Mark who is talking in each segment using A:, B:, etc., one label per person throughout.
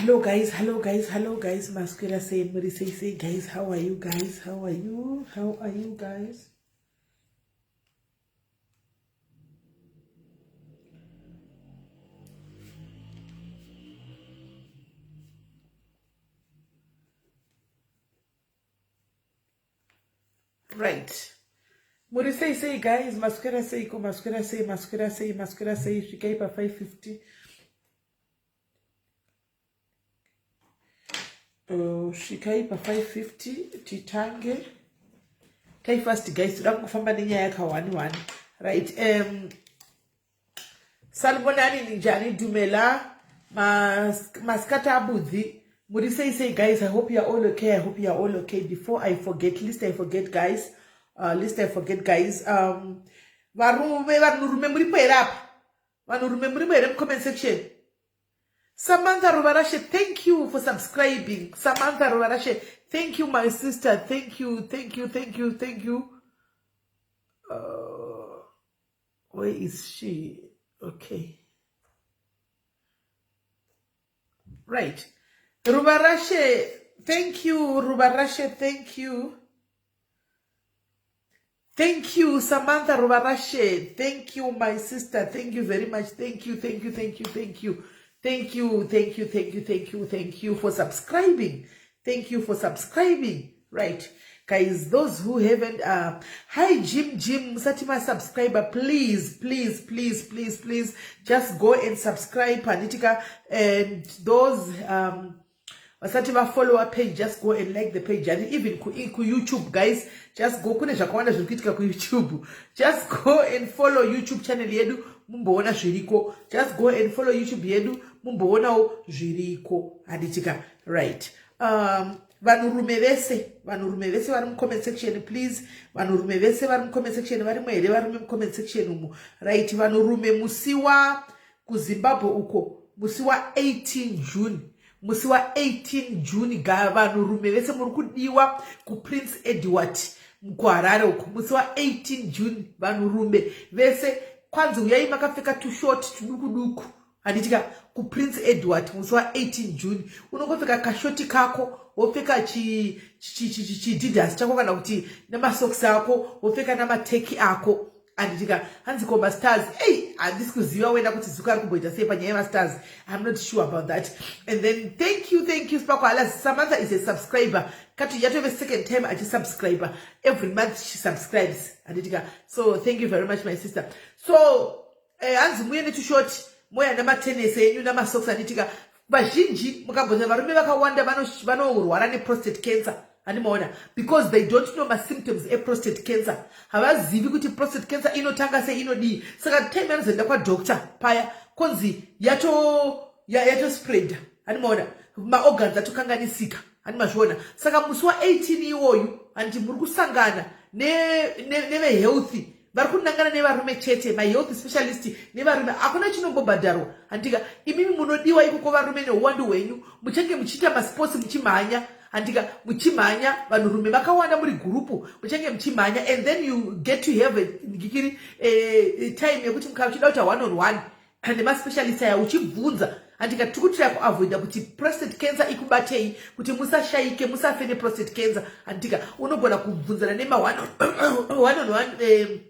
A: Hello guys, hello guys, hello guys. Maswera sei muri sei sei guys. How are you guys? How are you? How are you guys? Right. Muri sei sei guys, maswera seiko, maswera sei, maswera sei, maswera sei, svikai pa 550. Svikai pa 550 titange. Tai fast guys, toda kungofamba nenyaya yaka 1 1. Right. Salibonani ninjani dumela masikati abudzi muri sei sei guys. I hope you are all okay. I hope you are all okay. Before I forget, lest I forget guys. Lest I forget guys. Varume, vanhurume muripo here apa? Vanhurume murimo here mucomment section? Samantha Ruvarashe, thank you for subscribing. Samantha Ruvarashe, thank you my sister. Thank you, thank you, thank you, thank you. Where is she? Okay. Right. Ruvarashe, thank you. Ruvarashe, thank you. Thank you, Samantha Ruvarashe. Thank you, my sister. Thank you very much. Thank you, thank you, thank you, thank you. Thank you, thank you, thank you, thank you, thank you for subscribing. Thank you for subscribing. Right. Guys, those who haven't, hi Jim Jim, Satima subscriber, please, please, please, please, please, just go and subscribe, Panitika. And those, vasati vafollowa page, just go and like the page. And even ku YouTube, guys, just go, kune zvakawanda zviri kuitika kuYouTube. Just go and follow YouTube channel yedu, mumboona zviriko. Just go and follow YouTube yedu, mumboonawo zviriko. Handitika, right. Vanhurume vese, vanhurume vese vari mucomment section, please. Vanhurume vese vari mucomment section, varimo here varume mucomment section umu? Right, vanhurume, musi wa kuZimbabwe uko, musi wa18 June, musi wa18 June, vanhurume vese muri kudiwa kuPrince Edward kuHarare uko. Musi wa18 June, vanhurume vese kwanzi uyai makapfeka tushort tuduku duku, handitika, kuPrince Edward musi wa18 June. Unongopfeka kashoti kako, wopfeka chidhidas chako kana kuti nemasokisi ako, wopfeka namateki ako, handitika. Hanzi ko mastars? Ei, handisi kuziva wena kuti Zuka ari kumboita sei panyaya yemastars. I'm not sure about that. And then thank you, thank you, Spako. Samantha is a subscriber kati yatove second time achisubscriber. Every month she subscribes, handitika. So thank you very much, my sister. So hanzi muye netushoti, moya nematenesi enyu namasocks, handitika. Vazhinji mukabvunza varume vakawanda vanorwara neprostate cancer, handimaona, because they don't know masymptoms eprostate cancer. Havazivi kuti prostate cancer inotanga sei, inodii. Saka time yanozoenda kwadoctor paya, konzi yatospreada, handimaona, maorgans atokanganisika, handimazviona. Saka musi wa18 iwoyu, handiti, muri kusangana nevehealth vari kunangana nevarume chete, mahealth specialist nevarume. Hakuna chinombobhadharwa, handika. Imimi munodiwa ikoko, varume, neuwandu hwenyu. Muchange muchiita masports, muchimhanya, handika, muchimhanya, vanhurume vakawanda muri gurupu, muchange muchimhanya. And then you get to have ngikiri time yekuti mukava uchida kuita one on one nemaspecialist aya, uchibvunza, handika. Tiri kutira kuavoida kuti prostate cancer ikubatei, kuti musashayike, musafe neprostate cancer, handika. Unogona kubvunzana nema one on one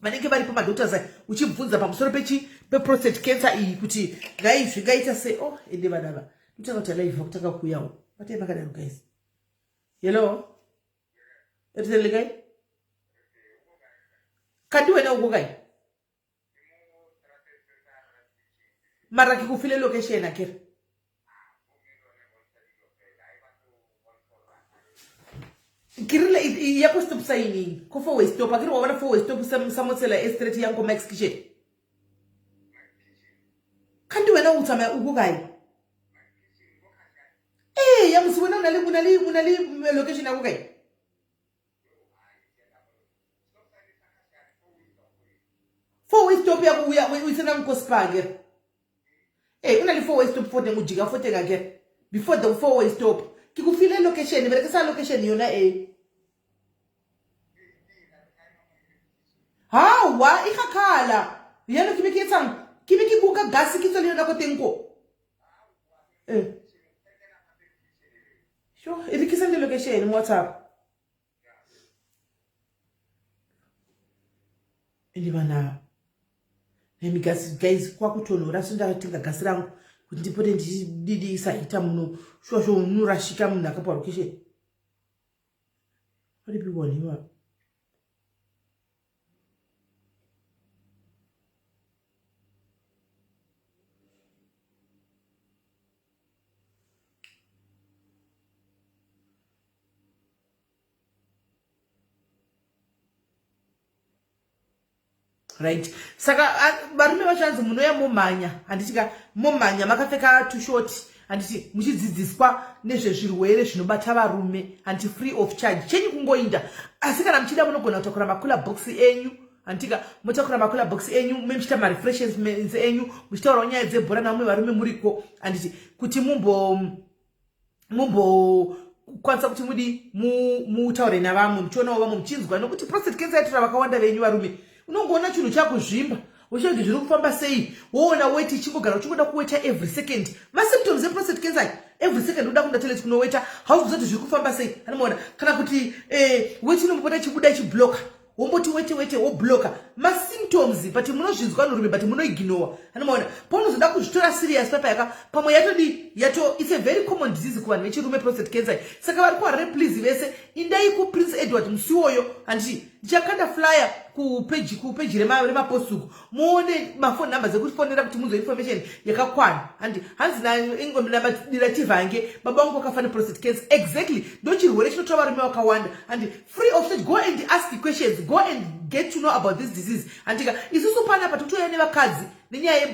A: vanenge varipo, madoctors aya, uchibvunza pamusoro pechi peprostate cancer iyi, kuti ngai zvingaita sei. Oh, ende vanhu ava kutanga kuti alive kutanga kuuyawo. Batei makadaro guys. Hello, etelekai kandi wena uko kai? Mara ke go file location akere. Ke rile ya ko stop signing ko four way stop akere. Wa bona four way stop sa motsela e straight yang ko Max Kitchen. Kandi wena o tsamaya o ko kae? Ee, ya mosi wena o na le location ya ko kae? Four way stop ya go ya o tsena ko Spar akere. Ee, o na le four way stop fo teng, o jika fo teng akere, before the four way stop. Ke go file location, berekisa location yona e. Hawa, e gakgala yalo. Ke be ke etsang? Ke be ke kuka gase, ke tswa le yona ko teng ko. Sure, irikisende location muWhatsApp. Ende vanhu ava nemi gasi guys kwakutonhora so ndakatenga gasi rangu kuti ndipote ndichididisa hita muno shuwa shuwa unorashika munhu akapiwa location. Varipi vanhu ivava? Right, saka varume vacho hanzi munouya momhanya, handiti ka, momhanya makapfeka tushoti, handiti, muchidzidziswa nezvezvirwere zvinobata varume, handiti, free of charge. Chenyu kungoinda, asi kana muchida munogona kutakura macooler box enyu, handitika, motakura macooler box enyu me muchiita marefreshments enyu, muchitaurawo nyaya dzebhora navamwe varume muriko, handiti, kuti mumbo mumbokwanisa kuti mudi mutaure navamwe, muchionawo vamwe, muchinzwa, nokuti prostate cancer yatora vakawanda venyu varume. Unongoona chinhu chakuzvimba, uchiona kuti zviri kufamba sei, woona weti ichingogara, uchingoda kuweta every second. Masymptoms eprostate cancer, every second uda kuenda toilet kunoweta, hauziva kuti zviri kufamba sei, anomaona. Kana kuti weti inombopota ichibuda ichibloka, womboti wete wete, wobloka. Masymptoms, but munozvinzwa vanhurume, but munoignowa, anomaona. Paunozoda kuzvitora serious papayaka, pamwe yatodi yato. It's a very common disease kuvanhu vechirume, prostate cancer. Saka vari kuHarare, please, vese indai kuPrince Edward musi iwoyo, handiti. Ndichakanda flyer kupeji remapost uku, muone mafone number dzekufonera kuti munzwe information yakakwana. Handi hanzi namadira tivhange, baba vangu vakafa neprostate cancer. Exactly, ndo chirwere chinotora varume vakawanda, handi. Free of charge, go and ask questions, go and get to know about this disease, handika. Isusu panapa tikutoya nevakadzi nenyaya,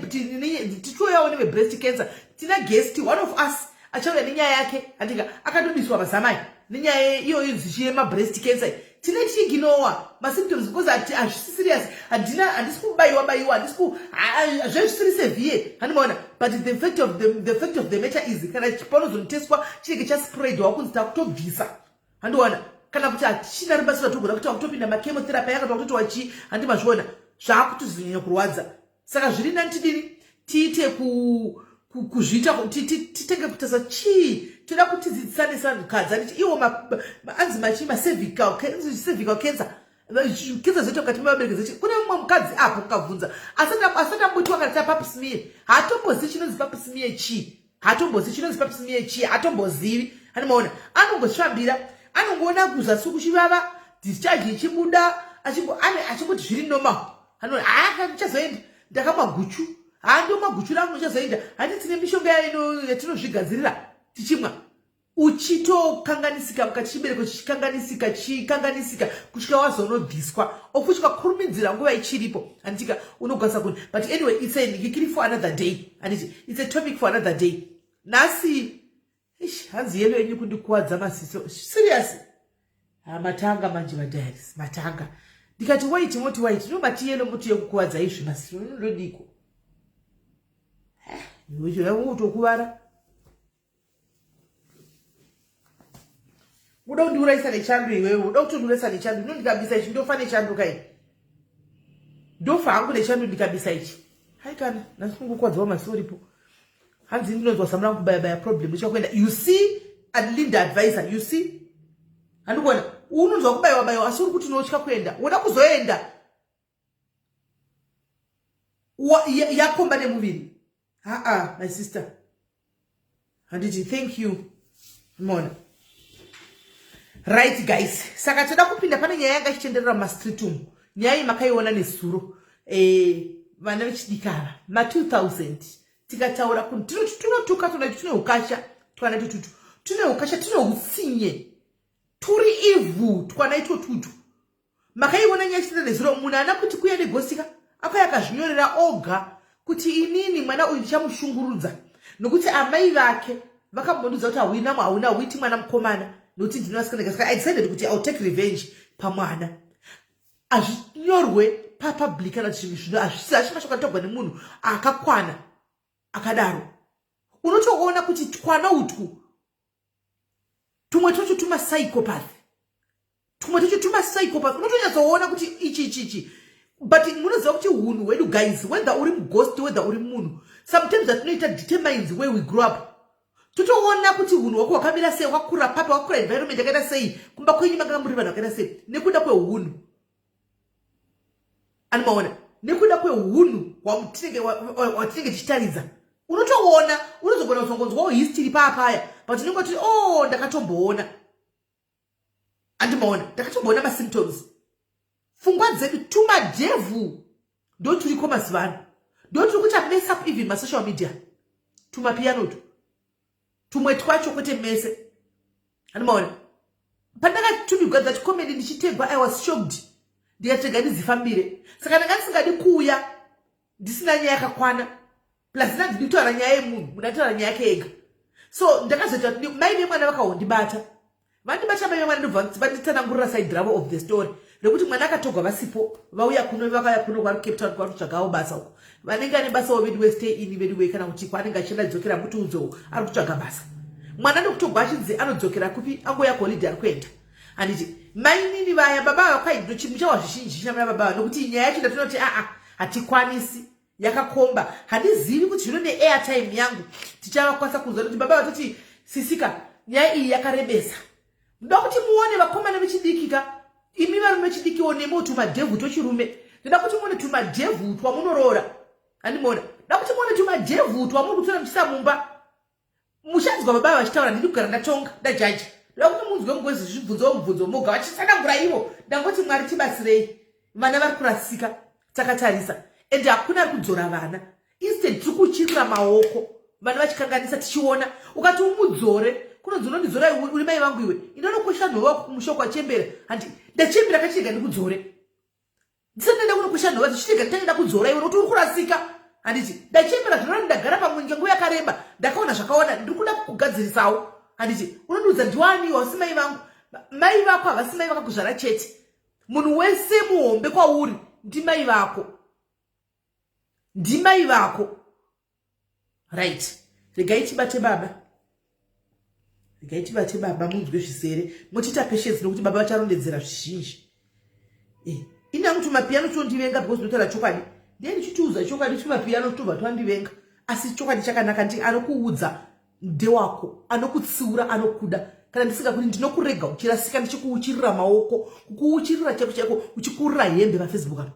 A: titoyawo nevebreast cancer. Tina guest, one of us achauya nenyaya yake, handika, akatodiswa mazamai nenyaya iyoyo zichiyemabreast cancer. Tine tichiignowa masymptoms because hazvisi serious, handina, handisi kubayiwa bayiwa, handisi ku zvezvisiri severe, handimaona. But the fact of the matter is, kana panozonoteswa chinenge chaspread, wakunzi takutobvisa, handiona, kana kuti hatichina rubatsiro ratogona kuti wakutopinda machemotherapy yakati wakutoti wachi, handi mazviona, zvaakutozonyanya kurwadza. Saka zviri nani tidini, tiite kuzviita, titenge kutasa chii toda kuti tidzidzisane sevanhukadzi, handiti. Iwo anzi machi macervical cancer, cancer zoita mukati mevabereki zechi. Kune mumwe mukadzi apo ukabvunza asati amboitiwa kana ta pap smear, haatombozivi chinonzi pap smear chii, haatombozivi chinonzi pap smear chii, haatombozivi, handimaona. Anongozvifambira, anongoona kuzasi kuchivava, discharge ichibuda, achingoti zviri normal. Anoona, haa, ndichazoenda, ndakamwa guchu, haa, ndomwa guchu rangu, ndichazoenda. Handi tine mishonga yatinozvigadzirira tichimwa, uchitokanganisika mukati, chibereko chichikanganisika, chichikanganisika kusvika wazonobviswa, of which ukakurumidzira nguva ichiripo, handitika, unokwanisa kuni. But anyway, it's a ngikiri for another day, handiti, it's a topic for another day. Nhasi ish, hanzi yellow yenyu kundikuwadza masiso. Serious? Ha, matanga manje madiaries, matanga. Ndikati white, moti white, no, mati yellow, moti yekukuwadza izvi masiso, inondodiko utokuvara. Uda kundiurayisa nechando iwewe, uda kutondiurayisa nechando. Ino ndikabisa ichi ndofa nechando kai, ndofa hangu nechando ndikabisa ichi. Hai kana nhasi kungokwadziwa masiso ripo. Hanzi ndinonzwa zamu rangu kubayabaya, problem ichakuenda. You see, Linda advisor, you see, handikuona unonzwa kubayiwa bayiwa, asi uri kuti unotya kuenda, woda kuzoenda yakomba nemuviri. Haa, my sister, handiti, thank you mona. Right guys, saka toda kupinda pane nyaya yanga ichitenderera mumastreet umu. Nyaya iyi makaiona nezuro. Vana vechidiki ava ma2000, tikataura tunotuka tona, tune ukasha twana tututu, tune ukasha, tune utsinye, turi ivhu twana itwo tutu. Makaiona nyaya ichitenda nezuro. Munhu ana kuti kuya negosika akauya akazvinyorera oga kuti inini mwana uyu ndichamushungurudza nokuti amai vake vakambondudza kuti hauinamo, hauna huiti mwana mukomana, nokuti ndine vasikana. Saka I decided kuti I'll take revenge pamwana. Hazvinyorwe papublic kana zvinhu zvino hazvisi mashoko anotagwa nemunhu akakwana akadaro. Unotoona kuti twana utwu tumwe twacho tumapsychopath, tumwe twacho tumapsychopath. Unotonyatsoona kuti ichi ichi ichi. But munoziva kuti unhu hwedu guys, whether uri mughost, whether uri munhu, sometimes atinoita determines where we grow up. Totoona kuti hunhu hwako hwakamira sei, wakakura papi, wakakura environment yakaita sei, kumba kwenyu manga muri vanhu vakaita sei, nekuda kwehunhu. Anomaona nekuda kwehunhu hwatinenge tichitaridza. Unotoona, unozogona kuzongonzwawo history paapaya, but unenge watoti, oh, ndakatomboona. Andimaona, ndakatomboona masymptoms. Pfungwa dzedu tumadhevhu ndo turiko mazuva ano, ndo turi kuita mess up even masocial media, tumapiyano tu tumwe twacho, kwete mese. Andimaona, pandakatumigwa that comedy ndichitegwa, I was shocked. Ndikatega ndizifambire, saka ndanga ndisingadi kuuya ndisina nyaya yakakwana, plus ndandidi kutaura nyaya yemunhu, munhu ataura nyaya yake ega. So ndakazoita kuti mai vemwana vakahondibata, vandibata mai vemwana, ndobva vanditsanangurira side ravo of the story, rekuti mwana akatogwa vasipo, vauya kuno, vakauya kuno kwari Cape Town, kwari kutsvagawo basa uko. Vanenge ane basawo veduwe, stay in veduwe, kana kuti kwaanenge achienda dzokera mutiudzowo ari kutsvaga basa. Mwana ndokutogwa achinzi anodzokera kupi, angoya kuholiday, ari kuenda. Handiti mainini vaya, baba ava kwai muchawa zvizhinji chamai baba ava, nokuti nyaya yacho ndatinoti aa, hatikwanisi, yakakomba. Handizivi kuti zvino neairtime yangu tichavakwanisa kunzwa kuti baba vatoti, sisika, nyaya iyi yakarebesa. Ndoda kuti muone vakomana vechidiki ka, imi varume vechidikiwo nemiwo tumadhevhu tochirume. Ndoda kuti muone tumadhevhu twamunoroora. Handimuona, ndoda kuti muone tumadhevhu twamuri kutora muchisa mumba. Muchanzwa baba vachitaura, ndidi kugara ndatonga ndajaja. Ndoda kuti munzwe, mugozi zvibvunzowo mubvunzo moga vachitsanangura ivo. Ndangoti Mwari tibatsirei, vana vari kurasika takatarisa, ende hakuna ari kudzora vana. Instead tiri kuchirira maoko vana vachikanganisa tichiona. Ukati umudzore, kunonzi unondidzora uri mai vangu iwe, inonokwesha nhova kumusha kwachembera. Handi ndachembera kachirega ndikudzore, ndisati ndaenda kunokwesha nhova, dzichirega nditange ndakudzora iwe, nokuti uri kurasika. Handiti ndachembera zvinona, ndagara pamwe nguva yakareba, ndakaona zvakaona, ndiri kuda kukugadzirisawo. Handiti unondiudza ndiwani, wasi mai vangu? Mai vako havasi mai vakakuzvara chete. Munhu wese muhombe kwauri ndimai vako, ndimai vako. Right, regai tibate baba, regai tibate baba, munzwe zvisere, motiita patience, nokuti baba vacharondedzera zvizhinji. Eh, ini hangu tumapiyano tondivenga because ndinotaura chokwadi. Ndiye ndichitiudza chokwadi, tumapiyano tobva twandivenga, asi chokwadi chakanaka. Ndi anokuudza ndewako, anokutsiura anokuda. Kana ndisingakudi, ndinokurega uchirasika ndichikuuchirira maoko, kukuuchirira chaiko chaiko, uchikurira hembe paFacebook apa.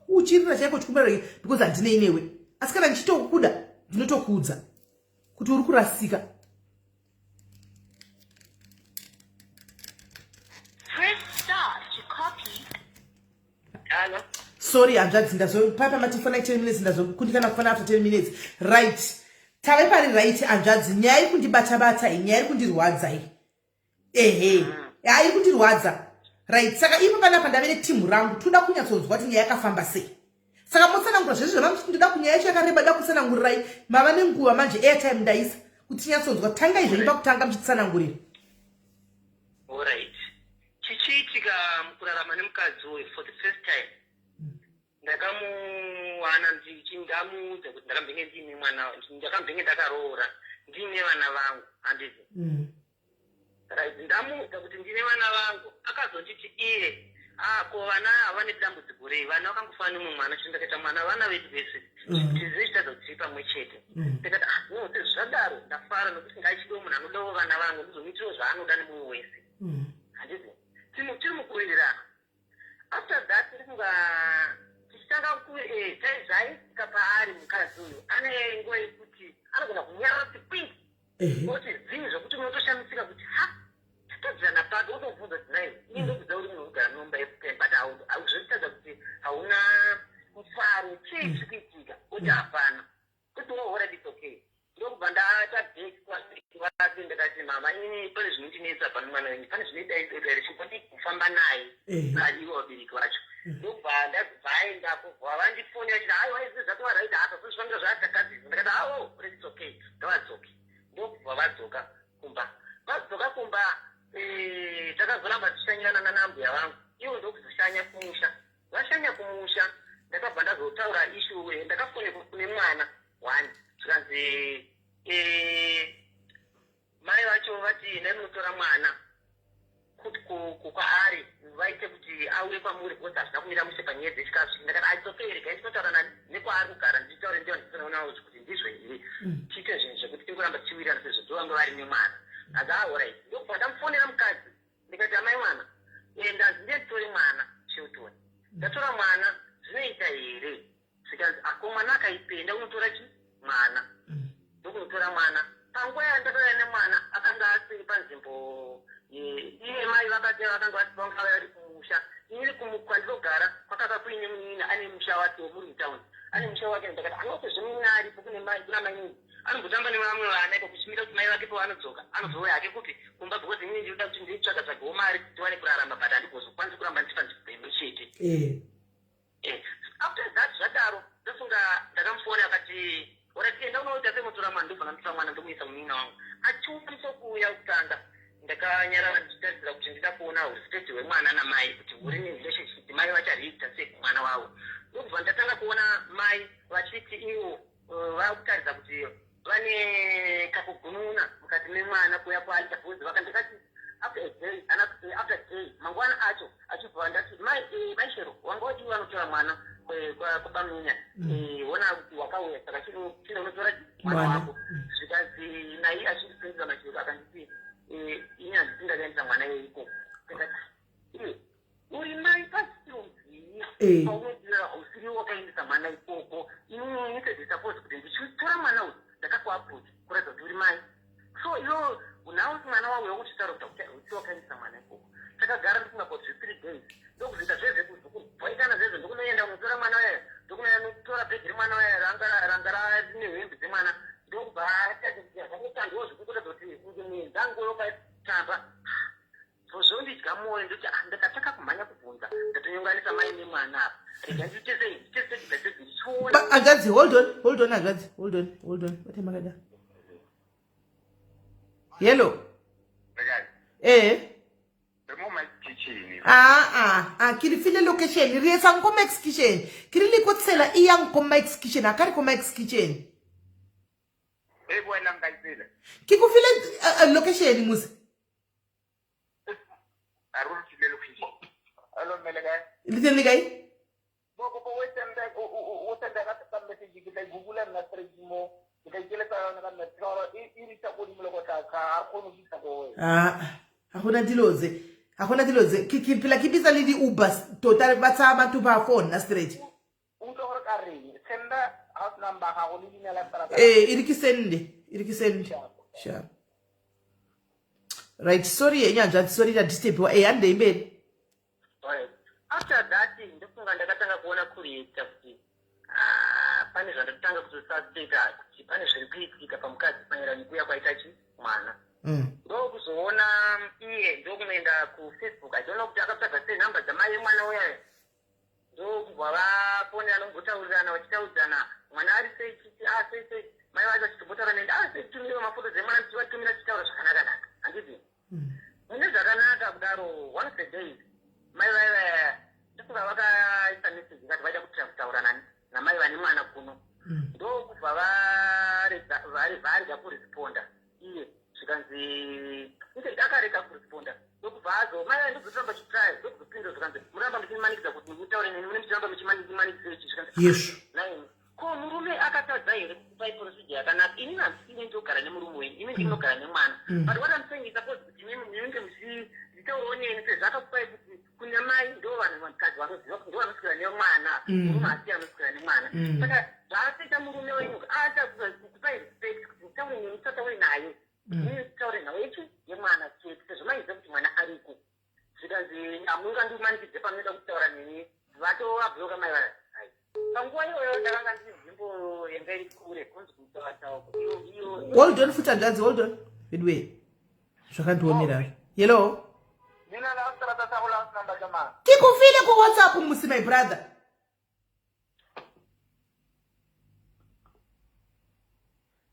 A: Kuuchirira chaiko chikumbira, because handinei newe. Asi kana ndichitokuda, ndinotokuudza kuti uri kurasika.
B: Press star to copy.
C: Hello.
A: Sorry hanzvadzi, ndazopapa matifona 10 minutes, ndazokundikana kufona after 10 minutes. Right, tave pari. Right hanzvadzi, nyaya iri kundibata-bata iyi, nyaya iri kundirwadza iyi. Ehe, ha, iri kundirwadza. Right, saka ipo panapa ndave netimu rangu, toda kunyatsonzwa kuti nyaya yakafamba sei. Saka motsanangura zvese zvamamuti. Ndoda kunyaya yacho yakareba, da kutsanangurirai. Mava nenguva manje, airtime ndaisa kuti tinyatsonzwa. Tangai zvenyu pakutanga muchitsanangurira.
C: Alright. Chichiitika mukurarama nemukadzi uyu, for the first time ndakamuwana ndamuudza kuti ndakambenge ndiine mwana, ndakambenge ndakaroora, ndiine vana vangu, handiti? Right, ndamuudza kuti ndine vana vangu, akazonditi iye, ah, ko vana havane dambudziko rei? Vana vakangofanana nemumwe mwana, chero ndakaita mwana, vana vedu vese tizive chitadza kuti tiri pamwe chete. Ndikati, ah, no, sezvo zvadaro ndafara, nokuti ngaichidiwo munhu anodawo vana vangu, ndizomuitirawo zvaanoda nemwoyo wese. Handiti tiri mukuwirirana? After that ndikunga tichitanga zvaitika paari, mukadzi uyu ane nguva yekuti anogona kunyarara kuti kwindi, oti zii, zvokuti unotoshamisika kuti ha, tatodzana papi. Wotobvunza kuti, nai, ini ndokuziva uri munhu unogara mumba yekutime, but zvotitadza kuti hauna mufaro, chii chiri kuitika? Oti hapana. Kuti oh, alright, it's okay. Ndokubva ndaita back vake, ndakati, mama, ini pane zvinondinetsa pane mwana wenyu, pane zvinoidai dodai, chibva kufamba naye ivo vabereki vacho. Ndokubva ndabva aendako, bva vandifonera chiti, aiwa, izvi zvatova right, hata zozvifambira zvaakagadzirisa. Ndakati, awo, it's okay, ngavadzoke. Ndokubva vadzoka kumba. Vadzoka kumba, takazoramba tichishanyirana nanambuya vangu, ivo ndokuzoshanya kumusha. Vashanya kumusha, ndakabva ndazotaura issue. Ndakafonekwa kune mwana one, zvikanzi mai vacho vati ndai munotora mwana kwaari, vaite kuti auye kwamuri because hazvina kumira mushe panyaya dzechikafu. Ndakati, it's okay, regai. vari nemwana. Azi aorit, ndokubva ndamufonera mukadzi, ndikati, "Amai mwana, ndanzi nditore mwana Shelton, ndatora mwana, zvinoita here?" Zvikanzi, "Ako mwana akaipenda, unotora chi mwana." Ndokunotora mwana. Panguva yandakauya nemwana, akanga asiri panzvimbo. Iye mai vakati vakanga vanga vari kumusha. Inini kwandinogara kwakanga kuine munin'ina ane musha wake muri mutauni, ane musha wake. Ndakati anotezve munin'ina aripo, kune mai, kuna mainini anombotamba nevamwe vana iko, kuchimira kuti mai vake pavanodzoka anozouya hake kupi kumba, because inini ndinoda kuti nditsvaga tsvagawo mari kuti tiwane kurarama, but handigozokwanisi kuramba ndiri panzvimbo imwe chete. After that, zvadaro, ndofunga ndakamufona, akati, "Alright, enda unoita semutora mwana." Ndobva ndamutora mwana, ndomuisa munin'ina wangu. Achikwanisa kuuya kutanga, ndakanyarara ndichitarisira kuti ndida kuona ustate hwemwana namai, kuti huri nerelationship, mai vachariita sei kumwana wavo. Ndobva ndatanga kuona mai vachiti ivo vakutaridza kuti vane kakugununa mukati memwana kuuya kwaita, because vakandikati after a day, after day mangwana acho achibva ndati, "Mai, mai Shero, wanga wadii vanotora mwana kwabamunya? Ona kuti wakauya, saka chino unotora mwana wako." Zvikanzi nai achindipindura mashoko, akanditi, "Ini handisi ndakaendesa mwana yeiko." Ndikati, "Iwe uri mai pasirozii paunotii usiri wakaendesa mwana ikoko? Inini instead suppose kuti ndichitora mwana uyu, ndakakuapproach kuratidza kuti uri mai, so iwo nhau mwana wauya uchitaura kuti usi wakaendesa mwana ikoko." Takagara ndifunga about 3 days, ndokuzoita zvezve kubvaikana zvezvo, ndokunoenda kunotora mwana waya, ndokunotora bhegi remwana waya ranga rine hembe dzemwana, ndokubva zvakutandwa zvekukuratidza kuti kunge mwenzangu yokatamba. Zvondidya mwoyo, ndoti, "Ah, ndakataka kumhanya kubvunza, ndatonyonganisa mai nemwana apa. Rega ndiite sei, ndiite sei ndichiona."
A: Agadzi, hold on, hold on, Agadzi, hold on, hold on. Bate makada. Hello. Eh. Ah ah ah, ke le file location, re etsang ko Max Kitchen. Ke rile ko tsela e yang ko Max Kitchen, a ka re ko Max Kitchen.
D: E boelang ka tsela.
A: Ke go file location mose.
D: A re file location. Hello, mmele kae?
A: Le teng le kae?
D: Bo bo o senda o senda ka message, ke tla google nna straight mo. Ke tla ikeletsa yona ka nna ka e e risa go dimo le go tla ka a kgone go fitlha go wena.
A: Ah, ga gona dilo tse. Ga gona dilo tse. Ke phela ke bitsa le di Uber tota ba tsaya batho ba phone na straight.
D: O utlwa gore ka reng? Senda house number gago le leina la seterata.
A: Eh, e re ke sende. E re ke sende. Sure. Right, sorry yenyanzva, sorry ndadisturbiwa. Eh, handei mberi.
C: Right. After that, ndofunga ndakatanga kuona kureacta kuti, ah, pane zvandatanga kutosuspecta kuti pane zviri kuitika pamukadzi maererano nekuuya kwaita chi mwana. Ndokuzoona iye ndokunoenda kuFacebook. I don't know kuti akatsvaga sei nhamba dzamai vemwana uya, ndokubva vafonera, nombotaurirana, vachitaudzana mwana ari sei, chiti a sei sei, mai vacho vachitombotaura nende, a sei, tumire mafoto dzemwana, tichivatumira, tichitaura zvakanaka-naka, handiti? Mune zvakanaka kudaro. One of the days mai vaiva, ndofunga vakaisa message ikati vaida kutira kutaura nani namai vane mwana kuno. Ndokubva varega kuresponda iye, zvikanzi ite akarega kuresponda, ndokubva azo mai ndokuzoramba chitry, ndokuzopindura, zvikanzi, "Muramba muchimanikidza kuti mutaure neni, mune muchiramba muchimanikidza ichi." Zvikanzi, "Naini ko murume akatadza here kukupai procedure yakanaka? Inini handisine ndogara nemurume wenyu, imi ndinogara nemwana. But what I'm saying is suppose kuti imimi munenge muchitaurawo neni, sezvo akakupai kuti kuna mai ndo vanhu vakadzi vanoziva ndo vanoswera nemwana, murume asi anoswera nemwana. Saka zvaatoita murume wenyu, aata kukupai respect kuti mutaure neni, musataure naye, inini titaure nhau yechi yemwana chete, sezvo maiziva kuti mwana ariko." Zvikanzi, "Hamungandimanikidze panoda kutaura neni." Vatovabloka mai vaya. Hai, panguva iyoyo ndakanga ndiri nzvimbo yanga iri kure kunzi kutawataoko iyo.
A: Hold on futi hanzvadzi, hold on. Anyway, zvakandiomera. Hello.
D: Leina la seterata sa go la house number ke mang?
A: Ke go file ko WhatsApp musi, my brother.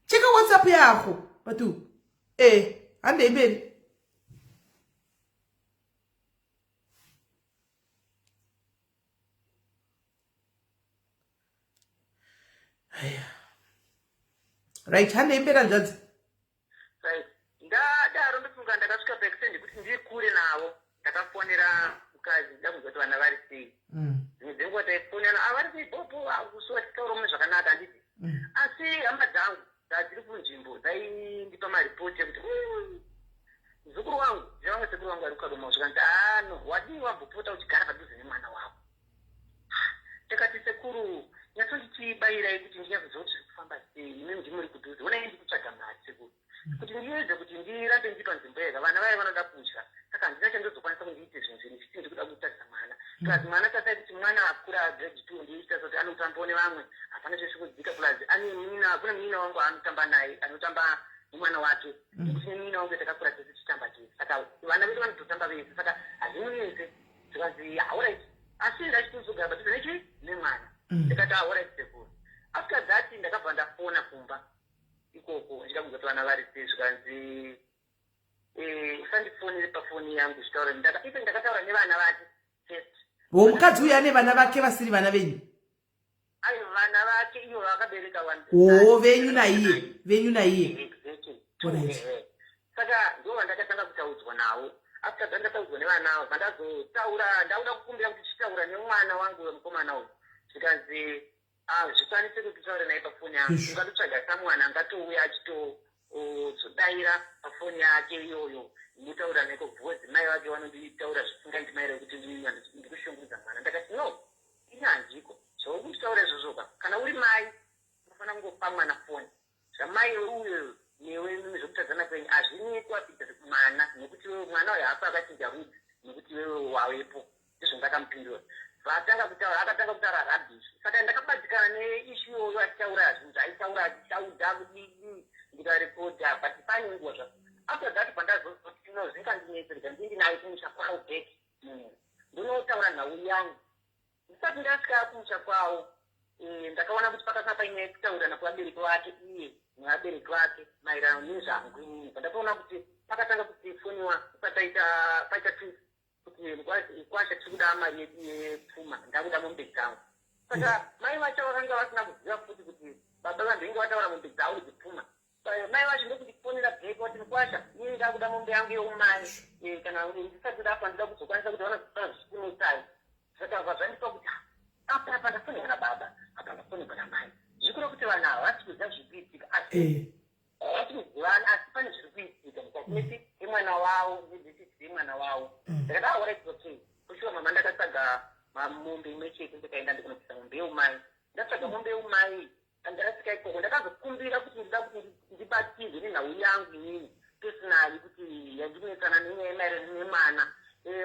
A: Cheka WhatsApp yago batho. Eh, handei mberi. Aya. Right, handei mberi hanzvadzi.
C: Right, ndadaro, ndofunga ndakasvika paextent yekuti ndiri kure navo, ndakafonera mukadzi ndida kunzwa kuti vana vari sei. Dzimwe dzenguva taifonera, "Ah, vari sei bobo?" Kusuwa tichitaura mune zvakanaka, handiti? Asi hama dzangu dzadziri kunzvimbo dzaindipa maripoti ekuti wangu. Zvikanzi, ano ah, wadii wambopota uchigara padhuze nemwana wako? Ndakati, sekuru, nyatsondichibayirai kuti ndinyatsoziva kuti zviri kufamba sei. Imi ndimuri kudhuze, onai ndikutsvaga mari, sekuru, kuti ndiedze kuti ndirambe ndiri panzvimbo yega. Vana vaya vanoda kudya, saka handina chandozokwanisa kuti ndiite zvinhu zvinhu ndichiti ndikuda kutarisa mwana. Plus mwana, tasai kuti mwana akura grade 2, ndiita kuti anotambawo nevamwe, hapana chesvikudzika. Plus ane munin'ina, kune munin'ina wangu anotamba naye, anotamba nemwana wake, nekuti nemunin'ina wangu takakura tese tichitamba tese, saka vana vedu vanototamba vese, saka hazvimunetse. Zvikanzi, alright, asi ndachitozogara padhuze nechi nemwana. Ndikati, alright sekuru. After that ndakabva ndafona kumba ikoko ndichida kunzwa kuti vana vari sei. Zvikanzi, usandifonere pafoni yangu zvichitaura. Ipe ndakataura nevana vake first.
A: Wo mukadzi uyu ane vana vake vasiri vana venyu?
C: Ai, vana vake ivo vakabereka.
A: O, venyu naiye, venyu naiye.
C: Exactly. Saka ndo vandakatanga kutaudzwa navo. After that ndataudzwa nevana avo, vandazotaura, ndauda kukumbira kuti tichitaura nemwana wangu wemukomana uyu. Zvikanzi, hazvikwanisi kuti taure naye pafoni yangu, ungatotsvaga samwana angatouya achitozodaira pafoni yake iyoyo, mutaura naye, because mai vake vanonditaura zvisingaiti maire kuti ndikushungurudza mwana. Ndakati, no, ini handiko zvauri izvozvoka. Kana uri mai unofanira kungopa mwana foni. Zvamai uyo newe zvekutadzana kwenyu hazvinei kuapidza mwana, nekuti wewe mwana uyo haafa akachinja rudzi nekuti wewe wawepo. Ndizvo ndakamupindura. Vatanga kutaura, akatanga kutaura rubbish, saka ndakabatikana neissue iyoyo, achitaura zvinhu zvaaitaura, achishaudha kudidi, ndikarekodha. But pane nguva zva after that pandazoti, no, zvingandinetsereka, ndindi naye kumusha kwavo back, munhu ndinotaura nhau yangu. Ndisati ndasvika kumusha kwavo, ndakaona kuti pakanga paine kutaurirana kwevabereki vake iye nevabereki vake maererano nezvangu inini. Pandakaona kuti pakatanga kutifoniwa pataita paita tu kuti kwasha tiri kuda mari yedu yepfuma, ndakuda mombe dzangu. Saka mai vacho vakanga vasina kuziva futi kuti baba vanhu vataura mombe dzavo dzepfuma. Mai vacho ndokundifonera back vati, mukwasha, inini ndakuda mombe yangu yeumai, kana ndisati ndafa ndida kuzokwanisa kuti vanozosara zvichikunetsai. Zvakabva zvandipa kuti apa apa ndafonerwa nababa, apa ndafonerwa namai, zvikura kuti vanhu ava havasi kuziva zviri kuitika, asi havasi kuzivana, asi pane zviri kuitika mukati mesi yemwana wavo nedzisisi yemwana wavo. Ndakati, alright, okay. Kushuwa mama, ndakatsvaga mombe imwe chete, ndikaenda ndikunobvisa mombe yeumai. Ndatsvaga mombe yeumai, ndakasvika ikoko, ndakazokumbira kuti ndida kuti ndibatsirwe nenhau yangu inini personally, kuti yandinetsana nenyaya yemaererano nemwana.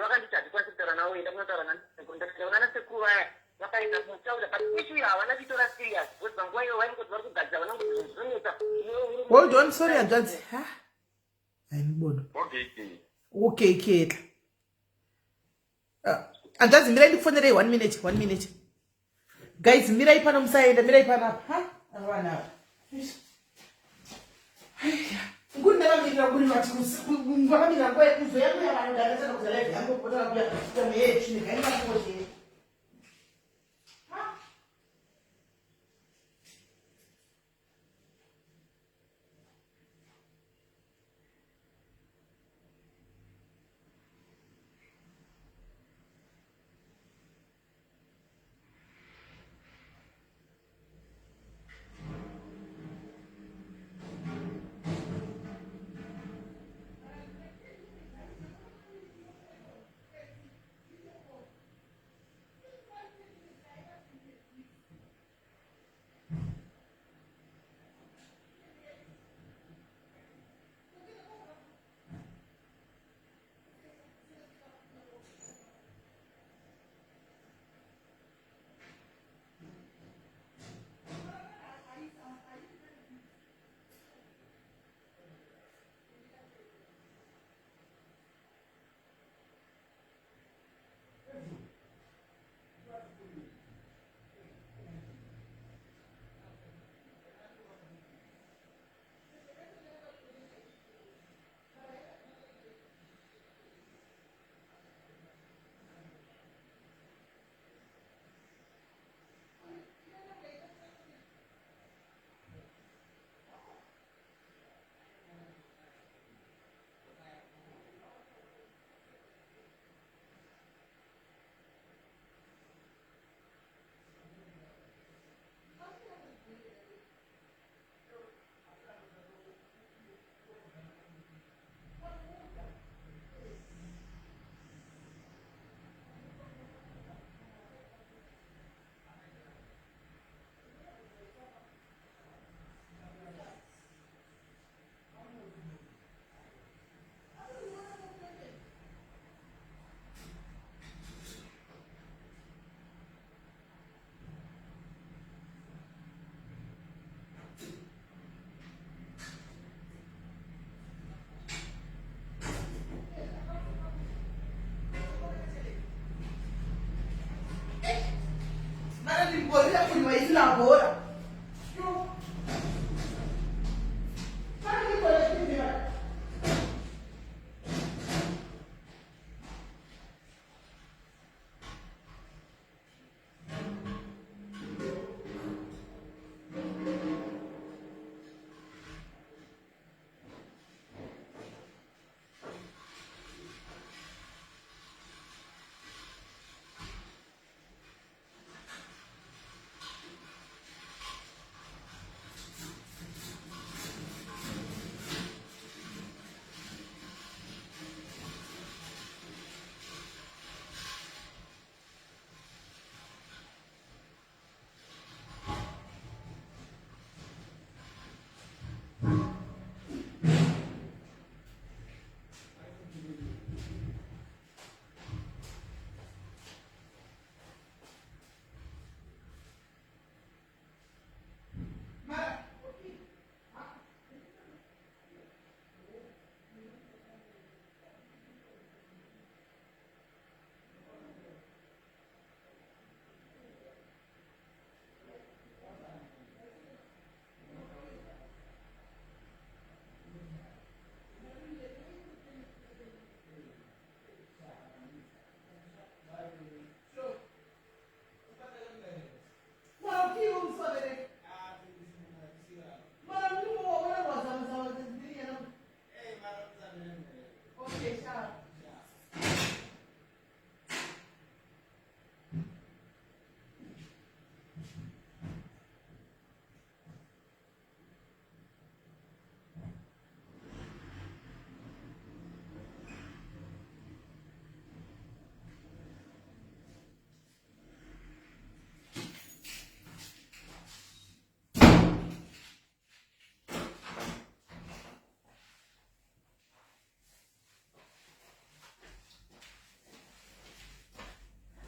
C: Vakanditi hatikwanisi kutaura navo, enda kunotaura nasekuru. Ndakaenda kunana sekuru vaya, vakaenda kutaura, but issue havana kuitora serious because panguva iyo vaingoti vari kugadzira, vanongoti zvinhu zvinonetsa.
A: Hold on, sorry hanzvadzi, ha, haimibono. Okay, ketla hanzvadzi, mirai ndikufonerei. One minute, one minute guys, mirai pano, musaenda, mirai panapa. Ha, ava vanhu ava nguri ndakamirira kuri vati vakamirira nguva yekuzoya kuya vanoda akatanga kuti live yangu kupotera kuya kuita muyechine gaingakoche. Bhora.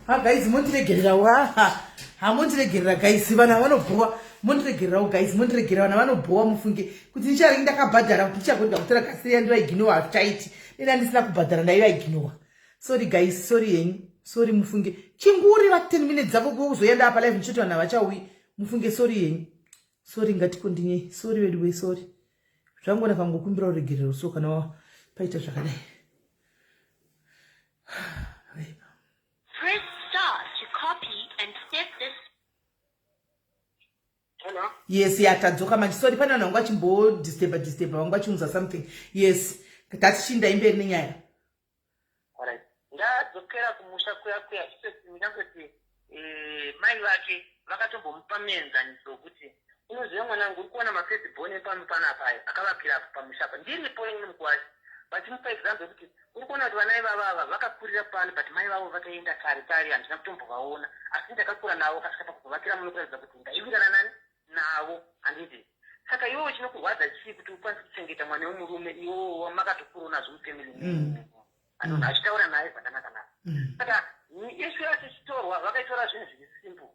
A: Ha guys, mondiregererawo. Ha ha, mondiregerera guys, vana vanobhowa, mondiregererawo guys, mondiregerera, vana vanobhowa. Mufunge kuti ndichari ndakabhadhara kuti ndichagona kutora kasiriya, ndivaiginowa. Hazvichaiti, nena ndisina kubhadhara ndaivaiginowa. Sorry guys, sorry henyu, sorry. Mufunge chinguri va 10 minutes dzavo kuzoenda apa live ndichiti vanhu havachauyi. Mufunge, sorry henyu, sorry. Ngatikondinye, sorry vedu we, sorry zvangona kangokumbira uregerero. So kana paita zvakadai.
B: Press star to copy and set this.
C: Hello?
A: Yes, yatadzoka manje. Sorry, pane vanhu vanga vachimbodisturba disturba, vanga vachiunza something. Yes, tatichinda imberi nenyaya.
C: Alright. Ndadzokera kumusha kuya kuya isesi, ndingangoti mai vake vakatombomupa muenzaniso wekuti, "Unoziva mwanangu, uri kuona mafirstborn epano panapa ayo akavakira apo pamusha apa." Ndiripo ini mukuwasha, vachimupa example yekuti, "Uri kuona kuti vana ivava ava vakakurira pano, but mai vavo vakaenda kare kare, handina kutombovaona, asi ndakakura navo kasvika pakuvakira muno, kuratidza kuti ndaiwirirana nani navo, handiti? Saka iwewe chinokurwadza chii kuti ukwanise kuchengeta mwana wemurume iwowo wamakatokura nazvo mufamily?" Anonhu achitaura naye zvakanaka naka. Saka issue yacho ichitorwa, vakaitora zvinhu zviri simple,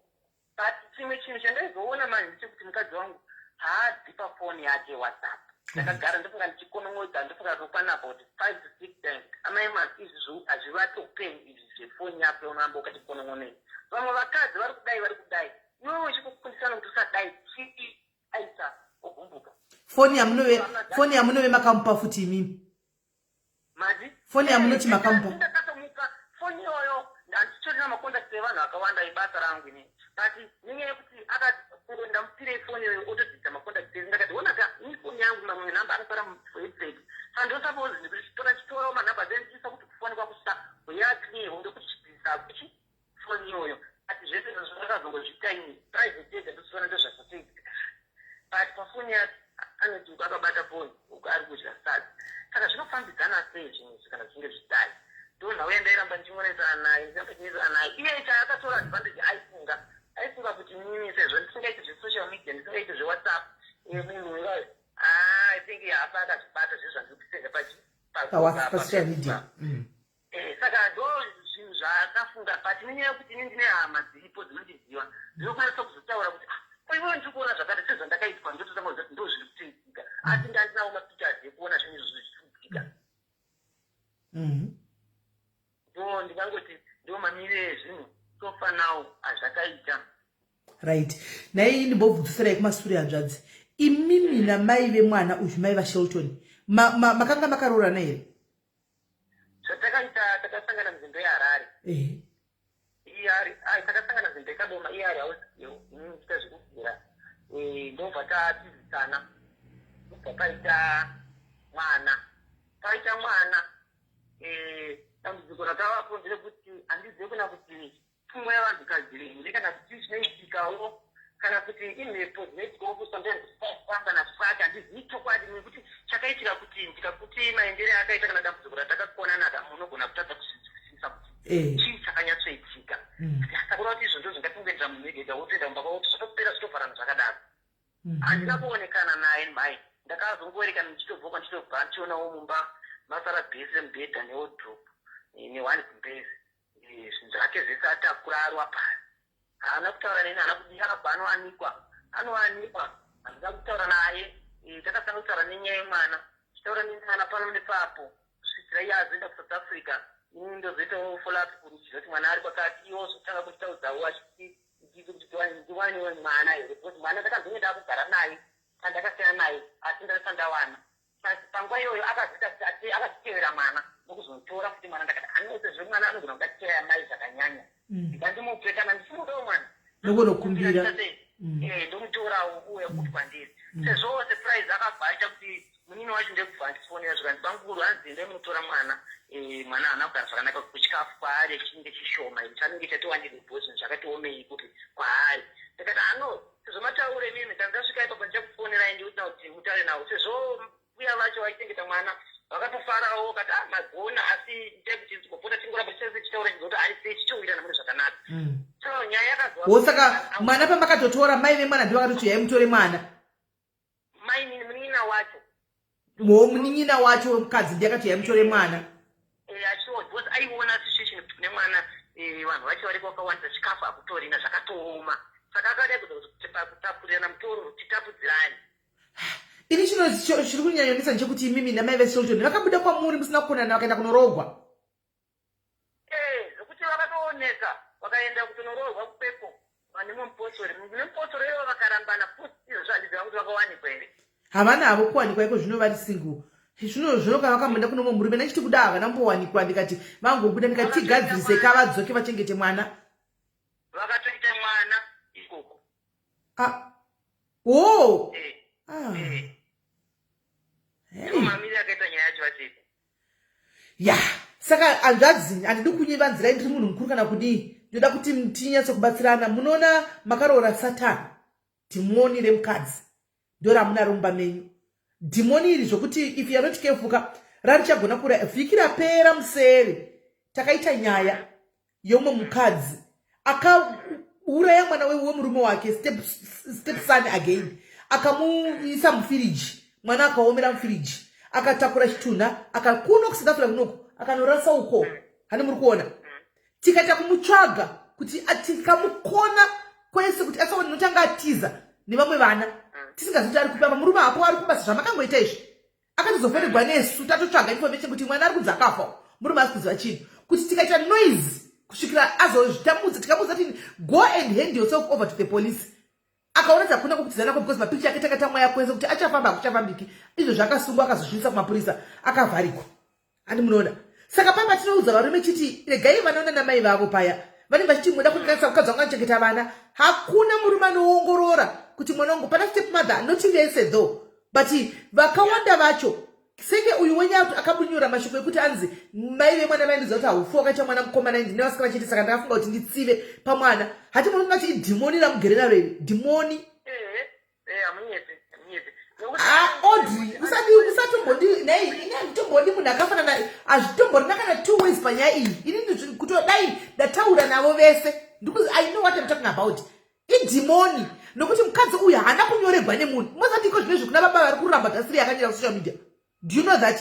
C: but chimwe chinhu chandaizoona manje ndechekuti mukadzi wangu haabvi pafoni yake WhatsApp. Ndakagara ndofunga ndichikonongodza, ndofunga kukwana about 5 to 6 times, "Amai masi, izvi hazvivati upenyu izvi zvefoni yako unoramba ukatikonongonei. Vamwe vakadzi vari kudai, vari kudai, iwewe uchikukundisana kuti usadai chii?" Aita ogumbuka.
A: Foni yamunove makamupa futi imimi?
C: Madi?
A: Foni yamunoti makamupa.
C: Ndakatomupa foni iyoyo, handitorina macontacts evanhu akawanda ebasa rangu ini, but nenyaya yekuti akati ndamupirei foni iyoyo, otodzidza macontacts ese. Ndakati, "Onaka, ini foni yangu mamwe nhamba akasara muwebsite, saka ndosupose ndikutora chitorawo manhamba dzendiisa kuti kufoni kwakusa yaclear, ndokuchidzisa kuchi foni iyoyo." But zvese izvozvo ndakazongozviita ini private yega, ndosiona ndozvazvatoitika. But pafoni yake anoti uku akabata foni, uku ari kudya sadza. Saka zvinofambidzana sei zvinhu izvi kana zvichinge zvidai? Ndo nhau yandairamba ndichingonesana naye, ndichiramba ndichinetsana naye. Iye chaakatora advantage, aifunga kuti inini sezvo ndisingaiti zvesocial media, ndisingaiti zveWhatsApp, munhu iwayo, I think hapa akazvibata zvinhu zvandiri kusenda.
A: Pasocial media.
C: Saka ndo zvinhu zvaakafunga, but nenyaya yekuti ini ndine hama dziripo dzinondiziva, dzinokwanisa kuzotaura kuti, "Ah, ko iwewe ndiri kuona zvakati sezvandakaitwa," ndototanga kuziva kuti ndo zviri kutoitika, asi ndandinawo mapictures ekuona zvinhu izvozvo zvichikuitika. Ndo ndingangoti ndo mamiriro ezvinhu so far now azvakaita.
A: Right, nai ndimbobvunziserai kumasure, hanzvadzi. Imimi namai vemwana uyu, mai vaShelton, makanga makaroorana here?
C: Zvatakaita, takasangana munzvimbo yeHarare. Iye ari, ai, takasangana nzvimbo yeKadoma. Iye ari house inoita zvekugera. Ndobva tatizisana, ndobva paita mwana. Paita mwana, dambudziko rakavapo nderekuti handizive kuna kuti pfungwa yavanhukadzi here, kana kuti chinoitikawo, kana kuti imhepo dzinoitikawo sometimes, kana faka, handizivi chokwadi nekuti chakaitika kuti ndikakuti maendere akaita kana dambudziko ratakakonana, munogona kutadza kuzvinzwisisa kuti chii chakanyatsoitika. Saka kuti izvo ndo zvingatingoendera munhu ega, wotoenda mumba kwavo, zvatopera, zvitovharana zvakadaro. Handina kuonekana naye mhai. Ndakazongoerekana ndichitobva kwanditobva, ndichionawo mumba masara bhesi remubhedha newardrobe neone gumbezi. Zvinhu zvake zvese atakura arwa pasi. Haana kutaura neni, haana kudii. Akabva anowanikwa, anowanikwa. Handina kutaura naye. Takatanga kutaura nenyaya yemwana, tichitaura nemwana pano nepapo, kusvikira iye azoenda kuSouth Africa. Inini ndozoitawo follow up kuruchizva kuti mwana ari kwakati. Iwo zotanga kutitaudzawo achiti kuti ndiwaniwe mwana here, because mwana ndakazonge ndakugara naye pandakasiyana naye, asi ndasati ndawana. Panguva iyoyo akazoita akazitevera mwana ndokuzomutora futi mwana. Ndakati ano sezvo mwana anogona kuda care yamai zvakanyanya, ndikandimupe kana ndichimudawo mwana.
A: Nokunokumbira.
C: Ndomutorawo uya kuti kwandiri. Sezvo surprise akabva aita kuti munini wacho ndekubva andifonera, zvikanzi, "Banguru, hanzi endai munotora mwana. Mwana haana kugara zvakanaka, kuchikafu kwaari chinenge chishoma, chanenge chatiwandirwa, zvinhu zvakati omei kuti kwaari." Ndakati, "Ano sezvo mataura imimi, kana ndasvika ipapo ndichakufonerai ndiutina kuti mutaure nawo." Sezvo mbuya vacho vaichengeta mwana vakatofarawo, kati, "Ah, magona, asi itai kuti tigopota tingoramba tichese tichitaura chizoti ari sei, tichiwirirana mune zvakanaka." So nyaya yakazova
A: Wo, saka mwana pamakatotora, mai vemwana ndivo vakatoti yai mutore mwana?
C: Mai, munin'ina wacho.
A: Wo, munin'ina wacho wemukadzi ndiye akati yai mutore mwana?
C: Achiwo, because aiona situation kuti kune mwana, vanhu vacho variko vakawandisa, chikafu hakutorina, zvakatooma. Saka akada kuti pakutapurirana mutoro titapudzirani.
A: Ini chino chiri kunyanyonetsa ndechekuti imimi namai veShelton vakabuda kwamuri musina kukonana, vakaenda kunorogwa.
C: Zvokuti vakatooneka vakaenda kutonoroorwa kupepo vane mupostori, nemupostori ivo vakarambana futi. Izvozvo handiziva kuti vakawanikwa here.
A: Havana havo kuwanikwa iko zvino, vari single zvino. Zvino kana vakamboenda kuno mumwe murume, nachiti kuda havana mbowanikwa. Ndikati vangobuda, ndikati tigadzirise kavadzoke vachengete mwana.
C: Vakatoita mwana ikoko.
A: Ah, o. Ah.
C: Ndiwo mamiri akaita nyaya yacho, vachiti.
A: Ya, saka hanzvadzi, handidi kunyivanzirai, ndiri munhu mukuru kana kudii. Ndoda kuti tinyatsokubatsirana. Munoona, makaroora Satani, dhimoni remukadzi ndo ramunaro mumba menyu. Dhimoni iri zvokuti if you are not careful ka, rarichagona kura. Vhiki rapera museri takaita nyaya yomwe mukadzi akauraya mwana wemurume wake, step son again, akamuisa mufiriji, mwana akaomera mufiriji, akatakura chitunha akakuno kuSouth Africa kunoku, akanorasa uko. Hani muri kuona, tikaita kumutsvaga kuti tikamukona kwese kuti asaone, notanga atiza nevamwe vana, tisingazivi kuti ari kupi. Apa murume hapo, ari kubasa. Zvamakangoita izvi, akatozofonerwa nesu tatotsvaga information kuti mwana ari kunzi akafa, murume asi kuziva chinhu, kuti tikaita noise kusvikira azozvitamudza. Tikamudza kuti go and hand yourself over to the police. Akaona kuti hakuna kwekutiza nako, because mapicha ake takatamwaya kwese, kuti achafamba hakuchafambiki. Izvo zvakasungwa, akazozviisa kumapurisa, akavharikwa. Handi munoona? Saka pamba tinoudza varume chiti regai vanoona namai vavo paya vanenge vachiti muda kundikanisa mukadzi wangu anochengeta vana. Hakuna murume anoongorora kuti mwana wangu pana step mother. Noti vese though, but vakawanda vacho, senge uyu wenyaya akabunyura mashoko ekuti anzi mai vemwana vaindiziva kuti haufi wakaita mwana mukomana, ndine vasikana chete, saka ndakafunga kuti nditsive pamwana. Hati munofunga kuti idhimoni ramugere naro iri, dhimoni? Ah, Audrey, usati usatombodi nei. Ini handitombodi munhu akafanana, hazvitomborina kana two ways panyaya iyi. Ini kutodai ndataura navo vese ndikuzi I know what I'm talking about. Idhimoni, nokuti mukadzi uyu haana kunyoregwa nemunhu. Mozati iko zvinezvi kuna baba vari kuramba tasiri yakanyora kusocial media. Do you know that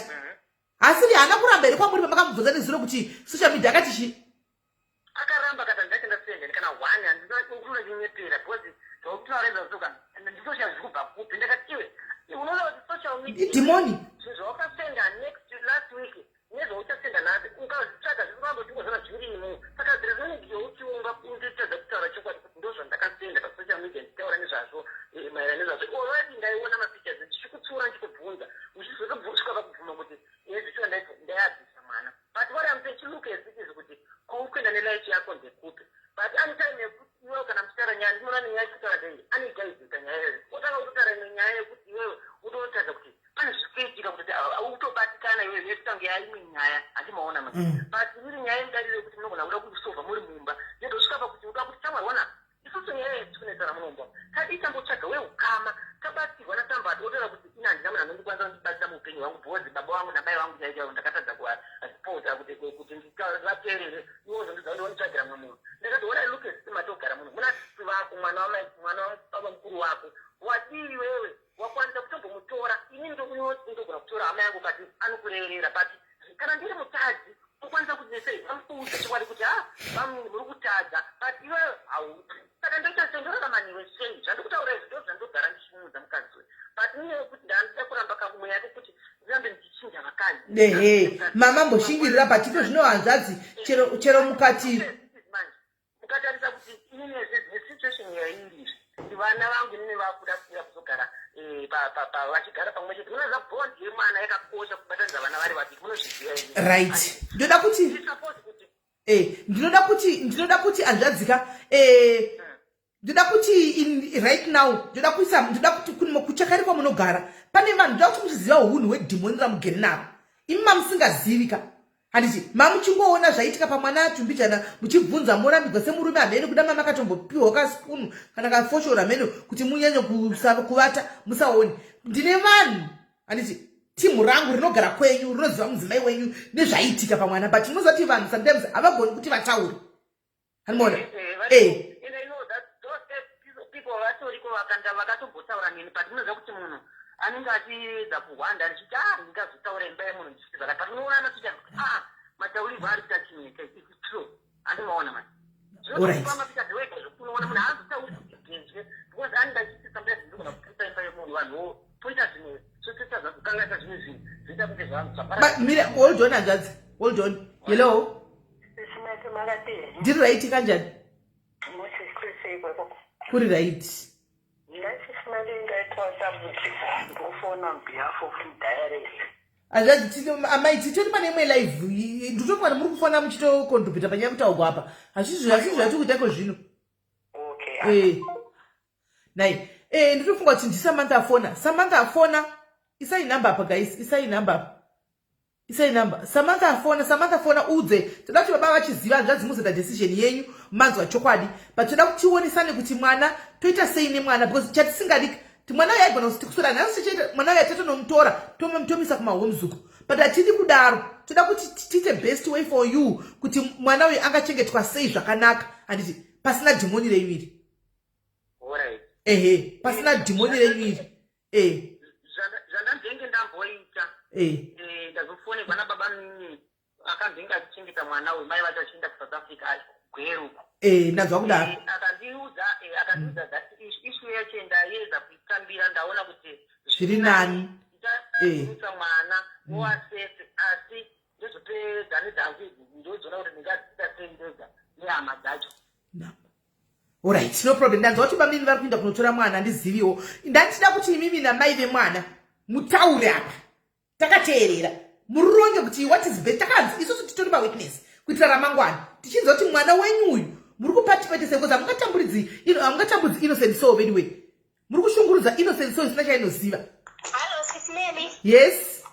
A: hasiri haana kuramba here kwamuri pamakamubvunza nezuro kuti social media akati chii?
C: Akaramba, akati handisati ndasenda kana one, handina kuona chinyepera, because zvakutaura izvozvo ndisocial zviri kubva kupi? Ndakati, iwe unoona kuti social media
A: Idhimoni.
C: Zvinhu zvawakasenda next last week nezvauchasenda nhasi, ukazvitsvaga zvikuramba uchingozvona zvirimo. Saka there is no need yokuti ungitadza kutaura chokwadi kuti ndo zvandakasenda pasocial. Maererano nezvazvo already ndaiona mapictures ndichikutsiura, ndichikubvunza, uchizosvika pakubvuma kuti ezvichiwa ndaiabvisa mwana. But what I'm saying, chilook as it is kuti kwauri kuenda nelife yako ndekupi. But ane time yekuti iwewe kana muchitaura nyaya, ndinoona nenyaya yekutaura dei anegaizita nyaya iyoyo, otanga kutotaura imwe nyaya yekuti iwewe utotaridza kuti pane zviri kuitika, kuti utobatikana iwewe nekutange yaimwe nyaya, handimaona ma. But iri nyaya yemudariro yekuti munogona kuda kusovha muri mumba, yotosvika pakuti uda kuti shamwari wana isusu nyaya yetikunetsana munomba, tadii tambotsvaga weukama tabatsirwa nasambati, otaura kuti ina handina munhu anondikwanisa kundibatsira muupenyu hwangu because baba vangu namai vangu chaichaivo ndakatadza kuvaripota kuti vateerere. Iwe uzondidza kuti wanditsvagira mumwe munhu. Ndakati ona, look at matogara muno muna sisi vako, mwana wamai, mwana wababa mukuru wako, wadii iwewe wakwanisa kutombomutora? Ini ndogona kutora hama yangu kati anokurerera, but kana ndiri mutadzi ukwanisa kuti sei vamukuudza chokwadi kuti ha, vamwe muri kutadza, but iwewe hauti. Saka ndoita sei? Ndorarama newe sei? Zvandikutaura izvi ndo zvandogara ndichimuudza mukadzi we, but inyaya yekuti ndandida kuramba kamweya kekuti ndirambe ndichinja vakadzi.
A: Ehe, mama, mboshingirira patiko zvino, hanzvadzi, chero mukati
C: Manje mukatarisa kuti inini nesituation yairi, vana vangu inini vakuda kuuya kuzogara vachigara pamwe chete. Munoziva bond yemwana yakakosha kubatanidza vana vari vadiki, munozviziva imi.
A: Right, ndoda kuti
C: Suppose kuti
A: ndinoda kuti hanzvadzika, ndoda kuti right now ndoda kuisa, ndoda kuti kuchakari kwamunogara pane vanhu, ndoda kuti muchiziva unhu hwedhimoni ramugere naro. Imi mamusingazivi ka, handiti? Mamuchingoona zvaitika pamwana atumbijana, muchibvunza morambidzwa semurume hamene kuda mama akatombopiwa kasipunu kana kafoshoro hamene kuti munyanye kuvata musaone. Ndine vanhu, handiti? Timu rangu rinogara kwenyu rinoziva mudzimai wenyu nezvaitika pamwana, but munoziva kuti vanhu sometimes havagoni kuti vataure, handimaona?
C: And I know that those people vatoriko vakanda vakatombotaura neni, but munoziva kuti munhu anenge achiedza kuhwanda achiti a ndingazotaura imba yemunhu ndichiti zvakati, but unoona maticha kuti a mataurirwo ari kuita chinhu it's true, handimaona mani? Zvinotopa wega zvekuti unoona munhu haazotauri kuti gezwe because anenge achiti sometimes ndinogona kupisa imba yemunhu, vanhuwo toita zvimwe totoita zvakukanganisa zvimwe zvinhu zvoita kunge
A: zvapara. Mira, hold on, hanzvadzi, hold on. Hello.
E: Simete, makadini?
A: Ndiri right, kanjani?
E: Musisisei?
A: Kuri right.
E: Ndasisimele ndaitwa dambudziko, ndofona on behalf of diaries.
A: Hanzvadzi, amai, titori pane imwe live. Nditofunga muri kufona muchitocontributa panyaya yekutaurwa apa. Hazvizvo zvatiri kuita iko zvino.
E: Okay.
A: Nai nditofunga kuti ndiSamantha afona. Samantha afona, isai namba apa, guys, isai namba apa, isai namba. Samantha afona, Samantha afona, udze. Toda kuti baba vachiziva, hanzvadzi, muzoita decision yenyu manzwa chokwadi, but toda kuti tionesane kuti mwana toita sei nemwana, because chatisingadi ti mwana uyo aigona kuti kuswera nhasi tichaita mwana uyo tatonomutora tomisa kumahomes uko, but hatidi kudaro. Toda kuti tiite best way for you kuti mwana uyu angachengetwa sei zvakanaka, handiti? Pasina dhimoni renyu iri.
C: Alright.
A: Ehe, pasina dhimoni renyu iri.
C: Zvandambenge ndamboita, ndazofonerwa nababa mini akambenge achichengeta mwana uyu, mai vacho achienda kuSouth Africa, Gweru.
A: Ndanzwa kudaro.
C: Akandiudza that issue yacho ndaiedza kuitambira, ndaona kuti
A: zviri nani.
C: Ndichakurutsa mwana woasese, asi ndozopedza nedzangu idzi, ndozoona kuti ndingadziita sei ndega nehama dzacho.
A: Alright, no problem. Ndanzwa kuti bamini vari kuenda kunotora mwana, handiziviwo. Ndatida kuti imimi namai vemwana mutaure apa takateerera, muronge kuti what is best. Takanzi isusu titori mawitness kuitira ramangwana, tichinzwa kuti mwana wenyu uyu muri kupatipete sei, because hamungatambudzi innocent soul anyway. Muri kushungurudza innocent soul isina chainoziva.
B: Hello, Sis Melly.
A: Yes.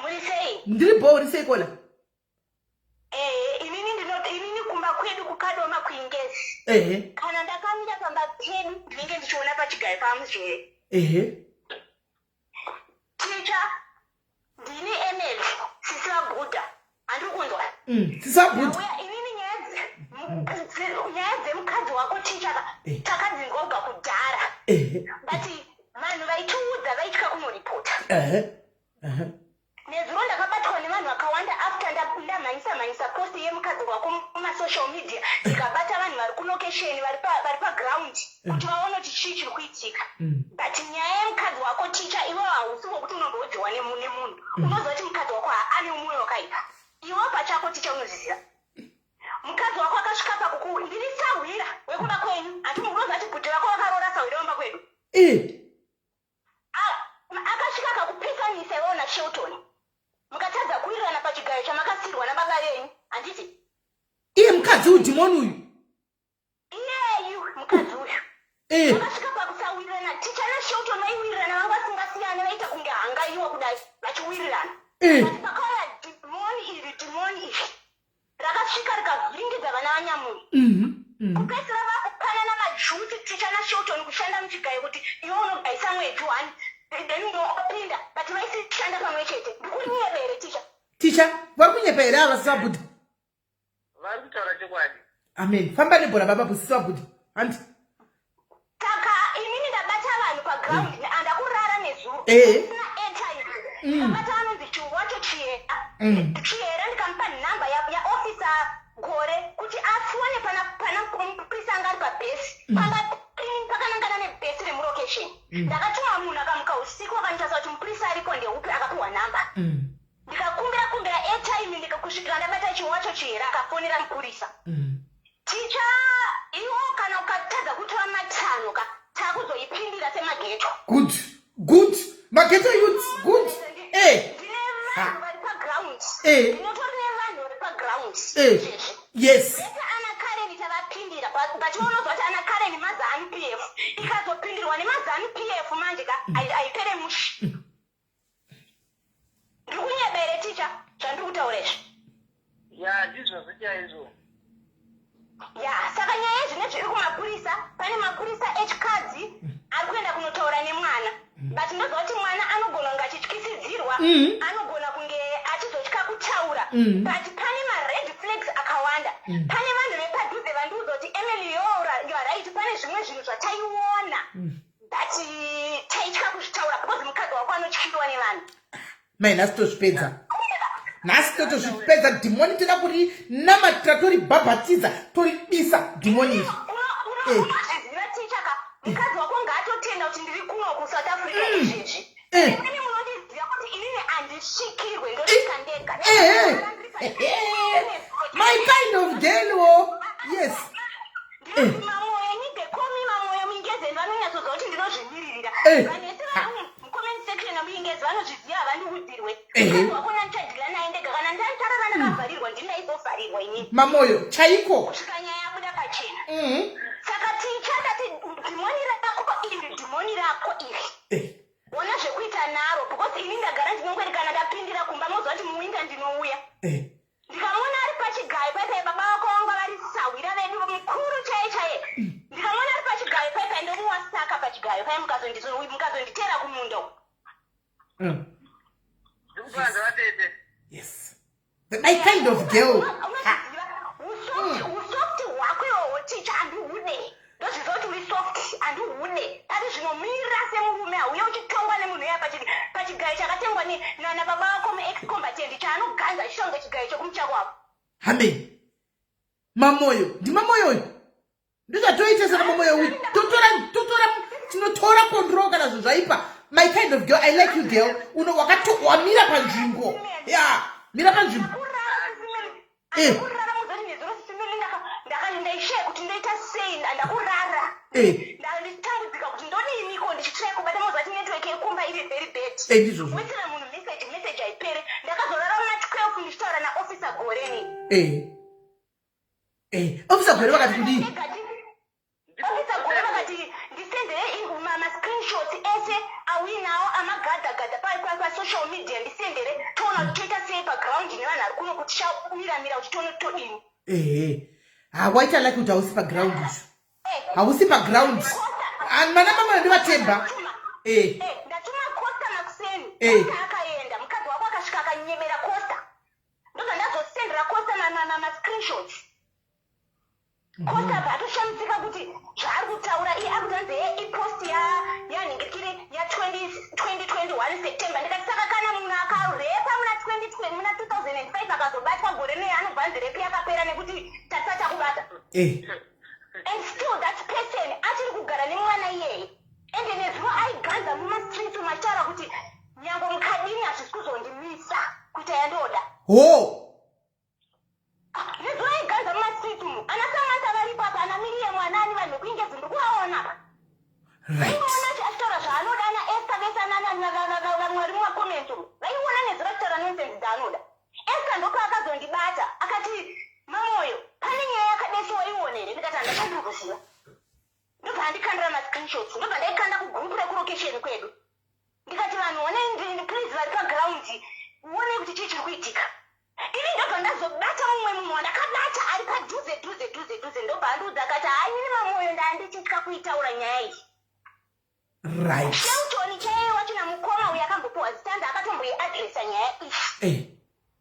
B: Muri sei?
A: Ndiri bo, uri sei, caller?
B: Inini kumba kwedu kuKadoma kuIngezi. Kana ndakamira pamba pedu ndinenge ndichiona pachigayo paMuzvere. Ticha, ndini Emily, sisi vaBhuda. Handiri kunzwa.
A: Sisi vaBhuda.
B: Ndauya inini nyaya dzemukadzi wako, ticha, takadzinzwa kudhara. But vanhu vaitiudza vaitya kunoripota.
A: Ehe ehe
B: Nezuro ndakabatwa nevanhu vakawanda after ndamhanyisa mhanyisa post yemukadzi wako mumasocial media, ndikabata vanhu vari kulocation, vari paground kuti vaone kuti chii chiri kuitika. But nyaya yemukadzi wako, ticha, iwe hausi wokuti unombodziwa nemunhu. Unoziva kuti mukadzi wako ane mwoyo wakaipa. Iwe pachako, ticha, unozviziva mukadzi wako akasvika pakuku ndiri sahwira wekumba kwenyu, handi? Unoziva kuti bhudhi vako vakaroora sahwira.
A: Eh.
B: Akasvika akakupesanisa iwewo naShelton. Mukatadza kuwirirana pachigayo chamakasiirwa nababa venyu, handiti?
A: Iye mukadzi uyu dhimoni uyu.
B: Iyeyu mukadzi uyu.
A: Eh.
B: Vakasvika pakusawirirana. Ticha naShelton vaiwirirana vanga vasingasiyane vaita kunge hangaiwa kudai vachiwirirana.
A: Eh.
B: But pakauya dhimoni iri, dhimoni iri. Rakasvika rikavhiringidza vana vanyamunhu. Kupedzisira vakupanana majuti Ticha naShelton kushanda muchigayo kuti iwe unogaisa mwedzi one then umwe opinda but vaisishanda pamwe chete. Ndikunyeba here Ticha?
A: Ticha, vari kunyepa here ava sisi vaBhudha?
C: Vari kutaura chokwadi.
A: Amen. Famba nebhora baba sisi vaBhudha. Handi.
B: Saka inini ndabata vanhu paground mm. andakurara nezuro
A: eh.
B: Sina airtime mm. Ndabata anonzi chiwacho chiyera mm. Chiyera ndikamupa nhamba yaofficer ya Gore kuti afone pana pana mupurisa anga ari pabhesi mm. Panga pakanangana nebhesi remurokesheni mm. Ndakatuma munhu akamuka usiku akanotarisa kuti mupurisa aripo ndeupi akapiwa nhamba mm. Ndikakumbira kumbira airtime ndikakusvikira ndabata chiwacho chihera akafonera mupurisa mm. Ticha iwo kana ukatadza kutora matanho ka takuzoipindira semageto.
A: Good. Good. Mageto youths good. Eh.
B: Ndine vanhu vari paground.
A: Eh.
B: Ndinotori nevanhu vari paground.
A: Eh.
B: Izvezvi.
A: Yes.
B: Vese ana Karen tavapindira but but unozwa kuti ana Karen maZanu PF ikazopindirwa nemaZanu PF manje ka haipere mushe. Ndiri kunyeba here ticha zvandiri kutaura izvi?
C: Ya, ndizvozvo chaizvo.
B: Ya, saka nyaya yezvinezvi iri kumapurisa. Pane mapurisa echikadzi ari kuenda kunotaura nemwana. But ndoziva kuti mwana anogona kunge achityisidzirwa, anogona kunge achizotya kutaura. But pane mared flags akawanda. Pane vanhu vepadhuze vandiudza kuti Emily you are right, pane zvimwe zvinhu zvataiona. But taitya kuzvitaura because mukadzi wako anotyiwa nevanhu.
A: Mai nhasi tozvipedza. Nhasi totozvipedza dhimoni toda kuri namatira toribhabhatidza toribisa dhimoni iri.
B: Eh. Unozviziva ticha ka mukadzi wako ngaatotenda kuti ndiri kuno kuSouth Africa mm. izvezvi.
A: Eh.
B: Inini munondiziva kuti inini handisvikirwe ndosvika ndega.
A: Eh. My kind of girl oh. Yes.
B: Ndinoti eh. Mamoyo nyige komi Mamoyo Muyingezi vanonyatsoziva kuti ndinozvimiririra.
A: Eh.
B: Vanhu vese vari mucomment section yaMuyingezi vanozviziva havandiudzirwe.
A: Eh.
B: Wakona ndichadhila naye ndega kana ndaitarara ndakavharirwa ndini ndaizovharirwa inini.
A: Mamoyo chaiko.
B: Kusvika nyaya yabuda pachena. Saka ticha ndati dhimoni rako iri dhimoni rako iri. Ona zvekuita naro because ini ndagara ndinongweri kana ndapindira kumba moziva kuti muwinter ndinouya. Ndikamuona ari pachigayo paipai baba vako vanga vari sahwira vedu mukuru chaiye chaiye. Ndikamuona ari pachigayo paipai ndomuwasaka pachigayo pai mukazonditeera kumunda uko.
C: Ndikupanza vatete.
A: Yes. My kind of girl.
B: Unoziva usoft hwako iwowo ticha handihude. Ndozviziva kuti uri soft handihude. Pari zvino mira semurume hauye uchitongwa nemunhu uya pachigayo chakatengwa nababa vako muex combatant chaanoganza achiita kunge chigayo chekumucha kwavo.
A: Amen. Mamoyo, ndimamoyo uyu. Ndozvatoita sana mamoyo uyu. Totora totora tinotora control kana zvinhu zvaipa. My kind of girl, I like you girl. Uno wakato wamira panzvimbo. Yeah, mira panzvimbo.
B: Eh. Ndakurara muzoti nezuro sisimeli ndaishaya kuti ndoita sei ndakurara.
A: Eh.
B: Ndichitambudzika kuti ndodiniko ndichitry kubata mozati network yekumba iri very bad.
A: Eh, ndizvozvo.
B: Kuitira munhu message message haipere. Ndakazorara muna 12 ndichitaura naofficer Goreni.
A: Eh. Eh, officer Gore vakati kudii?
B: Officer Gore vakati ndisendere ma-screenshots ese auinawo amagadhagadha pasocial media ndisendere toona kuti toita sei paground nevanhu vari kuno kuti chamiramira kuti tione kuti todini.
A: Ehe. Ha, waita lucky kuti hausi paground izvo. Hausi paground. Mana mama ndivatemba. Eh.
B: Ndatuma Costa makuseni.
A: Eh.
B: Costa akaenda mukadzi wako akasvika akanyemera Costa. Ndobva ndazosendera Costa ma-screenshots. Costa abva atoshamisika kuti zvaari kutaura iye ari kutanzi he ipost yanhingirikiri ya 2021 September. Ndikati saka kana munhu akarepa muna 2020 muna 2005 akazobatwa gore nei anobva anzi repi yakapera nekuti tatisa takubata.
A: Eh.
B: And still that person achiri kugara nemwana iyeye. Ende nezuro aiganza mumastreets umu achitaura kuti nyange mukadini hazvisi kuzondimisa kuita yandoda.
A: Ho.
B: Nezuro aiganza mumastreets umu. Ana Samantha varipo apa, ana Miriam, ana ani vanhu vekuingezi ndiri kuvaona apa.
A: Right.
B: Unoona Vamwe vari mumacomments umu vaiona nezuro achitaura nonsense dzaanoda. Esther ndopaakazondibata akati, Mamoyo, pane nyaya yakadesi waiona here? Ndikati handachandiri kuziva. Ndobva andikandira mascreenshots, ndobva ndaikanda kugroup rekurokesheni kwedu. Ndikati vanhu honai ndini please vari paground onai kuti chii chiri kuitika. Ini ndobva ndazobata mumwe munhu wandakabata ari padhuze dhuze dhuze dhuze ndobva andiudza akati haa inini Mamoyo ndandichitya kuitaura nyaya iyi.
A: Right.
B: Shelton chaiye wacho namukoma uyo akambopiwa zitanda akatomboiadresa nyaya iyi.
A: Eh.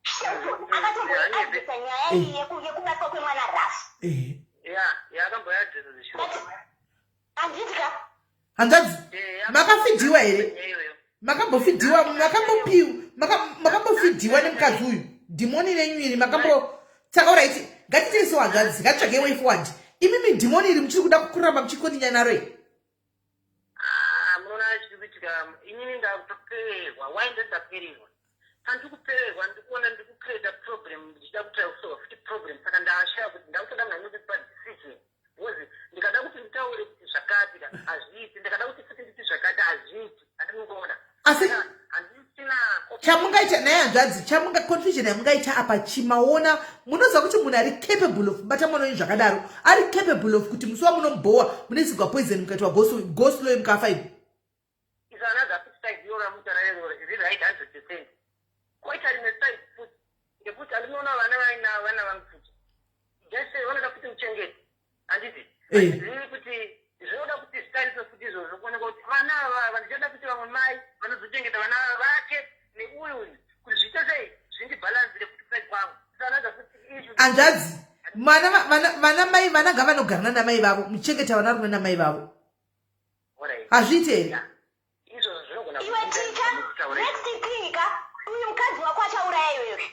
B: Shelton akatomboiadresa nyaya iyi yekubatwa kwemwana rough.
A: Eh.
C: Yeah, yeah, akamboiadresa zvishuwa.
B: But handiti ka?
A: Hanzvadzi,
C: Eh,
A: makafidhiwa here?
C: iyoyo.
A: Makambofidhiwa, makambopiwa, makambofidhiwa nemukadzi uyu. Dhimoni renyu iri makambo Saka alright, ngatiteiso hanzvadzi, ngatitsvage way forward. Imimi dhimoni iri muchiri kuda kuramba muchikondinya naro here?
C: Ah, munoona chiri kuitika inini ndakutopererwa. Why ndodapererwa? Pandiri kupererwa ndikuona ndiri kucreata problem ndichida kutry kusolva futi problem saka ndashaya kuti ndakutoda munhu anondipa decision because ndikada kuti nditaure kuti zvakati ka hazviiti ndikada kuti futi nditi zvakati hazviiti handinokuona
A: Asi
C: handisina
A: chamungaita naye hanzvadzi, chamunga confusion yamungaita apa chimaona munoziva kuti munhu ari capable of kubata mwana wenyu zvakadaro, ari capable of kuti musi wamunomubhowa munoisigwa poison mukaitwa go slow mukafa imi.
C: Is another futi side yora mutaura iroro iri right 100%. Koita rimwe side futi yekuti andinoona vana vainavo vana vangu futi jese vanoda kuti muchengete handiti handizivi kuti zvinoda kuti zvitariswe futi izvozvo kuoneka kuti vana ava ndichada kuti vamwe mai vanozochengeta vana vake neuyu uyu kuti zviite sei zvindibhalansire futi side kwangu. Is another futi issue.
A: Hanzvadzi, vana mai vana ngavanogarana namai vavo, muchengeta vana rume namai vavo.
C: Alright.
A: Hazviite here?
C: Yeah. Izvozvo zvinogona
B: Iwe
C: kuita
B: ticha,
C: mukutaura
B: next thing ka, uyu mukadzi wako achauraya iwewe.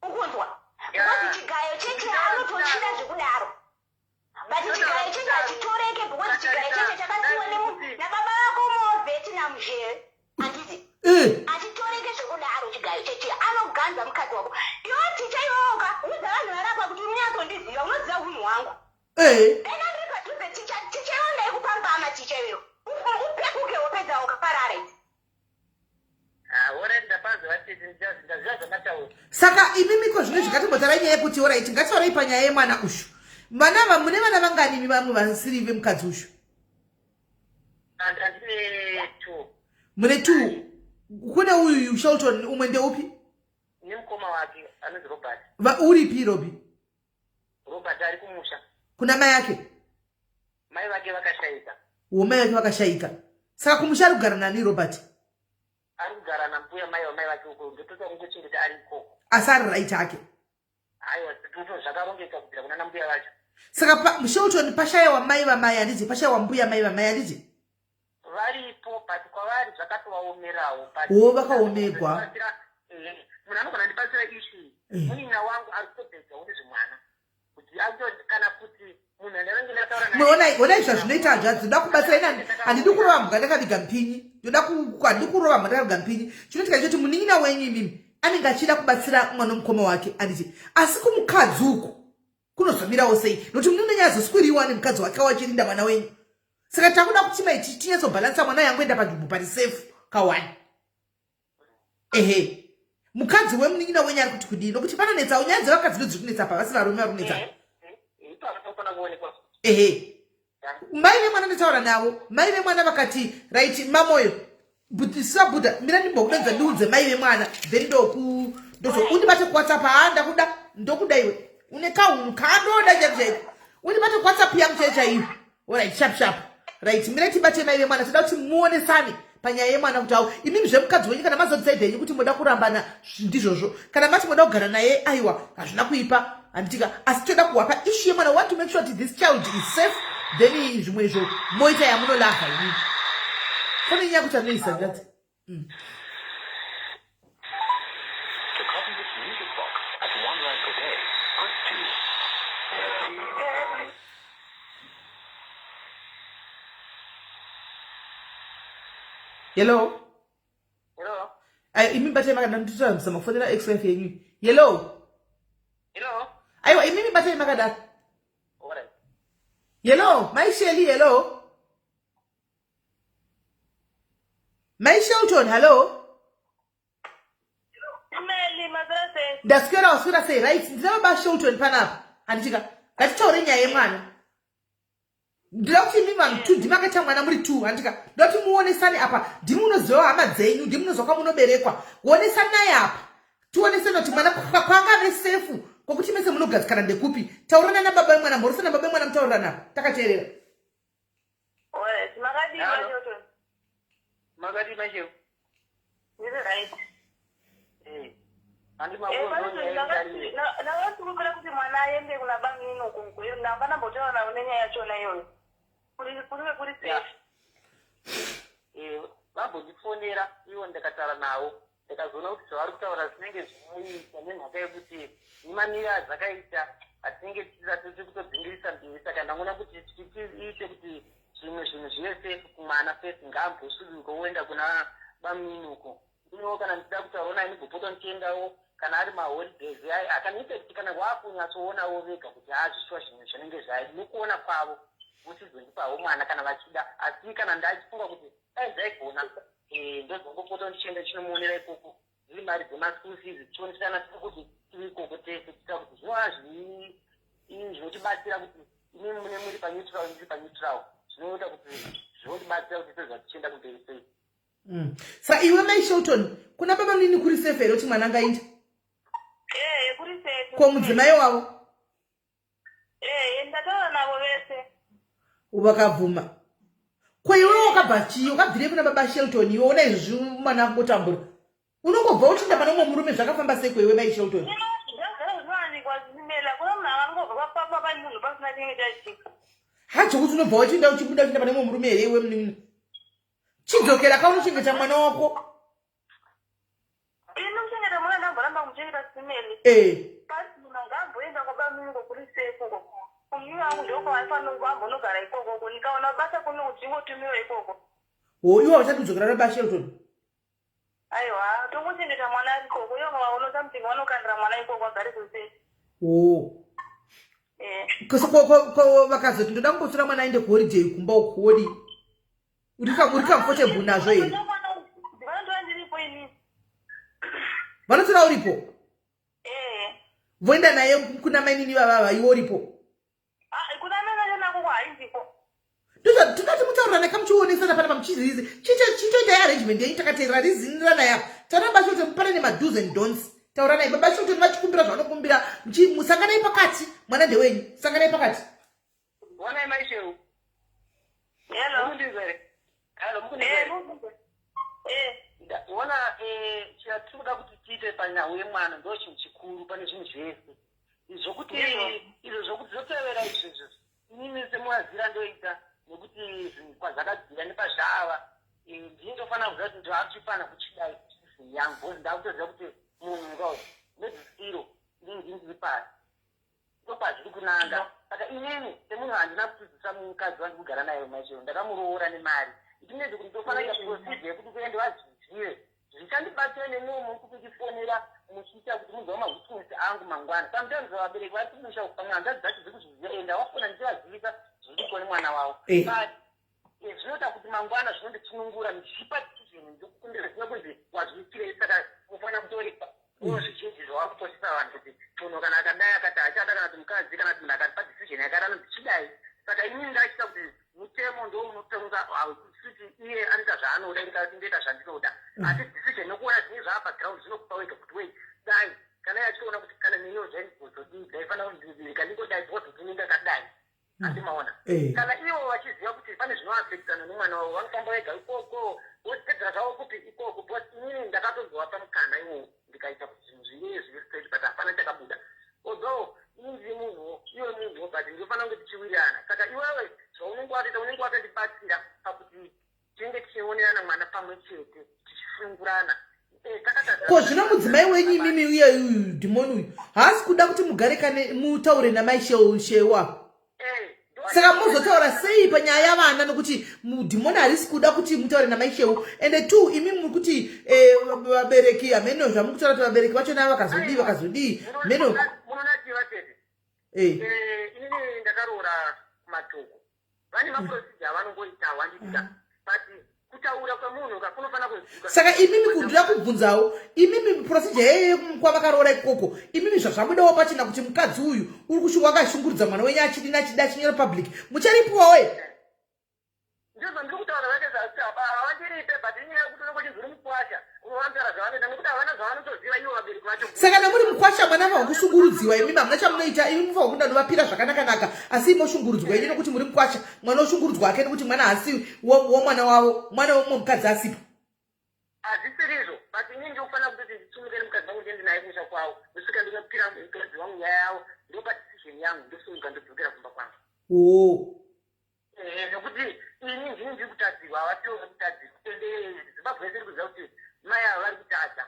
B: Ukunzwa?
C: Yeah.
B: Because chigayo cheche anotochida zvekudaro. But chigayo cheche hachitoreke because chigayo cheche chakasiwa nababa vako muovheti namuzhere. Handiti? Hachitoreke zvekudaro chigayo cheche. Anoganza mukadzi wako. Iwe ticha iwewe ka, udza vanhu varapa kuti unyatsondiziva, unoziva hunhu hwangu. Dai ndiri padhuze ticha, ticha iwewe ndaikupa mbama ticha iwewe. Upekuke wopedza ukaparara idzi.
C: Ah, alright, ndapanzwa vatete, ndaziva zvamataura.
A: Saka imimi ko zvino zvingatimbotaura nyaya yekuti alright, ngatitaurei panyaya yemwana ushu. Vana ava mune vana vangani imi vamwe vasiri vemukadzi ushu?
C: Andine 2.
A: Mune 2. Kune uyu Shelton, umwe ndeupi?
C: Nemukoma wake anonzi Robert.
A: Uripi Robi?
C: Robert ari kumusha.
A: Kuna mai ake?
C: Mai vake vakashaika.
A: Wo mai vake vakashaika. Saka kumusha ari kugara nani Robert?
C: Ari kugara nambuya mai vamai vake uko, ndotoda kungochengeta ari ikoko.
A: Asi ari right ake?
C: Aiwa, toto zvakarongeka kubvira kuna nambuya vacho.
A: Saka Shelton pashaiwa mai vamai handiti, pashaiwa mbuya mai vamai handiti?
C: Varipo, but kwavari zvakatovaomerawo. But
A: Wo, vakaomegwa.
C: Munhu anogona kundibatsira issue. Munin'ina wangu ari kutobhedzawo nezvemwana. Kuti kana kuti munhu anenge ndataura naye.
A: Onai zvazvinoita hanzvadzi, ndoda kubatsira ini handidi kurova mhuka ndakaviga mpinyi. Ndoda handidi kurova mhuka ndakaviga mpinyi. Chinoitika choti munin'ina wenyu imimi anenge achida kubatsira mwana wemukoma wake handiti, asi kumukadzi uku kunozomirawo sei? Nokuti munhu unenge azoswiriwa nemukadzi wake wachirinda mwana wenyu. Saka takuda kuti mai tinyatsobhalansa mwana yangu enda panzvimbo pari safe kawani. Ehe. Mukadzi wemunin'ina wenyu ari kuti kudii? Nokuti panonetsawo nyaya dzevakadzi ndodziri kunetsa apa, vasi varume vari kunetsa. Ehe. Mai vemwana nditaura navo, mai vemwana vakati right Mamoyo, sisa Buddha, mira ndimbokudenza ndiudze mai vemwana, then ndozo undibate kuWhatsApp, haa ndakuda, ndokuda iwe. Une kahunhu kandoda chaiko chaiko. Undibate kuWhatsApp yangu chaiyo chaiyo. Alright, sharp sharp. Right, mira tibate mai vemwana, toda kuti muonesane panyaya yemwana kuti awo imimi zvemukadzi wenyu kana mazodecide henyu kuti moda kurambana ndizvozvo, kana mati moda kugara naye aiwa hazvina kuipa handitika, asi toda kuwapa issue yemwana, want to make sure that this child is safe, then zvimwe izvo moita yamunolavha imimi. Foni nyaya kuti anoisa ndati.
F: To copy this music box at 1 rand per day, press 2.
A: Hello.
C: Hello.
A: Ai, imi batai makadaro, nditoramisa makufonera ex-wife yenyu. Hello.
C: Hello.
A: Aiwa, imimi batai makadaro.
C: Alright.
A: Hello, mai Shelly, hello. Mai Shelton, hello. Ndaswera waswera sei? Right, ndina baba Shelton panapa. Handitika. Ngatitaure nyaya yemwana. Ndinoda kuti imi vanhu two ndimi akaita mwana muri two handika. Ndinoda kuti muonesane apa. Ndimi munoziva hama dzenyu, ndimi munoziva kwamunoberekwa. Onesanai apa. Tionesane kuti mwana kwangave sefu kwekuti mese munogadzikana ndekupi. Taurana nababa vemwana, mhoresana baba vemwana mutaurirana apa. Takateerera.
B: Makadii Shelton?
C: Makadii Masheu?
B: Ndiri right.
C: Eh.
B: Ndakasikumbira kuti mwana aende kuna bamnini uko Gweru. Ndanga ndambotaura navo nenyaya yachona iyoyo. Kunge kuri safe.
C: Eh, vambondifonera ivo ndakataura navo ndikazoona kuti zvavari kutaura zvinenge zvinoita nemhaka yekuti nemaniro azvakaita atinenge tiri kutodzingirisa mberi saka ndangoona kuti tiite kuti zvimwe zvinhu zvive safe kumwana first ngaambosuduka oenda kuna bamunini uko iniwo kana ndichida kutaurawo naye ndigopota ndichiendawo kana ari maholidays akaniite kuti kana waakunyatsoonawo vega kuti haazvishuwa zvinhu zvinenge zvai nokuona kwavo vochizondipawo mwana kana vachida asi kana ndachifunga kuti dai zvaigona eh, ndozongopota ndichienda chinomuonera ikoko dziri mari dzemaschool fees tichionesana tiri kuti tiri ikoko tese tiita kuti zvinova zvinotibatsira kuti imi mune muri paneutral ndiri paneutral zvinoita kuti zvinotibatsira kuti tozva tichienda kumberi sei
A: mm. sa iwe mai shelton kuna baba munini kuri safe here kuti mwana angaenda
B: eh, kuri safe
A: ko mudzimai wavo
B: Eh, ndataura navo vese.
A: Vakabvuma. Ko iwe wakabva chii? Wakabvirei kuna baba Shelton iwe ona izvi mwana akungotambura. Unongobva uchinda pane umwe murume zvakafamba sei ko iwe mai Shelton? Hacho kuti unobva uchinda uchibuda uchinda pane umwe murume here iwe munin'ina? Chidzokera ka unochengeta mwana wako.
B: Ini kuchengeta mwana ndamboramba kumuchengeta simeli.
A: Eh.
B: Pasi munhu ngaamboenda kwabamungu kuri safe uko. Kumnini wangu ndokwavaifanira kuambonogara ikoko uko. Ndikaona basa kuno kuti ndingotumiwa ikoko.
A: Wo iwe hauchadi kudzokera nababa Shelton?
B: Aiwa, tongochengeta mwana ari ikoko. Ivo vaona something vanokandira mwana ikoko agare kuri safe.
A: Wo.
B: Eh.
A: Ko vakazoti ndoda kumbotora mwana aende kuholiday kumba uko wodii? Uri comfortable nazvo here? Vanotora uripo?
B: Eh.
A: Voenda naye kuna mainini vavava iwe uripo?
B: Ah, kuna mai nako kwahaindiko.
A: Ndozvatingati mutaurirana kamuchionesana panapa muchizizi chitoitai arrangement yenyu takateerera rizinirana yapa taura baba Shelton mupane nemado's and don'ts tauranai baba Shelton vachikumbira zvavanokumbira musanganai pakati mwana ndewenyu sanganai pakati
C: Wanai mai Sheu.
B: Hello.
C: Mukundinzwa here? Hello, mukundinzwa
B: Eh,
C: here?
B: mukundinzwa. Eh.
C: Ona eh chatiri kuda kuti tiite panyau yemwana ndo chinhu chikuru pane zvinhu zvese. Zvokuti izvo zvokuti zvotevera izvezvo. Inini semuwazira ndoita nekuti zvinhu kwazvakabvira nepazvava eh, ndini ndofanira kuziva kuti ndoachifanira kuchidai yangu because ndakutoziva kuti munhu ngawo medzisiro inini ndini ndiri pasi ndopazviri kunanga saka inini semunhu handina kutidzisa mukadzi wandiri kugara naye machero ndakamuroora nemari itinezi kuti ndofanira kuita procedure yekuti kuende vazvizive zvichandibatsira neniwo muri kundifonera muchiita kuti munzwa mawitness angu mangwana sometimes vabereki vari kumusha pamwe hanzvadzi dzacho dziri kuzviziva enda wafona ndichivazivisa zviriko nemwana wavo
A: eh.
C: but eh, zvinoita kuti mangwana zvinondisunungura ndichipa decision ndikukumbira zvisina kunzi wazviitirei saka unofanira kutoripa uno zvizhinji zvawakutosisa vanhu kuti munhu kana akadai akati achada kana kuti mukadzi kana kuti munhu akatipa decision yakati anonzi chidai saka inini ndachiita kuti mutemo ndo unotonga haukuti iye anoita zvaanoda ini kana ndoita zvandinoda mm. asi decision nokuona zvinenge zvava paground zvinokupa wega kuti wei dai kana iye achitoona kuti kana neniwo zvaizodii ndaifanira kundirika ndingodai because ndini ndakadai mm. andimaona
A: eh.
C: kana ivo vachiziva kuti pane zvinoafektana nemwana wavo vanofamba vega ikoko vozipedzera zvavo kupi ikoko because inini ndakatonzowapa mukana iwowo ndikaita kuti zvinhu zvive zviri straight but hapana chakabuda although ini ndiri munhuwo iwe munhuwo but ndinofanira kunge tichiwirirana saka iwewe zvaunenge watoita unenge watondibatsira pakuti tinenge tichionerana mwana pamwe chete tichisunungurana eh,
A: ko zvino mudzimai wenyu imimi uye uyu dhimoni uyu haasi kuda kuti mugare kane mutaure namai shewa
C: eh,
A: saka muzotaura sei panyaya yavana nokuti mudhimoni harisi kuda kuti mutaure namai sheu ende two imi muri kuti eh, vabereki hameno zvamukutaura kuti vabereki vachona vakazodii vakazodii meno
C: inini ndakaroora kumatoko vane maprocedure avanongoita wandiita but kuti Kutaura kwemunhu ka kunofanira kunzwika.
A: Saka imimi kundira kubvunzawo imimi procedure yeye kwavakaroora ikoko, imimi zvazvabudawo pachena kuti mukadzi uyu uri kushuwa akashungurudza mwana wenyu achidini achida achinyora public, mucharipiwawo here?
C: Ndizvo ndiri kutaura zvake zvasi apa havandiripe, but inyaya yekuti unenge uchinzi uri mukwasha unovambira zvavanoita nekuti havana zvavanotoziva ivo vabereki vacho.
A: Saka kana muri mukwasha mwana anofanirwa kushungurudziwa, imimi hamuna chamunoita, imi mufanirwa kuda novapira zvakanaka-naka, asi imi moshungurudzwa ini nekuti muri mukwasha, mwana oshungurudzwa hake nekuti mwana haasi womwana wavo, mwana womumwe mukadzi asipo.
C: Hazvisirizvo, but inini ndikufanira kutoti ndisumuke nemukadzi wangu ndiende naye kumusha kwavo, ndosvika ndinopira mukadzi wangu nyaya yavo, ndopa decision yangu, ndosumuka ndodzokera kumba kwangu.
A: Oo.
C: Ehe, nekuti ini ndini ndiri kutadzirwa, havasiwo vari kutadzirwa, ende Zimbabwe yese iri kuziva kuti mai ava vari kutadza.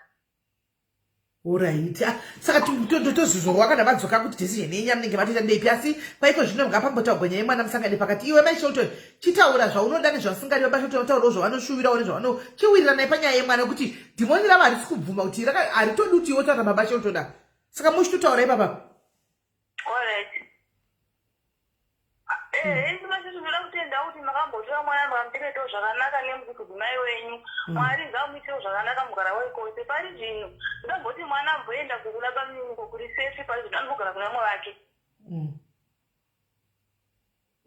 A: Orit, ah, saka tozvizorwa kana vadzoka kuti decision yenyu yamunenge matoita ndeipi, asi kwaiko zvino ngapambotaurwa nyaya yemwana musangane pakati. Iwe mai Shelton chitaura zvaunoda nezvausingadi, baba Shelton vataurawo zvavanoshuvirawo nezvavano, chiwiriranai panyaya yemwana kuti dhimoni ravo harisi kubvuma kuti haritodi kuti iwe utaura baba Shelton ava, saka muchitotaura ipapa.
B: Alright. Eh, isi manje tinoda kutenda kuti makambotora mwana mukamuchengetawo zvakanaka nemudzimai wenyu. Mwari ngaamuitewo zvakanaka mugara wekose. Pari zvino ndamboti mwana amboenda kukuna bamnini uko kuri safe, pari zvino anogara kuna vamwe vake.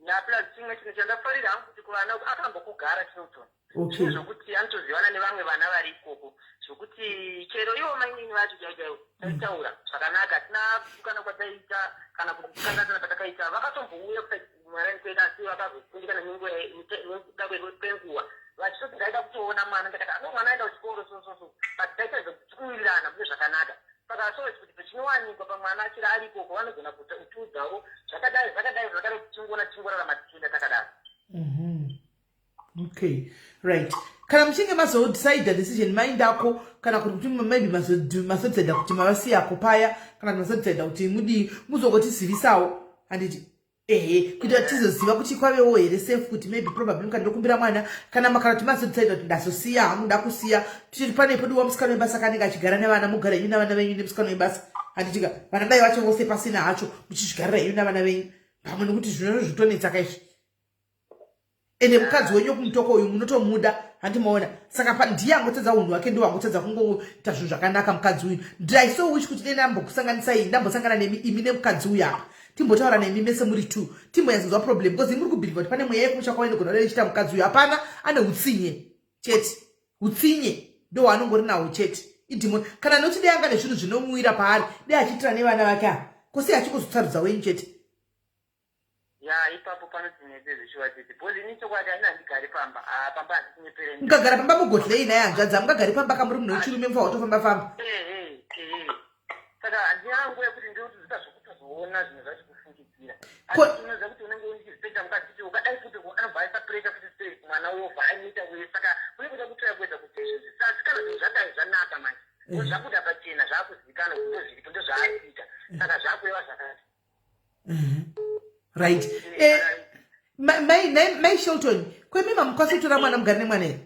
C: Na plus chimwe chinhu chandafarira hangu kuti kuvana uku akambokugara Chilton. Zvinhu zvokuti anotozivana nevamwe vana vari ikoko zvokuti chero ivo mainini vacho chaivo chaivo taitaura zvakanaka, hatina kutukana kwataiita kana kuti kukanganisana patakaita. Vakatombouya kumaraini kwedu asi vakazokundikana nenguva nekuda kwenguva vachitoti ndaida kutoona mwana, ndakati ano mwana aenda kuchikoro so so so, but taita zvekuwirirana mune zvakanaka. Saka so kuti pachinowanikwa pamwana achiri ari ikoko vanogona kutiudzawo zvakadai zvakadai zvakadai, tichingoona tichingorarama tichienda takadaro.
A: Okay, right, kana muchinge mazodecida decision maindako kana kuti maybe mazodecida kuti mavasiyako paya, kana kuti mazodecida kuti mudii, muzongotizivisawo, handiti? Ehe, kuitira tizoziva kuti kwavewo here safe kuti maybe probably mukandokumbira mwana kana makana kuti mazodecida kuti ndazosiya hangu, ndakusiya, tichiti pane podiwa musikana webasa kanenge achigara nevana, mugara henyu navana venyu nemusikana webasa, handitika? Vana mai vacho vose pasina hacho, muchizvigarira henyu navana venyu pamwe, nekuti zvino zvitonetsa kaizvi. Ende mukadzi wenyu wekumutoko uyu munotomuda, handimaona? Saka ndiye angotadza unhu hwake, ndo angotadza kungoita zvinhu zvakanaka mukadzi uyu. I so wish kuti dei ndambokusanganisai, ndambosangana nemi imi nemukadzi uyu apa, timbotaura nemi mese muri two, timbonyatsonzwa problem, because muri kubhilivha kuti pane mweya yekumusha kwavo inogona kudai ichiita mukadzi uyu. Hapana, ane utsinye chete, utsinye ndo hwaanongori nahwo chete, idhimoni. Kana noti dei anga nezvinhu zvinomuwira paari, dei achiitira nevana vake apa, kose achingozosarudza wenyu chete.
C: Ya, ipapo panotinetse zveshuwa chete, because ini chokwadi haina handigari pamba, haa pamba handikunyepere.
A: Mukagara pamba mugodlei naye hanzvadzi? Hamungagari pamba kamuri munhu wechirume, mufa watofamba famba.
C: Ehe ehe, saka handina nguva yekuti ndinotozoita zvokutozoona zvinhu zvacho kufungidzira, asi unoziva kuti unenge uchizipeta mukadzi kuti ukadai futi anobva aisa pressure futi sei mwana wobva ainoita uye, saka unenge uda kutoya kuedza kuti zvinhu zvisasi kana zvinhu zvadai zvanaka manje, zvabuda pachena, zvakuzivikanwa kuti ndozviripo, ndozvaari kuita, saka zvakureva zvakati.
A: Right, mai Shelton, kwemi mamukwanisa kutora mwana mugari nemwana here?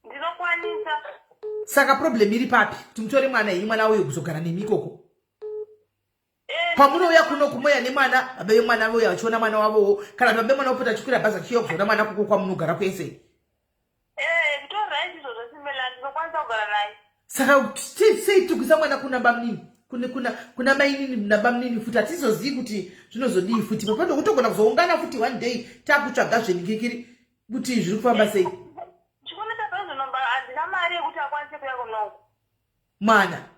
B: Ndinokwanisa.
A: Saka problem iri papi kuti mutore mwana iyi, mwana uyo kuzogara nemi ikoko? Pamunouya kuno kumoya nemwana, baba vemwana vouya vachiona mwana wavowo, kana kuti baba vemwana vopota achikwira bhazi achiuya kuzoona mwana koko kwamunogara kwese.
B: Right, izvozvo Simela, ndinokwanisa kugara naye.
A: Saka sei tikuisa mwana kuna bamunini, kuna mainini nabamunini futi? Hatizozivi kuti zvinozodii futi papo, kutogona kuzoungana futi one day takutsvaga zvenikikiri kuti zviri kufamba sei.
B: Chikonesa paizvonomba handina mari yekuti akwanise kuya kunoko.
A: Mwana?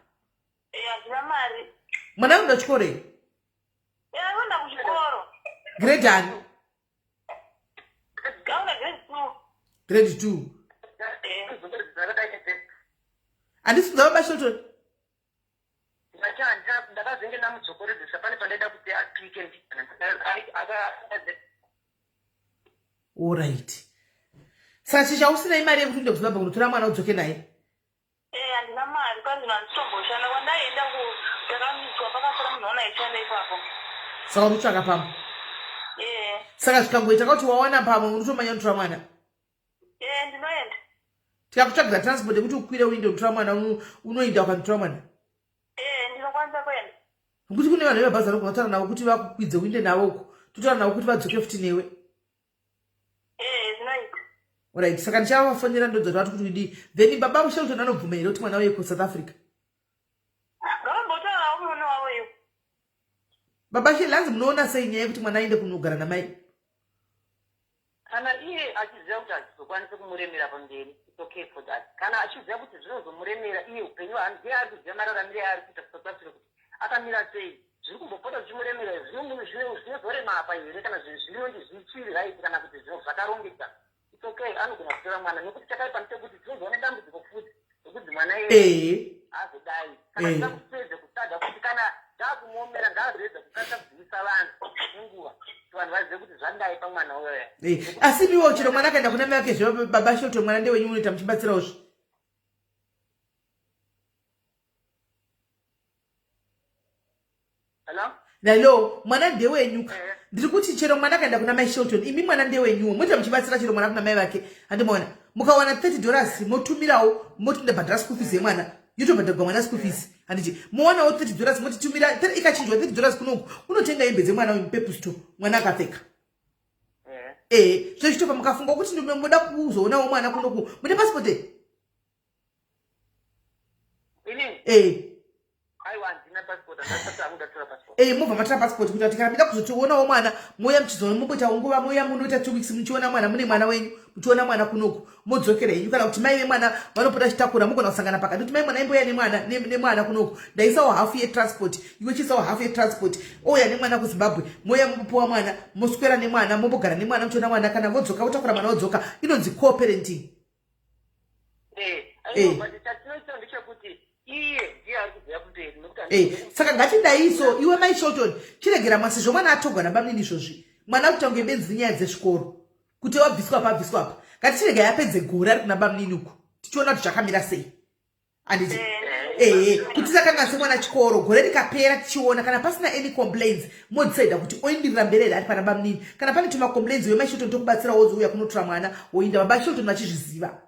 B: Handina mari.
A: Mwana anoenda kuchikoro here?
B: Anoenda kuchikoro.
A: Grade ani?
B: Anoenda grade 2.
A: Grade 2. Handisi kunzwa, baba Shelton.
C: Ndakazenge ndamudzokoredzesa pane pandaida kuti apike.
A: Alright, saka chichausina imari yekuti uende kuZimbabwe kunotora mwana udzoke naye?
B: Handina mari kwanzi handitomboshanda kwandaenda ndakamiswa, pakasara munhu ona aishanda ipapo.
A: Saka uri kutsvaka pamwe? Saka zvikangoita kuti wawana pamwe, unotomanya unotora mwana?
B: Ndinoenda.
A: Tikakutsvagira transport yekuti ukwire uinde unotora mwana, unoinda ukanotora mwana?
B: Ndinokwanisa kuenda.
A: Nekuti kune vanhu vemabhazi vanogona kutaura navo kuti vakukwidze uinde navo uko, totaura navo kuti vadzoke futi newe.
B: Zvinoita.
A: Right, saka ndichavafonera ndodzoti vati kuti kudii. Then baba Shelton anobvuma here kuti mwana uye kuSouth Africa?
B: Ngavambotaurawo murume wavo iwo.
A: Baba Shelton hanzi munoona sei nyaya yekuti mwana aende kunogara namai?
C: Kana iye achiziva kuti hazvizokwanisi kumuremera pamberi, it's okay for that. Kana achiziva kuti zvinozomuremera iye upenyu ndiye ari kuziva mararamire aari kuita kuSouth Africa kuti akamira sei, zviri kumbopota zvichimuremera zvinozorema apa here kana zvinonzi zvichiri right kana kuti zvakarongeka. It's okay, anogona kutora mwana nekuti chakaipa ndechekuti tinozoona dambudziko futi rekuti mwana iye azodai. Kana tida kupedza kusada kuti kana zvakumuomera ngaazoedza kukasika kuzivisa vanhu nenguva kuti vanhu vazive kuti zvadai pamwana uyoya.
A: Asi imiwo chero mwana akaenda kuna mai vake zve baba Shelton mwana ndewenyu munoita muchibatsirawo zve.
C: Hello?
A: Hello, mwana ndewenyu ka. Eh. Ndiri kuti chero mwana akaenda kuna mai Shelton, imi mwana ndewenyuwo. Moita muchibatsira chero mwana kuna mai vake. Handimaona. Mukawana 30 dollars motumirawo moti ndabhadhara school fees yemwana. Yotobhadharwa mwana school fees. Handiti mowanawo 30 dollars motitumira ikachinjwa 30 dollars kunoku unotenga hembe dzemwana uyu mupepusto mwana akapfeka.
C: Eh.
A: Eh, zvezvitopa mukafunga kuti munoda kuzoonawo mwana kunoku. Mune passport here?
C: Eh. Aiwa handina passport handasati hangu ndatora passport.
A: Eh mobva matora passport kuita kuti kana mida kuzotionawo mwana mouya muchizoona momboitawo nguva mouya munoita 2 weeks muchiona mwana mune mwana wenyu muchiona mwana kunoku modzokera henyu kana kuti mai vemwana vanopota chitakura mogona kusangana pakati kuti mai mwana imbouya nemwana nemwana kunoku ndaisawo hafu yetransport iwe chiisawo hafu yetransport ouya nemwana kuZimbabwe mouya mopuwa mwana moswera nemwana mombogara nemwana muchiona mwana kana vodzoka votakura mwana vodzoka inonzi co-parenting.
C: Eh, eh.
A: Eh, saka ngatidaiso iwe mai Shelton chiregera mwa sezvo mwana atogwa nabamunini izvozvi mwana akuita kunge benzi nenyaya dzezvikoro kuti wabviswa apa abviswa apa ngatichiregai apedze gore ari kuna bamunini uku tichiona kuti zvakamira sei handiti ehe kuti tisakanganise mwana chikoro gore rikapera tichiona kana pasina any complaints modecida kuti oindirira mberi here ari pana bamunini kana pane tumacomplaints iwe mai Shelton tokubatsira wozouya kunotora mwana woinda baba Shelton vachizviziva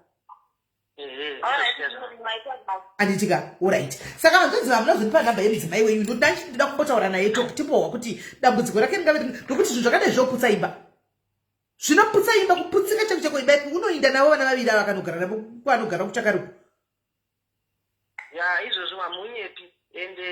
A: handiti ka orit saka vanzonzi vamuna kuzondipa nhamba yemudzimai wenyu ndoda ndida kumbotaura naye timbohwa kuti dambudziko rake ringave nokuti zvinhu zvakadai zvinoputsa imba zvinoputsa imba kuputsika chako chako imba unoinda navo vana vaviri ava akanogara navo kwaanogara kuchakaruku
C: ya izvozvo hamunyepi ende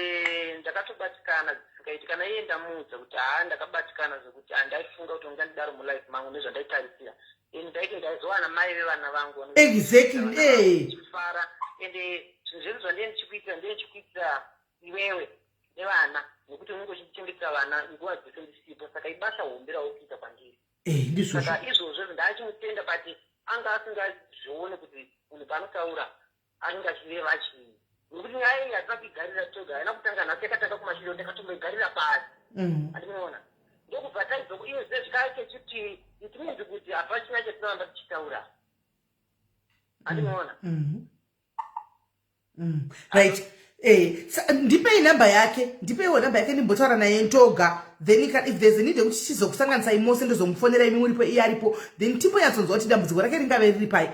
C: ndakatobatikana zvisingaiti kana iye ndamuudza kuti haa ndakabatikana zvekuti handaifunga kuti ungandidaro mulife mangu nezvandaitarisira and ndaiti ndaizowana mai vevana vangu
A: exactly
C: eh. fara ende zvinhu zvese zvandee ndichikuitira ndee ndichikuitira iwewe nevana nekuti unenge uchindichengetera vana nguva dzese ndisipo saka ibasa hombe rauri kuita kwandiri
A: eh, ndizvozvo
C: saka izvozvo ndaachimutenda but anga asingazvione kuti munhu paanotaura anenge achireva chii nekuti nyaya iyi hatina kuigarira toga haina kutanga nhasi yakatanga kumashure takatomboigarira pasi mm. andinoona ndokubva taibva iye zvezvikaa chechipiri it means kuti hapachina chatinoramba tichitaura andinoona
A: mm. mm. right eh, ndipei nhamba yake ndipeiwo nhamba yake ndimbotaura naye ntoga then if there's a need yekuti tichizokusanganisai mose ndozomufonera imi muripo iye aripo then timbonyatsonzwa kuti dambudziko rake ringave riri pai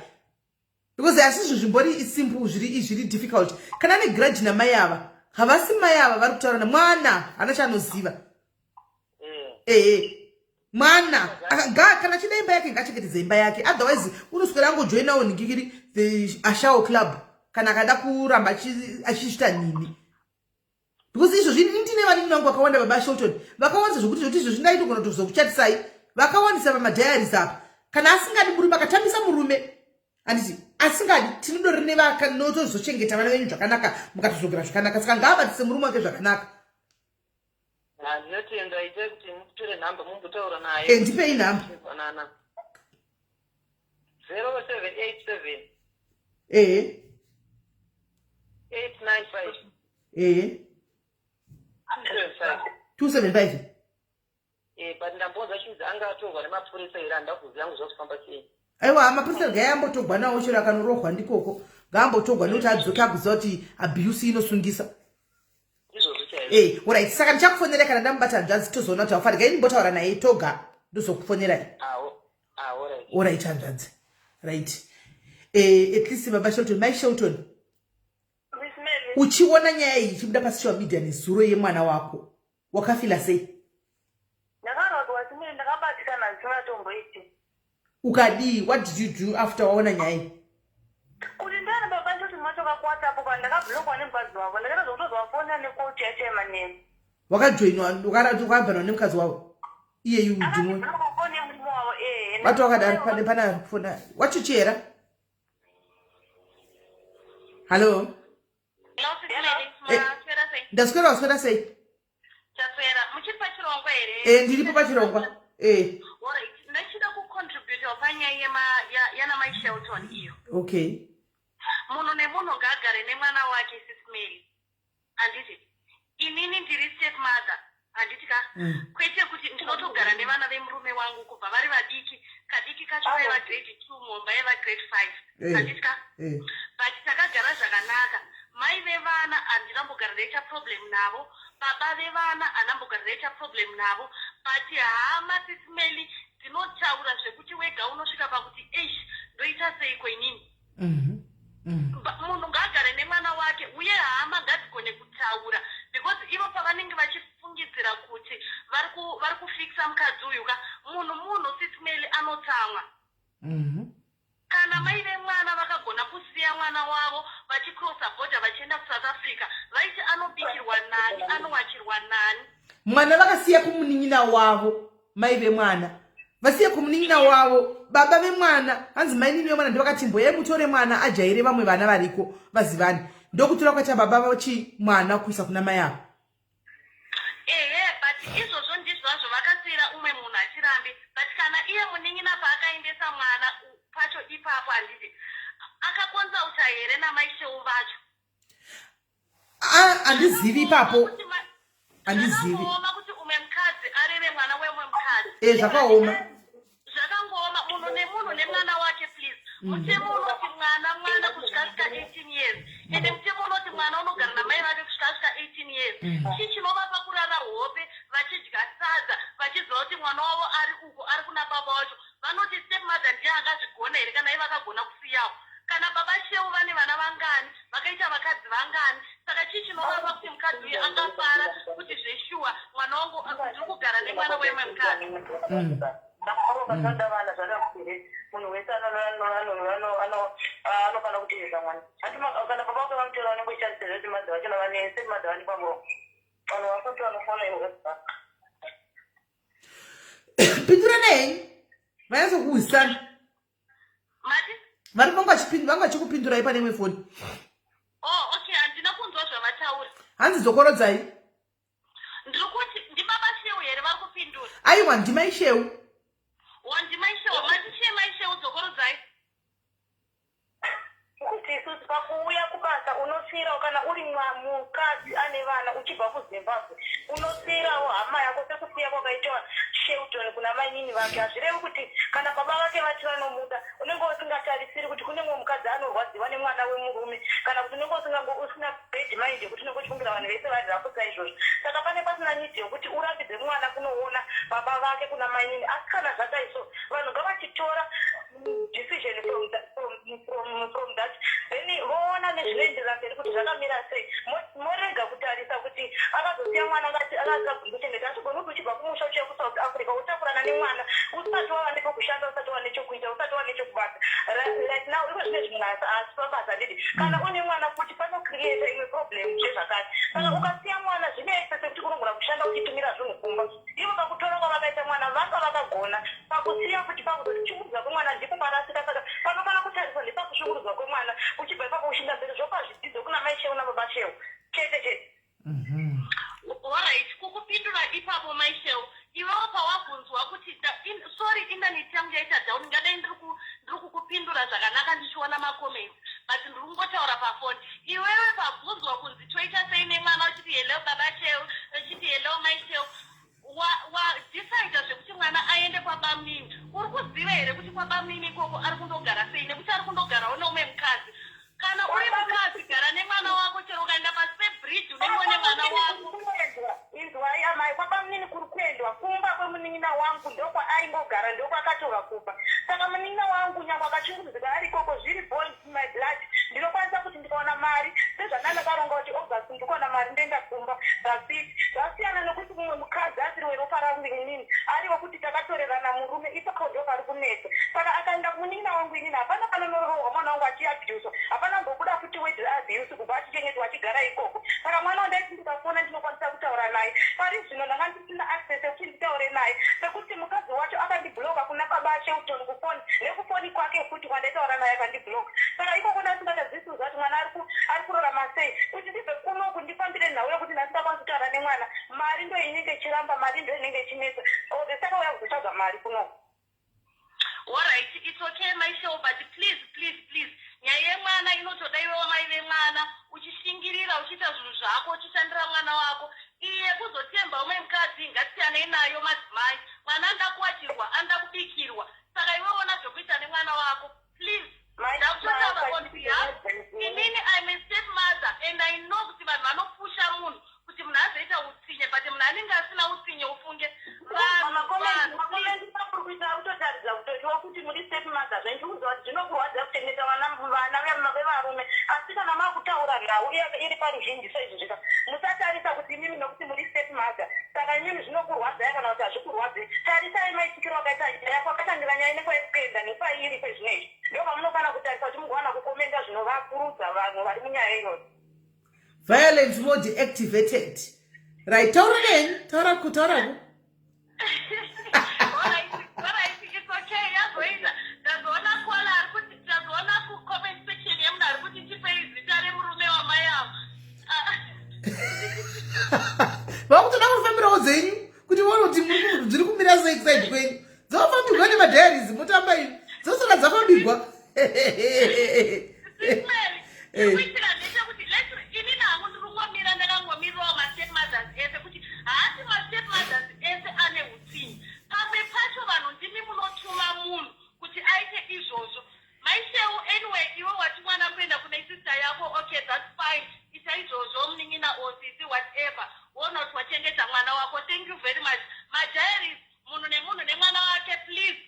A: because asi zvinhu zvimbori simple zviri zviri difficult kana ane grudge namai ava havasi mai ava vari kutaura mwana hana chaanoziva mm. ehe mwana kana achida imba yake ngachengetedze imba yake otherwise unoswera angojoinawo nhingikiri the ashawo club kana akada kuramba achizvita nini because izvozvi ini ndine vanin'i vangu vakawanda baba Shelton vakawandisa zvokuti zvokuti izvozvi ndaitogona kutozokuchatisai vakawandisa pamadiaries apa kana asingadi murume akatambisa murume handiti asingadi tinodori nevakanotozochengeta vana venyu zvakanaka mukatozogara zvakanaka saka ngaabatise murume wake zvakanaka
C: ndinotenda itai kuti mutore nhamba mumbotaura naye
A: eh, ndipei nhamba
C: 0787
A: ehe
C: 895
A: ehe
C: 275
A: 275
C: eh but ndambonzwa chinzi anga atorwa nemapurisa here handida kuziva yangu zvakufamba sei
A: aiwa mapurisa regai ambotogwa nawo chero akanorohwa ndikoko ngaambotogwa nekuti adzoke akuziva kuti abuse inosungisa
C: izvozvo chaizvo
A: eh orit saka ndichakufonera kana ndamubata hanzvadzi tozoona kuti haufa regai ndimbotaura naye toga ndozokufonerai orit hanzvadzi right eh, at least baba Shelton mai Shelton uchiona nyaya iyi ichibuda pasocial media nezuro yemwana wako wakafila sei
B: ndakarwadziwa simene ndakabatikana zvisingatomboiti.
A: Ukadii? What did you do after waona nyaya iyi?
E: Kuti ndiana baba ndoti macho kakuwhatsapp ka ndakablockwa nemukadzi wavo, ndakaita zvekutozovafona necall chaicho yemanemu.
A: Wakajoinwa, wakabhanwa nemukadzi wavo iyeyu
E: dhimoni? Akandibloka nemurume wavo, eh.
A: Vati wakadaro pane pana kufona wachochera. Hallo. Ndaswera, waswera sei?
B: Taswera. Muchiri pachirongwa here?
A: Eh, ndiripo pachirongwa, eh.
B: Alright, ndachida kucontributa panyaya yana mai Shelton iyo.
A: Okay.
B: Munhu nemunhu ngaagare nemwana wake, Sis Mary, handiti? Inini ndiri step mother, handiti ka? Kwete kuti ndinotogara nevana vemurume wangu kubva vari vadiki. Kadiki kacho vaiva grade 2, muhomba yaiva grade 5, handiti ka? But takagara zvakanaka. Mai vevana handinambogara ndaita problem navo, baba vevana handambogara ndaita problem navo, but hama, Sis Meli, dzinotaura zvekuti wega unosvika pakuti, "Eish, ndoita seiko inini?" Munhu ngaagare nemwana wake, uye hama ngadzigone kutaura, because ivo pavanenge vachifungidzira kuti vari kufikisa mukadzi uyu ka, munhu munhu, Sis Meli, anotsamwa. Kana mai vemwana vakagona kusiya mwana wavo vachicrossa border vachienda kuSouth Africa, vaiti anobikirwa nani, anowachirwa nani?
A: Mwana vakasiya kumunin'ina wavo. Mai vemwana vasiya kumunin'ina wavo. Baba vemwana, hanzi mainini vemwana, ndovakati mboyai mutore mwana ajaire vamwe vana variko vazivani. Ndokutora kwaita baba vachi mwana kuisa kuna mai avo.
B: Ehe, but izvozvo ndizvazvo vakasiyira umwe munhu achirambi, but kana iye munin'ina paakaendesa mwana pacho ipapo, handiti akakonsulta here namaisheu vacho?
A: Ah, handizivi ipapo, handizivi.
B: Zvakangooma kuti umwe mukadzi arere mwana weumwe mukadzi.
A: E, zvakaoma.
B: Zvakangooma. Munhu nemunhu nemwana wake, please. Mutemo unoti mwana mwana kusvika asvika 18 years, ende mutemo unoti mwana unogara namai vake kusvika asvika 18 years. Chii chinovapa kurara hope vachidya sadza vachiziva kuti mwana wavo ari uko, ari kuna baba wacho? Vanoti step mother ndiye angazvigona here kana ivo akagona kusiyawo? Kana baba Sheu vane vana vangani, vakaita vakadzi vangani? Saka chii chinovapa kuti mukadzi uyu angafara kuti zveshuwa mwana wangu, ndiri kugara nemwana wemwe mukadzi?
E: Vakatoda vana zvakakure. Munhu wese anofanira kutevedza mwana. Ati kana baba vake vamutora, vanenge vachishandisa zvati madha vachona vane stepmother vane pamuromo. Vanhu vasati vanofona iwe.
A: Pindura nei, vanyatsokuwisana.
B: Mati?
A: Vari vanga vachikupindurai pane imwe foni.
B: Oh, okay, handina kunzwa zvavataura.
A: Hanzi dzokorodzai.
B: Ndiri kuti ndibaba Sheu here vari kupindura?
A: Aiwa, ndimai Sheu.
B: Wa, ndimai Sheu. Mati chii, mai Sheu? Dzokorodzai.
E: Kuti isusu pakuuya kubasa unosiyirawo, kana uri mukadzi ane vana uchibva kuZimbabwe, unosiyirawo hama yako sekusiya kwakaitwa Shelton kuna mainini vake. Hazvirevi kuti kana baba vake vati vanomuda, unenge usingatarisiri kuti kune mumwe mukadzi anorwadziwa nemwana wemurume, kana kuti unenge usina bad mind yekuti unenge uchifungira vanhu vese vari rafu saizvozvo. Saka pane pasina need yekuti urambidze mwana kunoona baba vake kuna mainini. Asi kana zvadai so, vanhu ngavachitora decision from that, then voona nezvinoenderera mberi kuti zvakamira sei. Morega kutarisa kuti akazosiya mwana akasingagoni kuchengeta. Hazvigoni kuti uchibva kumusha uchiya kuSouth Africa wotakurana nemwana usati wava nepekushanda, usati wava nechokuita, usati wava nechokubata. Like now, iko zvine zvinhu haasi pabasa, handiti? Kana une mwana futi, panocreata imwe problem zvezvakare. Saka ukasiya mwana zvinoita sekuti unogona kushanda uchitumira zvinhu kumba. Ivo pakutora kwavakaita mwana vanga vakagona, pakusiya futi pakuzoshungurudzwa kwemwana ndipo parasika. Saka panofanira kutariswa ndepakushungurudzwa kwemwana, uchibva ipapo uchinda mberi, zvopa zvidzidzo kuna mai Sheu nababa Sheu chete chete.
B: Alright, kukupindura ipapo, maisheu, iwewo pawabvunzwa kuti sorry, internet yangu yaita down, ngadai ndiri kukupindura zvakanaka ndichiona macomments, but ndiri kungotaura pafoni. Iwewe pabvunzwa kunzi toita sei nemwana, uchiti hello baba Sheu, uchiti hello mai Sheu, wadecida zvekuti mwana aende kwabamnini. Uri kuziva here kuti kwabamnini ikoko ari kundogara sei, nekuti ari kundogarawo neumwe mukadzi? Kana uri mukadzi, gara nemwana wako. Chero ukaenda pasi pebridge, unenge une mwana wako.
E: Inzwai amai, kwabamunini kuri kuendwa kumba kwemunin'ina wangu, ndokwaaingogara, ndokwakatorwa kubva. Saka munin'ina wangu nyange akashungurudzika ari ikoko, zviri born in my blood. Ndinokwanisa kuti ndikaona mari sezvandandakaronga kuti August ndikuona mari, ndoenda kumba, that's it. Zvasiyana nekuti mumwe mukadzi asiri weropa rangu inini, ariwo kuti takatorerana murume. Ipapo ndo pari kunetsa. Saka Asi kana makutaura nhau iri paruzhinji saizvozvika, musatarisa kuti imimi nokuti muri step mother, saka imimi zvinokurwadzai kana kuti hazvikurwadzei. Tarisai maitikiro akaita nyaya, kwakatangira nyaya nekwaikuenda nepairi kwezvinoizvi. Ndo pamunofanira kutarisa kuti mugowana kukomenda zvinovakurudza vanhu vari munyaya iyoyo.
A: Violence mode activated. Right, taura nenyu, taura kutaurako.
G: Alright, it's okay, yazoita. Ndazoona caller ari kuti, ndazoona kucomment section yemunhu ari kuti, "Tipei zita remurume wamai avo." Ah.
A: Vakutoda kufambirawo dzenyu kuti vaone kuti zviri kumira sei kuside kwenyu. Dzofambirwa nemadiaries, motamba imi, dzosora dzafambirwa.
G: Chikuitira ndechekuti inini hangu ndiri kungomira, ndakangomirirawo mastep mothers ese, kuti haasi mastep mothers ese ane utsinye. Pamwe pacho vanhu ndimi munotuma munhu kuti aite izvozvo. Maisheu, anyway, iwe wati mwana kuenda kune sister yako, okay, that's fine. Ita izvozvo, munin'ina or sisi, whatever, wona kuti wachengeta mwana wako. Thank you very much. Madiaries, munhu nemunhu nemwana wake, please.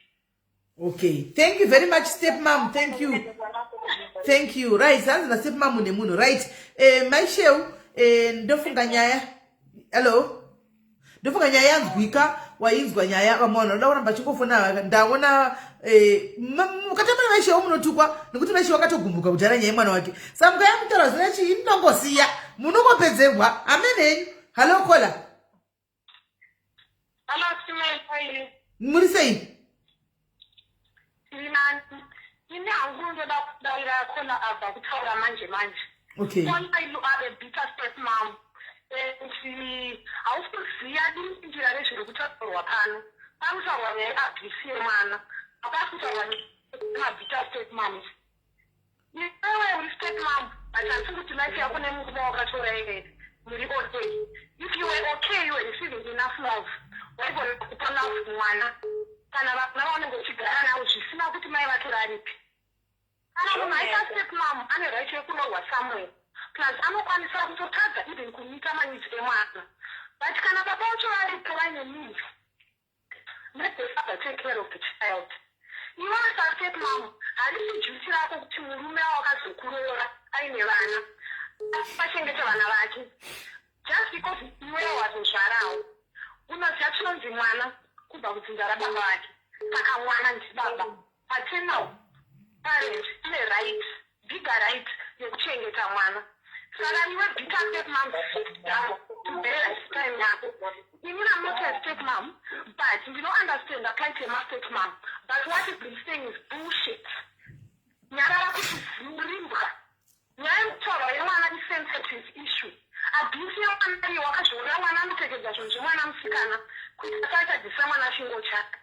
A: Okay, thank you very much, step mom. Thank you, thank you. Right, hanzi nastep mom nemunhu. Right, Maisheu, ndofunga nyaya, hello, ndofunga nyaya yanzwika. Wainzwa nyaya. Vamwe vanhu vanoda kuramba chingofona. Ndaona mukatamba namaisheu munotukwa, nekuti Maisheu akatogumbuka kudhara nyaya yemwana wake. Saka mukayamutaura zina chii, ndinongosiya munongopedzerwa amene henyu. Hallo, caller.
E: Hello, Simon, how are you?
A: Muri sei?
E: Nani? Ini hangu ndoda kudaira caller abva kutaura manje manje.
A: Okay.
E: Caller, you are a bitter step mom. And hausi kuziva dindira rezviri kutaurwa pano. Pari kutaurwa nyaya yeabuse yemwana. Hapasi kutaurwa nemabitter step moms. Iwewe uri step mom, but handisi kuti life yako nemurume wakatora iwe muri okay. If you were okay, you were receiving enough love, waigona kupa love mwana kana vana vaunenge uchigara navo, zvisina kuti mai vake varipi. Kana munhu aita step mom, ane right yekurohwa somewhere, plus anokwanisa kutotadza even kumeeta maneeds emwana. But kana baba vacho varipo vaine means, let the father take care of the child. Iwe sastep mom, harisi duty rako kuti murume wakazokuroora aine vana achengete vana vake just because iwe wazozvarawo. Unoziva chinonzi mwana kubva kudzinza rababa vake, saka mwana ndibaba. Paternal parent ine right, bigger right yekuchengeta mwana. Saka iwe bitter step mom, sit down to bear lifetime yako. Inini am not a step mom, but ndinounderstand plight yemastep mom, but what you've been saying is bullshit. Nyarara kuti zurimbwa. Nyaya yekutaurwa yemwana isensitive issue. Abuse yemwana iyi wakazviona, mwana anopfekedza zvinhu zvemwana musikana kuita saachadzisa mwana chingo chake,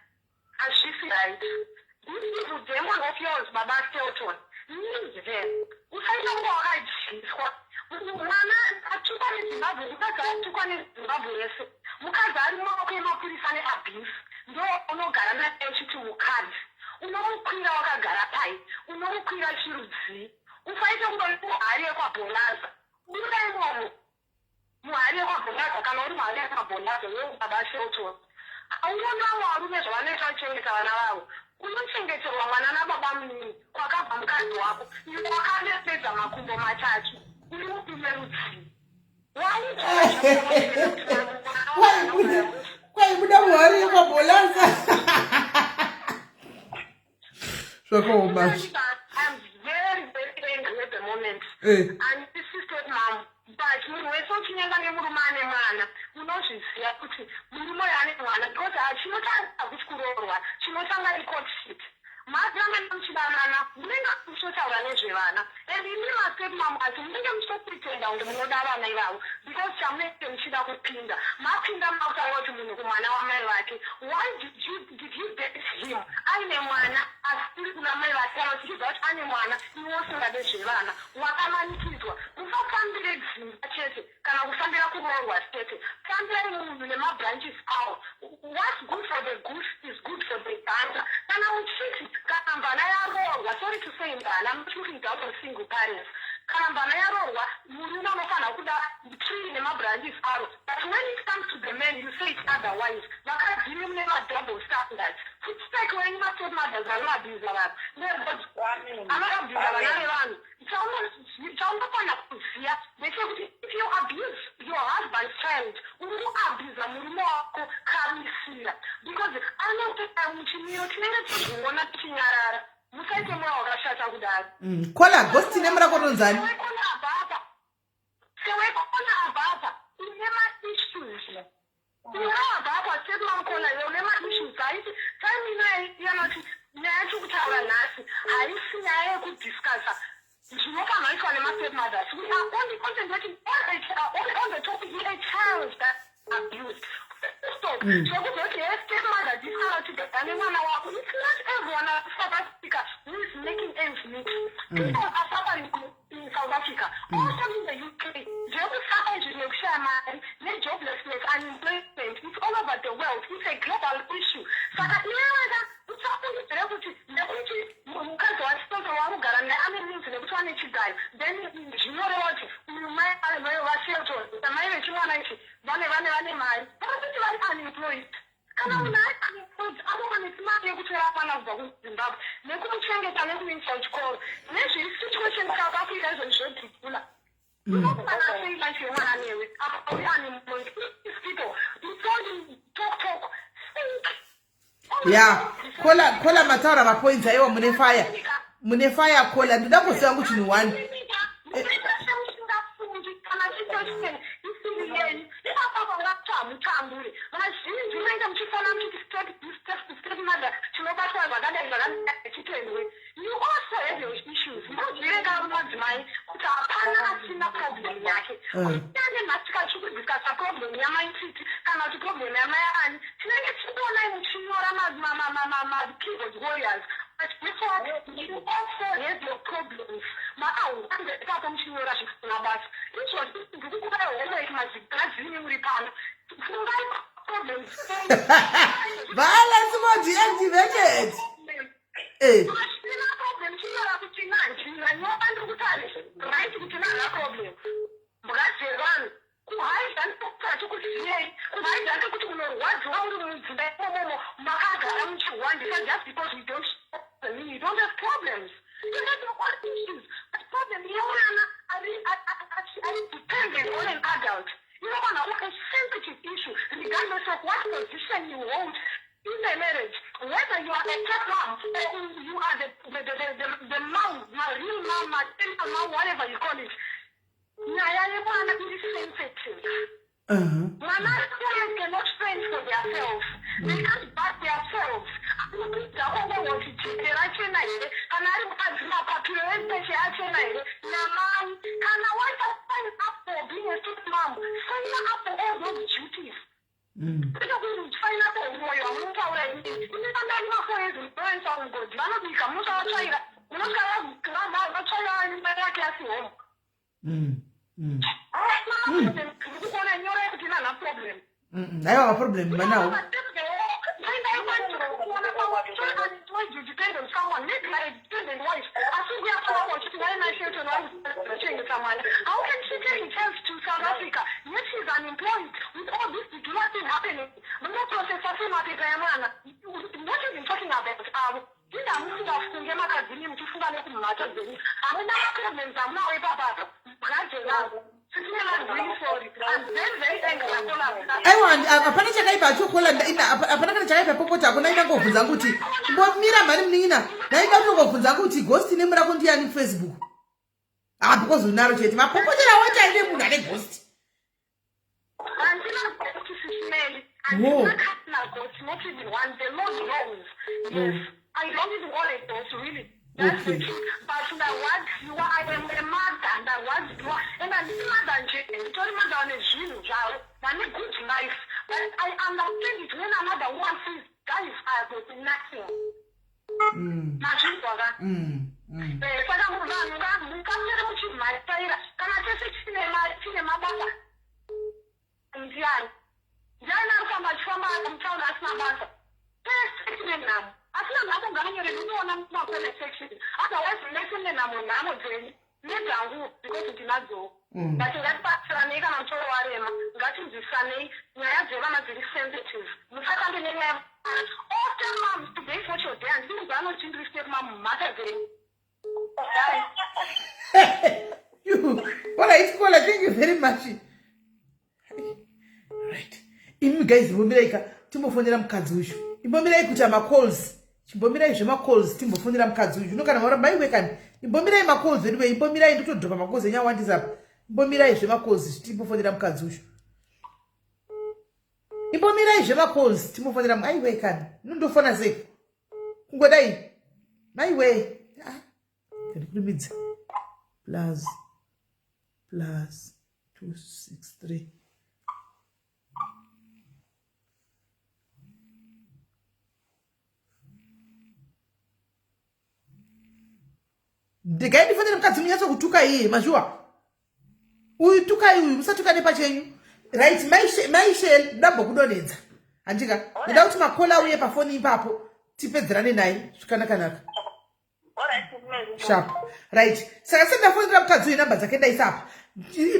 E: hazvisi right. This evil demon of yours, baba Stelton, leave them. Usaita kunge wakadyiswa. Mwana atukwa neZimbabwe, mukadzi atukwa neZimbabwe yese, mukadzi ari mumaoko emapurisa neabuse, ndo unogara naye uchiti mukadzi unomukwira wakagara pai? Unomukwira chirudzii? Usaite kunge muhari yekwabholaza. Buda imomo muhari yekwabholaza. Kana uri muhari yekwabholaza, wewe baba Shelton, hauonawo varume zvavanoita kuchengeta vana vavo? Unochengeterwa mwana nababa munini kwakabva mukadzi wako. Iwe wakanepedza makumbo matatu, uri murume rudzii?
A: Kwaibuda muhari yekwabholaza, zvakaoma.
E: I'm very, very angry at the moment. Handisi step mom, but munhu wese uchinyenga nemurume ane mwana, unozviziva kuti murume uyu ane mwana, because hachinotanga kuti kuroorwa, chinotanga icourtship. Mazana muchidanana, munenge muchitotaura nezvevana, and imi mastep mom acho munenge muchitopretenda kunge munoda vana ivavo, because chamunenge muchida kupinda, mapinda makutaura kuti munhu kumwana wamai vake. Why did you date him aine mwana asiri kuna mai vake? Kana uchiziva kuti ane mwana, iwe usingade zvevana, wakamanikidzwa. Musafambire dzimba chete kana kufambira kuroorwa chete. Fambirai munhu nemabranches awo. What's good for the goose is good for the gander. Kana muchiti kana mvana yaroorwa, sorry to say mvana, I'm not looking down on single parents, kana mvana yaroorwa, murume unofanira kuda tree nemabranches aro. But when it comes to the men, you say it otherwise. Vakadzi mune madouble standards. Futsek wenyu mastep mothers vanoabhiza vanhu, anoabhiza vana vevanhu. kudaro.
A: Caller, ghost name rako rinonzani?
E: Sewekona ababa, une ma-issues iwe ababa, stepmom, iwe une ma-issues. Haisi time inoyi yanoti nyaya yatiri nhasi, haisi nyaya yekudiscussa zvinofanhaiswa nema-stepmothers. We are only concentrating on the topic, a child that abused. Stop. Zvekuzoti he stepmother this, kana kuti gara nemwana wako, it's not everyone South Africa who is making ends meet. People are suffering in South Africa, also in the UK. Zvekusuffer izvi nekushaya mari, nejoblessness, unemployment, it's all over the world. It's a global issue. Saka iweweka usafungidzire kuti nekuti mukadzi waStelton warugara naye ane means, nekuti wane chigayo, then zvinoreva kuti uyu mai vaShelton, mai vechimwana ichi, vane mari. Vakatoti vari unemployed. Kana munhu ari unemployed, anowanisi mari yekutora mwana kubva kuZimbabwe nekumuchengeta nekumuendesa kuchikoro, nezviri situation South Africa izvoni zvodhibhula. Unokwana sei life yemwana newe apa uri unemployed? These people, it's only talk, talk, think.
A: Ya, caller, caller, mataura mapoints. Aiwa, mune fire, mune fire, caller. Ndoda kuziva hangu chinhu one.
E: Musingafungi kana situation isiri yenyu ipapa, vangati hamutambure. Vazhinji munenge muchifana muchiti step mother chinobatwa zvakadai zvakadai, chitendwe. You also have your issues. Muzvireka madzimai kuti hapana asina problem yake. Kunyange nhasi tikachikudiscussa problem yamaititi kana kuti problem yamayani, tinenge tichikuonai muchinyora makeyboard warriors, but guess what? You also have your problems. Makahwanda ipapo muchinyora zvisina basa. Izvozvi ndikukupai homework, mazigadzini muri pano, fungai problems.
A: Violence mode activated.
E: Asina problem chinyora kuti nanjira nyoka. Ndiri kutarisa right kuti nana problem mbwa dzevanhu. Kuhaidha ndokutati kuziyei, kuhaidha ndekuti unorwadziwa uri mudzimba imomomo makagara muchihwandisa. Just because you don't mean you don't have problems. You have your own issues, but problem yemwana ari dependent on an adult inogona kuva a sensitive issue, regardless of what position you hold in the marriage, whether you are a stepmom or you are the mom, my real mom, maternal mom, whatever you call it. Nyaya yemwana iri sensitive. Mwana, parents cannot fend for themselves. They can't bath themselves. Anokuita kongongoti jeke rachena here, kana ari mukadzi, mapapiro epeche achena here namai. Kana waita sign up for being a step mom, sign up for all those duties. Kwete kusign up for mwoyo wamunotaura inini. Ine vandani vafoyezi munoendesa mugodhi, vanobika, munosvavatsvaira, munosvika vatsvaira imba yake yasi home. Ndikukuona nyora yekuti nana problem.
A: Aiwa, maproblem manawo.
E: You depend on someone, maybe like a dependent wife. Asi kuya uchiti why my Shelton wachengeta mwana? How can she take himself to South Africa yet she's unemployed, with all this Dudula thing happening? Munoprocessa sei mapepa emwana? Not even talking about avo. Inda musingafunge makadzini, muchifunga nekumhata dzenyu. Hamuna maproblems amunawo ipapapa, mbwa.
A: Aiwa, hapana chakaipa achokola. Hapana kana chakaipa popoti. Hakuna. Inangobvunza kuti mbomira mhani munin'ina. Ndaida kutongobvunza kuti ghost name rako ndiyani Facebook? Ah, because unaro chete mapopotera wacho aine munhu ane ghost.
E: Handina ghost, sisimeli. Handina kana ghost, not even one. The Lord knows. Yes, I don't even own a ghost, really. That's the truth. But ndarwadziwa. I am a mother. Ndarwadziwa, and handisi mother nje, nditori mother vane zvinhu zvavo, vane good life, but I understand it when another woman says, "Guys, I got nothing." Mazvinzwa ka? Saka vanhu mukamere muchimhaisaira kana tese tine mabasa. Ndiani, ndiani ari kufamba achifamba mutauni asina basa? Tese tine nhamo. Asina nhamo nganyore, ndinoona mumacomment section. Otherwise mese mune nhamo, nhamo dzenyu nedzangu, because ndinadzowo. But ngatibatsiranei kana mutoro warema, ngatinzwisanei. Nyaya dzevana dziri sensitive, musatambe nenyaya. All step moms, today is not your day. Handisi kunzi anoti ndiri step mom, mhata dzenyu.
A: All right, caller, thank you very much. Right, imi guys, imbomirai ka, timbofonera mukadzi uyu. Imbomirai kuita macalls. Chimbomirai zvemacalls timbofonera mukadzi uyu. Unokana maura maiwe kani. Imbomirai macalls anyway, imbomirai ndotodropa macalls enyu awandisa apa. Imbomirai zvemacalls timbofonera mukadzi uyu. Imbomirai zvemacalls timbofonera aiwe kani. Unondofona sei? Kungodai. Maiwe. Ah. Ndikurumidze. Plus plus 263. Ndegai ndifanire mukadzi munyatso kutuka iye mazviwa uyu tukai uyu musatukane pachenyu right maishel ndambokudonhedza handika ndoda kuti makola auye pafoni ipapo tipedzerane naye zvikanakanaka sharp right saka sendafonera mukadzi uyu namba dzake ndaisa apa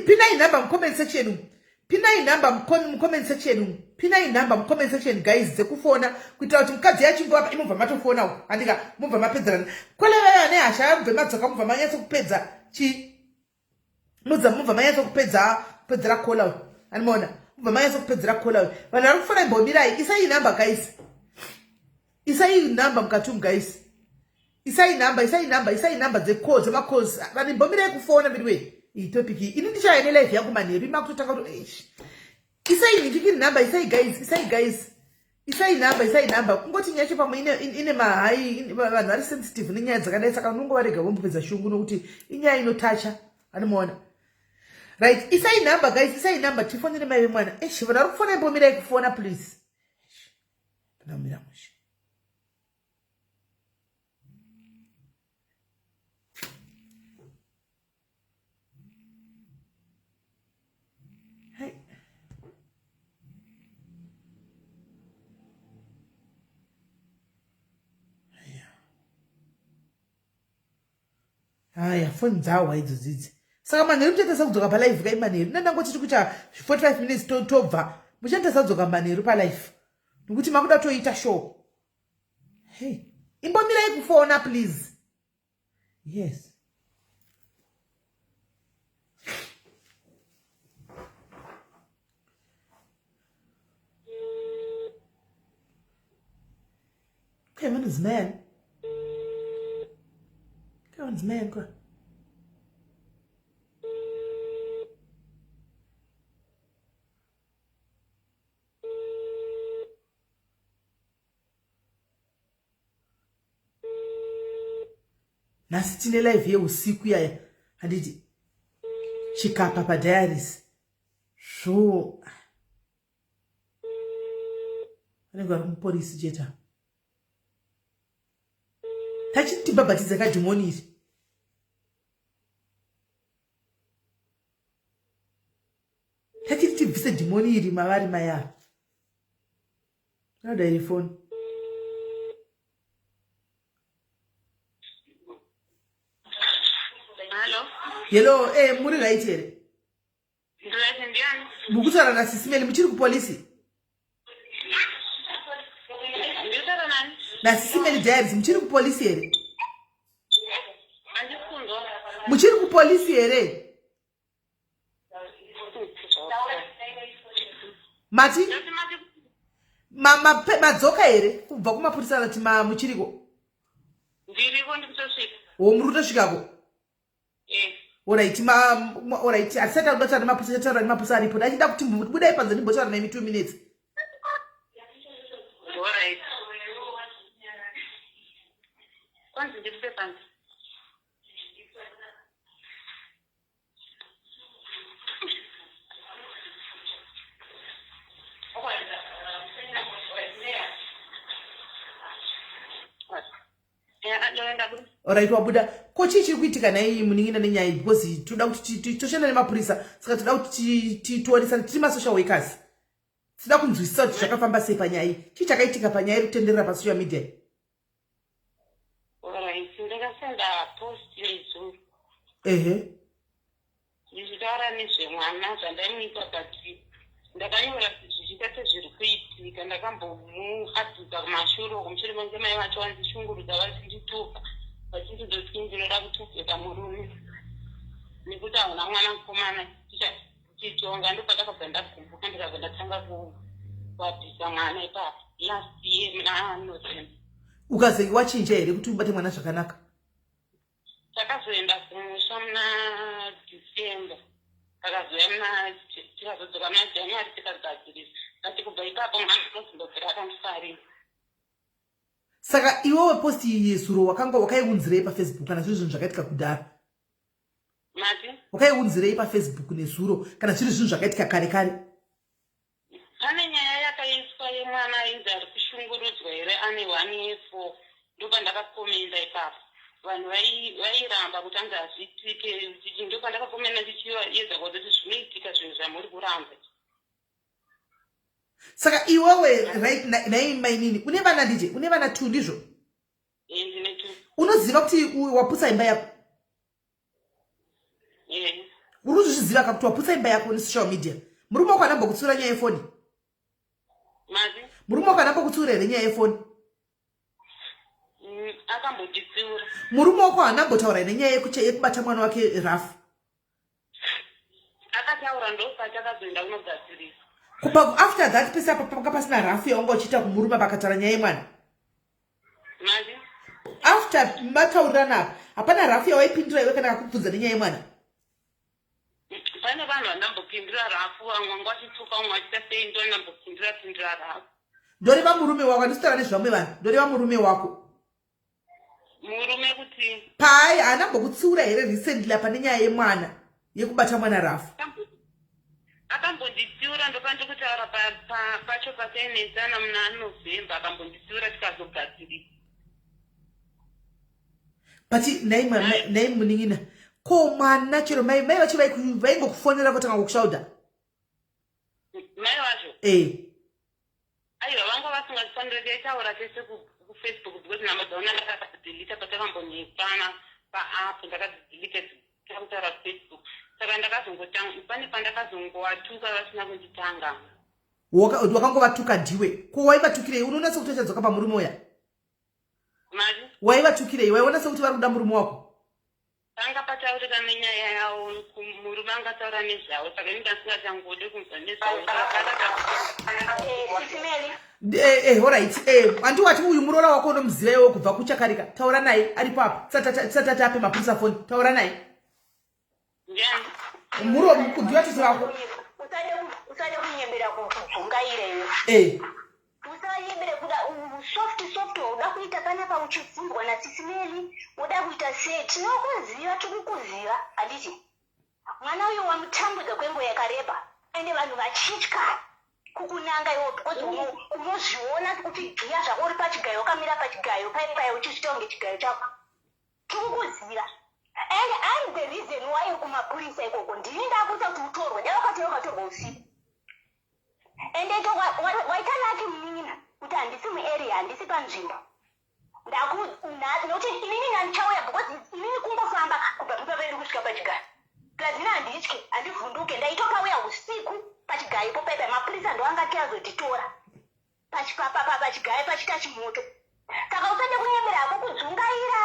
A: pinai nhamba mucomment section umu pinai nhamba mucomment section umu pinai nhamba mucomment section guys dzekufona kuitira kuti mukadzi yachingova imobva matofona uku handika mobva mapedzerana kwele vaya vane hasha mubve madzoka mubva manyatso kupedza chi mudza mubva manyatso kupedza kupedzera kola uyu animaona mubva manyatso kupedzera kola uyu vanhu vari kufona imbomirai isai nhamba guys isai nhamba mukati umu guys isai nhamba isai nhamba isai nhamba dzecall dzemacalls vanhu imbomirai kufona midiwei iyi topic iyi ini ndichaya nelife yangu manheru imakutotanga kuti eish isai nhingikiri nhamba isai guys isai guys isai nhamba isai nhamba kungoti nyaya yacho pamwe ine, ine mahai vanhu vari sensitive nenyaya dzakadai saka unongovarega vombopedza shungu nokuti inyaya inotacha anomaona right isai nhamba guys isai nhamba tifonere mai vemwana esh vanhu vari kufona imbomirai kufona please Panamira mushe. Haya, foni dzawa idzo dzidzi. Saka manheru muchaita sakudzoka palive kai manheru. Nandangoti tiri kuita 45 minutes tobva. Muchaita sakudzoka manheru palive. Nokuti makuda toita show. Hey, imbomirai kufona please. Yes. Okay, vanonzi mai ani? Okay, vanonzi mai ani kwa? Nhasi tine live yeusiku yaya handiti chikapa padiaries zvo vanenge vari kumuporisi chete ava tachiti tibhabhatidze kadhimoni iri tachiti tibvise dhimoni iri mavari mai ava anoda iri foni hello eh muri right here mukutaura nasisi meli muchiri kupolisi nasisi meli diaries muchiri kupolisi here muchiri kupolisi here mati madzoka here kubva kumapurisa anati muchiriko
C: ndiriko ndikutosvika
A: o muri kutosvikako
C: Eh.
A: Alright, ma alright, hatisati takuda kutaura nemapurisa, chataura nemapurisa aripo. Ndachida kuti budai panze ndimbotaura nemi 2 minutes.
C: Alright. Kwanzi ndibude panze.
A: Alright, wabuda. Ko chii chiri kuitika nhai munin'ina nenyaya iyi because toda kuti toshanda nemapurisa saka toda kuti tionesane tiri masocial workers. Tinoda kunzwisisa kuti zvakafamba sei panyaya iyi. Chii chakaitika panyaya iri kutenderera pasocial media iyi?
C: Alright, ndakasenda post nezuro.
A: Ehe.
C: Ndichitaura nezvemwana zvandaimuita but ndakanyora zvichiita sezviri kuitika ndakambomuabhuza kumashure uko mushure menge mai vacho vandishungurudza vachindituka vachindidoti ndinoda kutubveka murume nekuti hauna mwana mukomana tichitonga ndopatakabva ndagumbuka ndikabva ndatanga kuabhuza mwana ipapo last year muna November.
A: Ukazenge wachinja here kuti ubate mwana zvakanaka?
C: Takazoenda kumusha muna December, takazouya muna, tikazodzoka muna January tikagadzirisa, but kubva ipapo mwana anozombobvira akandifarira.
A: Saka iwewe post iyi yezuro wakanga wakaiunzirei paFacebook kana zviri zvinhu zvakaitika kudhara?
C: Mati?
A: Wakaiunzirei paFacebook nezuro kana zviri zvinhu zvakaitika kare kare?
C: Pane nyaya yakaiswa yemwana ainzi ari kushungurudzwa here ane one year four, ndopandakakomenda ipapo. Vanhu vairamba kuti anzi hazviitike, ndopandakakomenda ndichiedza kuvaudza kuti zvinoitika zvinhu zvamuri kuramba.
A: Saka iwewe right nhai mainini une vana ndije une vana 2 ndizvo?
C: Eh, ndine 2.
A: Unoziva kuti waputsa imba yako?
C: Eh.
A: Uri kuzviziva ka kuti waputsa imba yako nesocial media? Murume wako anambokutsiura nyaya yefoni?
C: Mati?
A: Murume wako anambokutsiura here nyaya yefoni?
C: Akambonditsiura.
A: Murume wako haanambotaura nenyaya yekubata mwana wake rafu?
C: Akataura, ndopatakazoenda kunogadzirisa.
A: Kubva after that pese apa panga pasina rafu yaunga uchiita kumurume pakataura nyaya yemwana?
C: Mati?
A: After mataurirana apa hapana rafu yawaipindura iwe kana akakubvunza nenyaya yemwana?
C: Pane vanhu vandambopindura rafu, vamwe vanga vachituka, vamwe vachiita sei, ndo ndambopindura pindura rafu.
A: Ndoreva murume wako, handisi kutaura nezvevamwe vanhu, ndoreva murume wako.
C: Murume kuti?
A: Pai haana mbokutsiura here recently apa nenyaya yemwana, yekubata mwana rafu?
C: Akambonditsiura, ndopandiri kutaura pacho patainetsana muna November, akambonditsiura tikazogadzirisa.
A: But nhai munin'ina, ko mwana chero mai vacho vaingokufonera votanga kukushauda?
C: Mai vacho?
A: Eh.
C: Aiwa, vanga vasingafaniri, taitaura tese kuFacebook because nhamba dzaona ndakadzelita patakambonetsana paapp, ndakadzidzelita takutaura kuFacebook. Saka ndakazongotanga pane pandakazongowatuka vasina kunditanga.
A: Wakangovatuka ndiwe? Ko waivatukirei? Unoona sekuti vachadzoka pamurume uya?
C: Mari?
A: Waivatukirei? Waiona sekuti vari kuda murume wako?
C: Panga pataurika nenyaya yavo, murume angataura nezvavo, saka ini ndasingachangode kunzwa nezvavo.
B: Sisi Meli.
A: Alright, handi wati uyu muroora wako unomuziva iwe kubva kuchakarika? Taura naye aripo apa, tisati tape mapurisa foni. Taura naye.
C: Ndiani?
A: Ndiwe tete vako.
B: Usade kunyembera kudzungaira iwe. Usayembere kuda soft soft, uda kuita panapa uchibvunzwa naSisi Meli, uda kuita sei? Tinokuziva, tikukuziva, handiti? Mwana uyu wamutambudza kwenguva yakareba, ende vanhu vachitya kukunanga iwo because unozviona uchigiya zvako uri pachigayo, wakamira pachigayo paipai uchizviita kunge chigayo chako. Tikukuziva, and I'm the reason why uri kumapurisa ikoko. Ndini ndakuita kuti utorwe. Dai wakatora ukatorwa usiku. Ende ito waita lucky, munin'ina, kuti handisi muarea, handisi panzvimbo. Nokuti inini ngandichauya because inini kungofamba kubva pipa pedu kusvika pachigayo, plus ini handityi, handivhunduke. Ndaitopauya usiku pachigayo ipo paipai, mapurisa ndo angati azotitora pachigayo pachiita chimoto. Saka usade kunyemera hako kudzungaira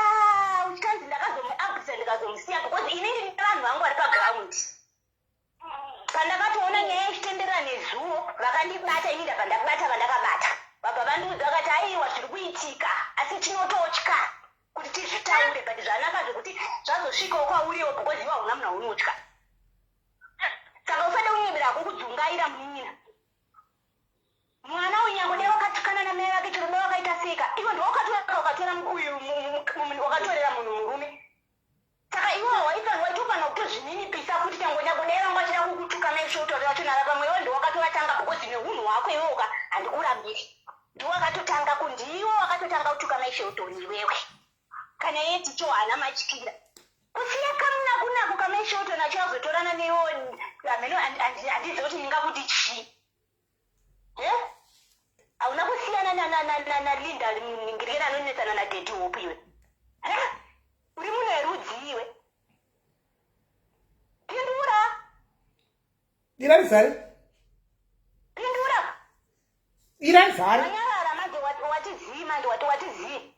B: uchitanzi ndakazomuabvisa ndikazomusiya, because ini ndine vanhu vangu vari paground. Pandakatoona nyaya ichitenderera nezuwo, vakandibata, ini ndabva ndabata vandakabata, vabva vandiudza vakati aiwa, zviri kuitika, asi tinototya kuti tizvitaure, but zvanaka zvekuti zvazosvikawo kwauriwo because iwe hauna munhu aunotya. Saka usade kunyebera hako kudzungaira, munin'ina. Mwana uyu nyange dai wakatukana namai vake, chero dai wakaita seka, iwe ndo wakatora, ukatora uyu, wakatorera munhu murume. Saka iwe waitofanira kutozvininipisa kuti nyange dai vanga vachida kukutuka naishotori vacho nava pamwe, iwe ndo wakatovatanga because neunhu hwako iwewoka, handikurambiri, ndiwe wakatotanga, ndiwe wakatotanga kutuka maishotori iwewe. Kana iye ticho haana matyira kusiya kamunakunako kamaishoto nacho azotorana neiwo hameno. Handizivi kuti ndingakuti chii. Hauna kusiyana naLinda Ningirikeni anonetsana naDaddy Hope iwe. Uri munhu werudzi iwe? Pindura.
A: Ira rizare.
B: Pindura.
A: Ira rizare.
B: Wanyarara manje, wati zii manje, wati zii.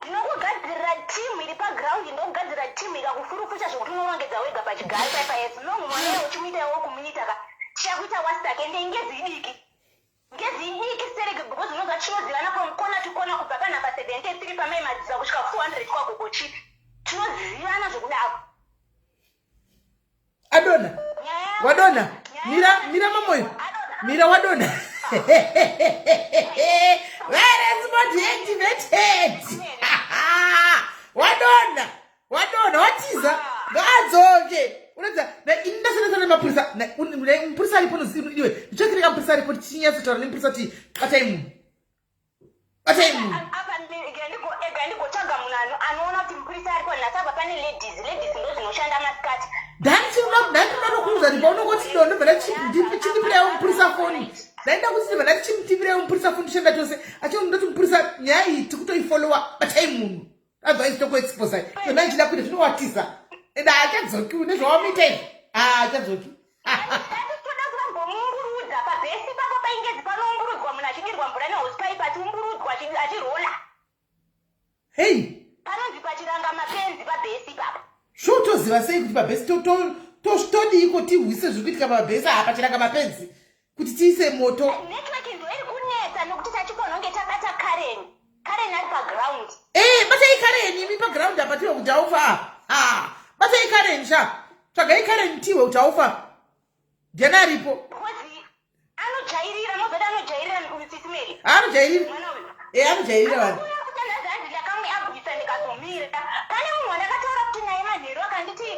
B: Ndinokugadzirira timu iri paground, ndokugadzirira timu ikakufurufusha zvokuti unorongedza wega pachigayo paipa. As long mwana iwe uchimuita iwe kumuita ka, tichakuita wastak. Ende ingezi idiki. Ngezi idiki stereki because unonzwa tinozivana from corner to corner, kubva panhamba 73 pamai Madziva kusvika 400 kwaGogo Chipi. Tinozivana zvekudaro.
A: Adona, wadona. Mira, mira, Mamoyo, mira, wadona. Violence mode activated. Wadona, wadona, watiza. Ngaadzoke. Unoita ini ndasana nemapurisa. Mupurisa aripo, iwe ndichakireka mupurisa aripo, tichinyatsotaura nemupurisa kuti batai munhu, batai munhu.
B: Apa ega ndigotsvaga munhu anoona kuti mupurisa aripo nhasi. Apa pane ladies, ladies ndo dzinoshanda masikati.
A: Ndandinoda tokuudza kuti paunongoti do, ndobva ndachindipirawo mupurisa foni. Ndaida kuti ndibva ndati chimutipirawo mupurisa foni, toshanda tose. Achindoti mupurisa, nyaya iyi tikutoifolowa, batai munhu, otherwise tokuexposa. Yona ichida kuita zvinowatisa, ende haachadzoki. Nezvawamuita izvi, haachadzoki.
B: Toda kuvambomuumburudza pabhesi pako paingezi panoumburudzwa munhu achidirwa mvura nehosepipe, achiumburudzwa, achirola.
A: Hei.
B: Panonzi pachiranga mapenzi pabhesi ipapo.
A: Zvotoziva sei kuti pabhesi todiiko tihwise zviri kuitika pabhesi apa pachiranga mapenzi, kuti tiise moto?
B: Network ndo iri kunetsa nokuti tachikononge tabata Karen. Karen ari paground.
A: Ee, batai Karen imi paground apa, tiwe kuti aufa. Batai Karen sha, tsvagai Karen, tiwe kuti aufa. Ndiani aripo?
B: Because anojairira, mozoti anojairira, Sisi Mary.
A: Anojairira.
B: Mwana uyu.
A: E, anojairira vanhu.
B: Uya kutanhazi hanzi ndakamuabwisa ndikazomira. Pane munhu wandakataura kuti naye manheru akanditi,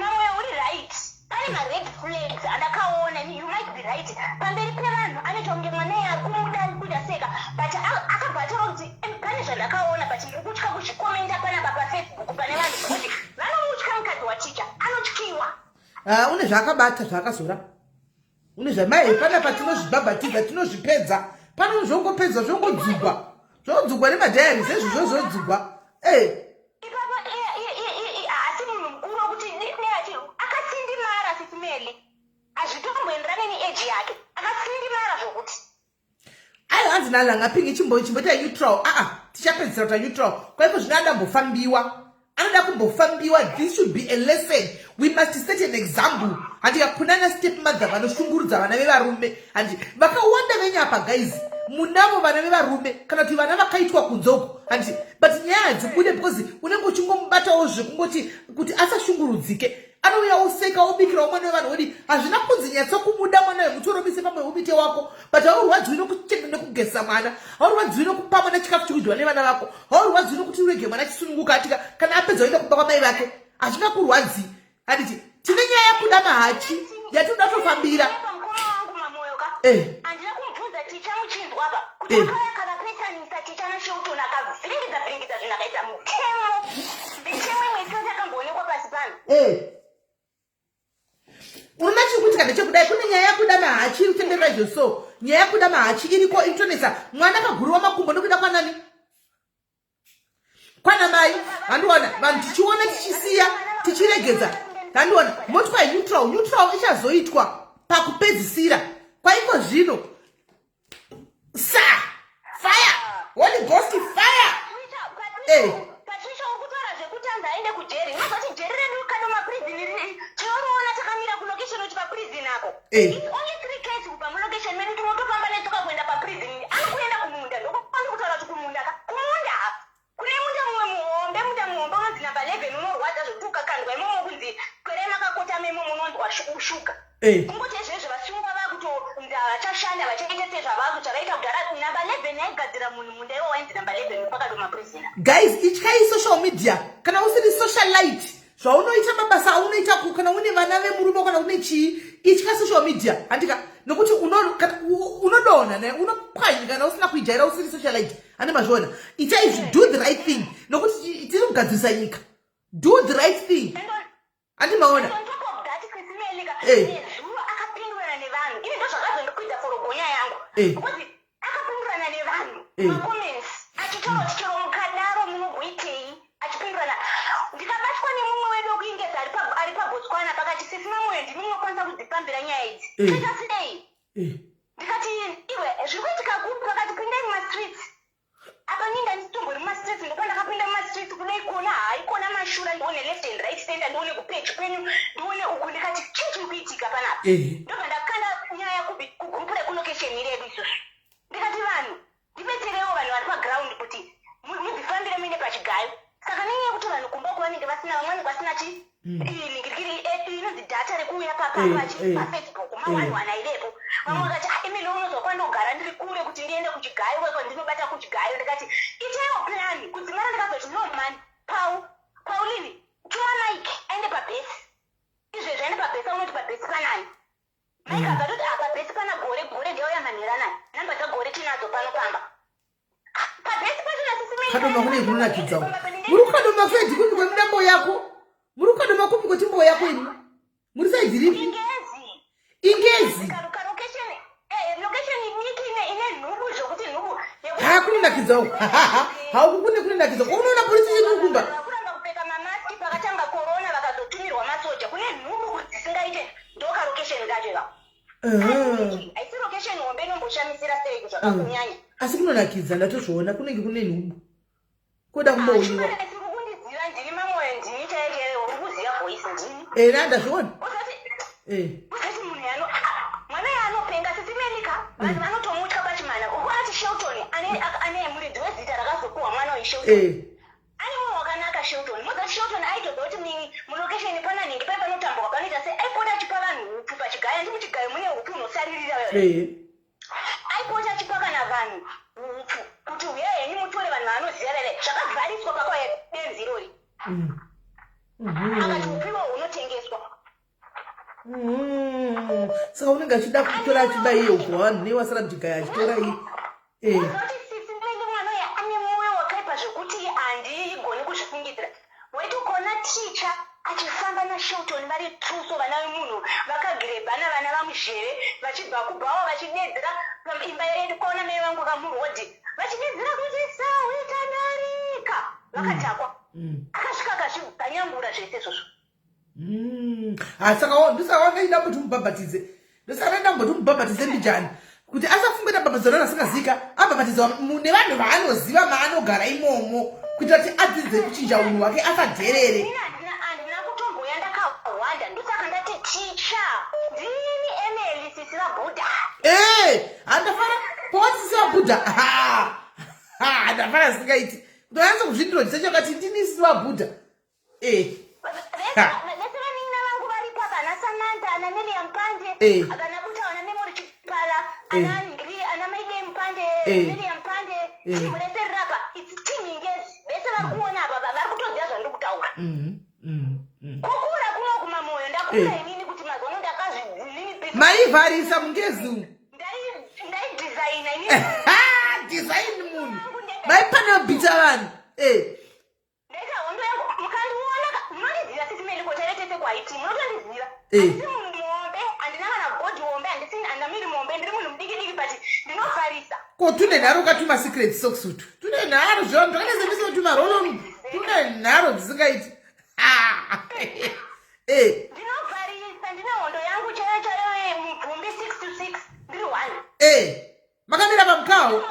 B: "Mamwe uri right, pane mared flags andakaona. You might be right." Pamberi pevanhu anoita kunge mwana iye ari kumuda, ari kuita seka, but akabva ataura kuti, "Pane zvandakaona, but ndiri kutya kuzvikomenda panapa paFacebook pane vanhu," kuti vanomutya. Mukadzi waticha anotyiwa.
A: Ah, une zvaakabata, zvaakazora, une zvamai panapa. Tinozvibhabhatidza, tinozvipedza pano, zvongopedzwa, zvongodzugwa, zvodzugwa nemadiaries ezvozvo, zvodzugwa e.
B: Ipapo haasi munhu mukuru wekuti akasindimara. Sisi Meli, hazvitomboenderane neage yake, akasindimara zvokuti.
A: Aiwa, hanzi nalangapingi chimboita neutral. Aa, tichapedzisira kuta neutral kwaiko. Zvino adambofambiwa, anoda kumbofambiwa. This should be a lesson. We must set an example. Handika kunana step mother vanoshungurudza vana vevarume, handi vakawanda venyu apa guys munavo vana vevarume kana kuti vana vakaitwa kunze uko, handi? But nyaya hadzibude because unenge uchingomubatawo zvekungoti kuti asashungurudzike. Anouya oseka, obikirawo mwana wevanhu, odi. Hazvina kunzi nyatsokumuda mwana wemutoromise pamwe ubite wako, but haurwadziwi nekugeza mwana, haurwadziwi nekupa mwana chikafu chekudyiwa nevana vako, haurwadziwi nekuti urege mwana achisununguka atika kana apedza oenda kumba kwamai vake. Hazvina kurwadzi, handiti? Tine nyaya yakuda mahachi yatinoda tofambira.
B: Pamukoma wangu Mamoyo ka. Handina kumubvunza ticha muchinzwa pa kuti akauya akavapesanisa ticha naShelton, akavhiringidza vhiringidza zvinhu, akaita mutemo, mitemo imwe isati akamboonekwa pasi pano.
A: Unoona chiri kuitika ndechekudai, kune nyaya yakuda mahachi iri kutenderera izvo. So nyaya yakuda mahachi iriko iritonetsa. Mwana akaguriwa makumbo nekuda kwanani? Kwana mai. Handiona vanhu tichiona, tichisiya, tichiregedza. Handiona motwa neutral. Neutral ichazoitwa pakupedzisira kwaiko zvino. Sa fire, Holy Ghost fire.
B: Patricia, uri kutaura zvekuti anzi aende kujeri. Unozoti jeri redu Kadoma Prison tinoriona takamira kulocation, kuti paprison apo it's only 3 Ks kubva mulocation medu. Tinotofamba netsoka kuenda paprison. Anokuenda kumunda, ndokwandi kutaura kuti kumunda ka, kumunda kune munda mumwe muhombe, munda muhombe unonzi number 11, unorwadza zvokuti ukakandwa imomo, kunzi kwerai makakotama imomo, unonzwa shuga. Kungoti izvezvi vasungwa vakutonzi havachashanda, vachaita sezvavaku zvavaita kudhara. Number 11 yaigadzira munhu munda iwo wainzi number 11 paKadoma Prison.
A: Guys, ityai social media. Kana usiri socialite, zvaunoita, mabasa aunoita, kana une vana vemurume, kana une chii, itya social media, handika? Nokuti unodonha ne unopwanyika kana usina kuijaira, usiri socialite. Hande mazviona? Ita izvi, do the right thing, nokuti tiri kugadzirisa nyika. Do the right thing, handi maona?
B: On top of that, Sisi Melika, nezuro akapindurana nevanhu. Ini ndo zvakazondikwidza forogonya yangu because akapindurana nevanhu macomments, achitaura kuti chero mukadaro munogoitei, achipindurana. Ndikabatwa nemumwe wedu wekuingeza ari paBotswana pakati, "Sisi Mamoyo, ndimi munokwanisa kudzifambira nyaya idzi, toita sei?" Ndikati, "Iwe, zviri kuitika kupi?" Vakati, "Pindai mumastreets." Apa ninda nditombori mumastreets, ndopandakapinda mumastreets kudai kuona, haikona mashura, ndione left and right center, ndione kupage kwenyu, ndione uku. Ndikati, "Chii chiri kuitika panapa?" Ndobva ndakanda nyaya kupi? Kugroup rekulocation. pasina vamwe vanenge vasina chi ningirikiri inonzi data rekuuya paPafacebook mawanwana aivepo. Vamwe vakati, "Ah, Emily, unozwa kwandogara ndiri kure kuti ndiende kuchigayo, kwekwa ndinobata kuchigayo." Ndikati, "Itaiwo plan." Kudzimara ndakazoti, "No man, Pau, Pauline, tuma Mike aende pabhesi izvezvi, aende pabhesi, aunoti pabhesi panani." Mike akatoti, "Ah, pabhesi pana Gore. Gore ndiyauya manheranani, namba dzaGore tinadzo pano pamba." Ah, pabhesi pacho nasisi.
A: Kadoma kune kunonakidzawo. Muri kukadoma side kupi kwemudambo yako? Muri kukadoma kupi kwetimbo yako imi? Muri side ripi?
B: Ingezi.
A: Ingezi.
B: Location diki ine nhubu, zvokuti nhubu.
A: Ha, kunonakidzawo hauku, kune kunonakidza. Unoona polisi chekukumba.
B: Kuramba kupfeka mamaski pakatanga corona, vakazotumirwa masoja. Kune nhubu dzisingaite, ndoka location kacho ika. Haisi location hombe inomboshamisira sei zvakakunyanya.
A: Asi kunonakidza, ndatozviona, kunenge kune nhubu koda kumbouyiwa.
B: Tiri kundiziva, ndini Mamwoyo, ndini chaiyo chaiyo, uri kuziva voice, ndini.
A: Era, ndazviona.
B: Usati usati munhu yano mwana yaanopenga sisimelika, vanhu vanotomutya pachimana. Ukuati Shelton ane muridzi wezita rakazopuhwa mwana weShelton. Ane mwoyo wakanaka Shelton. Mozati Shelton aitoziva kuti mulocation pana nhingi, pai panotambwa, panoita sei. Aipota achipa vanhu upfu pachigayo. Andi muchigayo mune upfu hunosaririra. Aipota achipa kana vanhu upfu kuti uyai henyu mutore, vanhu vaanoziva veve. Zvakavhariswa pakauya benzi irori. Akati upfu iwohwo hunotengeswa.
A: Saka unenge achida kutora achiba iye upfu hwavanhu, nei wasara muchigayo achitora iye?
B: Uzoti sisi mene mwana uyu ane mwoyo wakaipa zvekuti handigoni kuzvifungidzira. Waiti ukaona ticha achifamba naShelton vari tuso, vana vemunhu vakagirebhana, vana vamuzheve vachibva kubhawa vachidedzera imba yedu, kwaona mai vangu kamurodhi, vachidedzera kuti sahwita darika, vakatakwa. Akasvika akazvibvanyangura zvese izvozvo.
A: Ha, saka ndosaka wanga ida kuti mubhabhatidze, ndosaka ndaida kumboti mubhabhatidze mbijani kuti asafunge tabhabhatidzwa vanhu vasingazika, abhabhatidzwa nevanhu vaanoziva maanogara imomo, kuitira kuti adzidze kuchinja unhu hwake, asadherere.
B: Ini handina kutomboya ndakawanda, ndosaka ndati ticha ndini Emily, sisi vaBhudha.
A: Ee, handafara pawati sisi vaBhudha. Ha, ndafara zvisingaiti kutoanyatsa kuzvindirojisa chakati ndini sisi vaBhudha.
B: Vese vanin'ina vangu varipo apa, ana Samantha, ana Miriam Pande, kana kutaura ana Memory Chipala, ana Ngri, ana Maidei Mupande, Miriam Pande. Timu rese riri apa, it's team Ingezi. Vese vari kuona apa vari kutoziva zvandiri kutaura. Kukura kuno kumamoyo ndakura inini kuti mazuva ano ndakazvininipisa.
A: Maivharisa mungezi umu.
B: Ndaidhizaina inini.
A: Design munhu maipanobhita vanhu.
B: Ndaita hondo yangu, mukandiona munondiziva, sisi Meliko, taive tese kuHaiti, munotondiziva. Handisi munhu muhombe, handina kana body hombe, handisi, handina miri muhombe, ndiri munhu mudiki diki, but ndinovharisa.
A: Ko tune nharo ukatuma secret socks utu, tune nharo zvavanhu twakaita semise tumarolo, tune nharo dzisingaiti.
B: Ndinovharisa, ndine hondo yangu chaiyo chaiyo, mubvumbi 6 to 6, ndiri one.
A: Makamira pamukawo.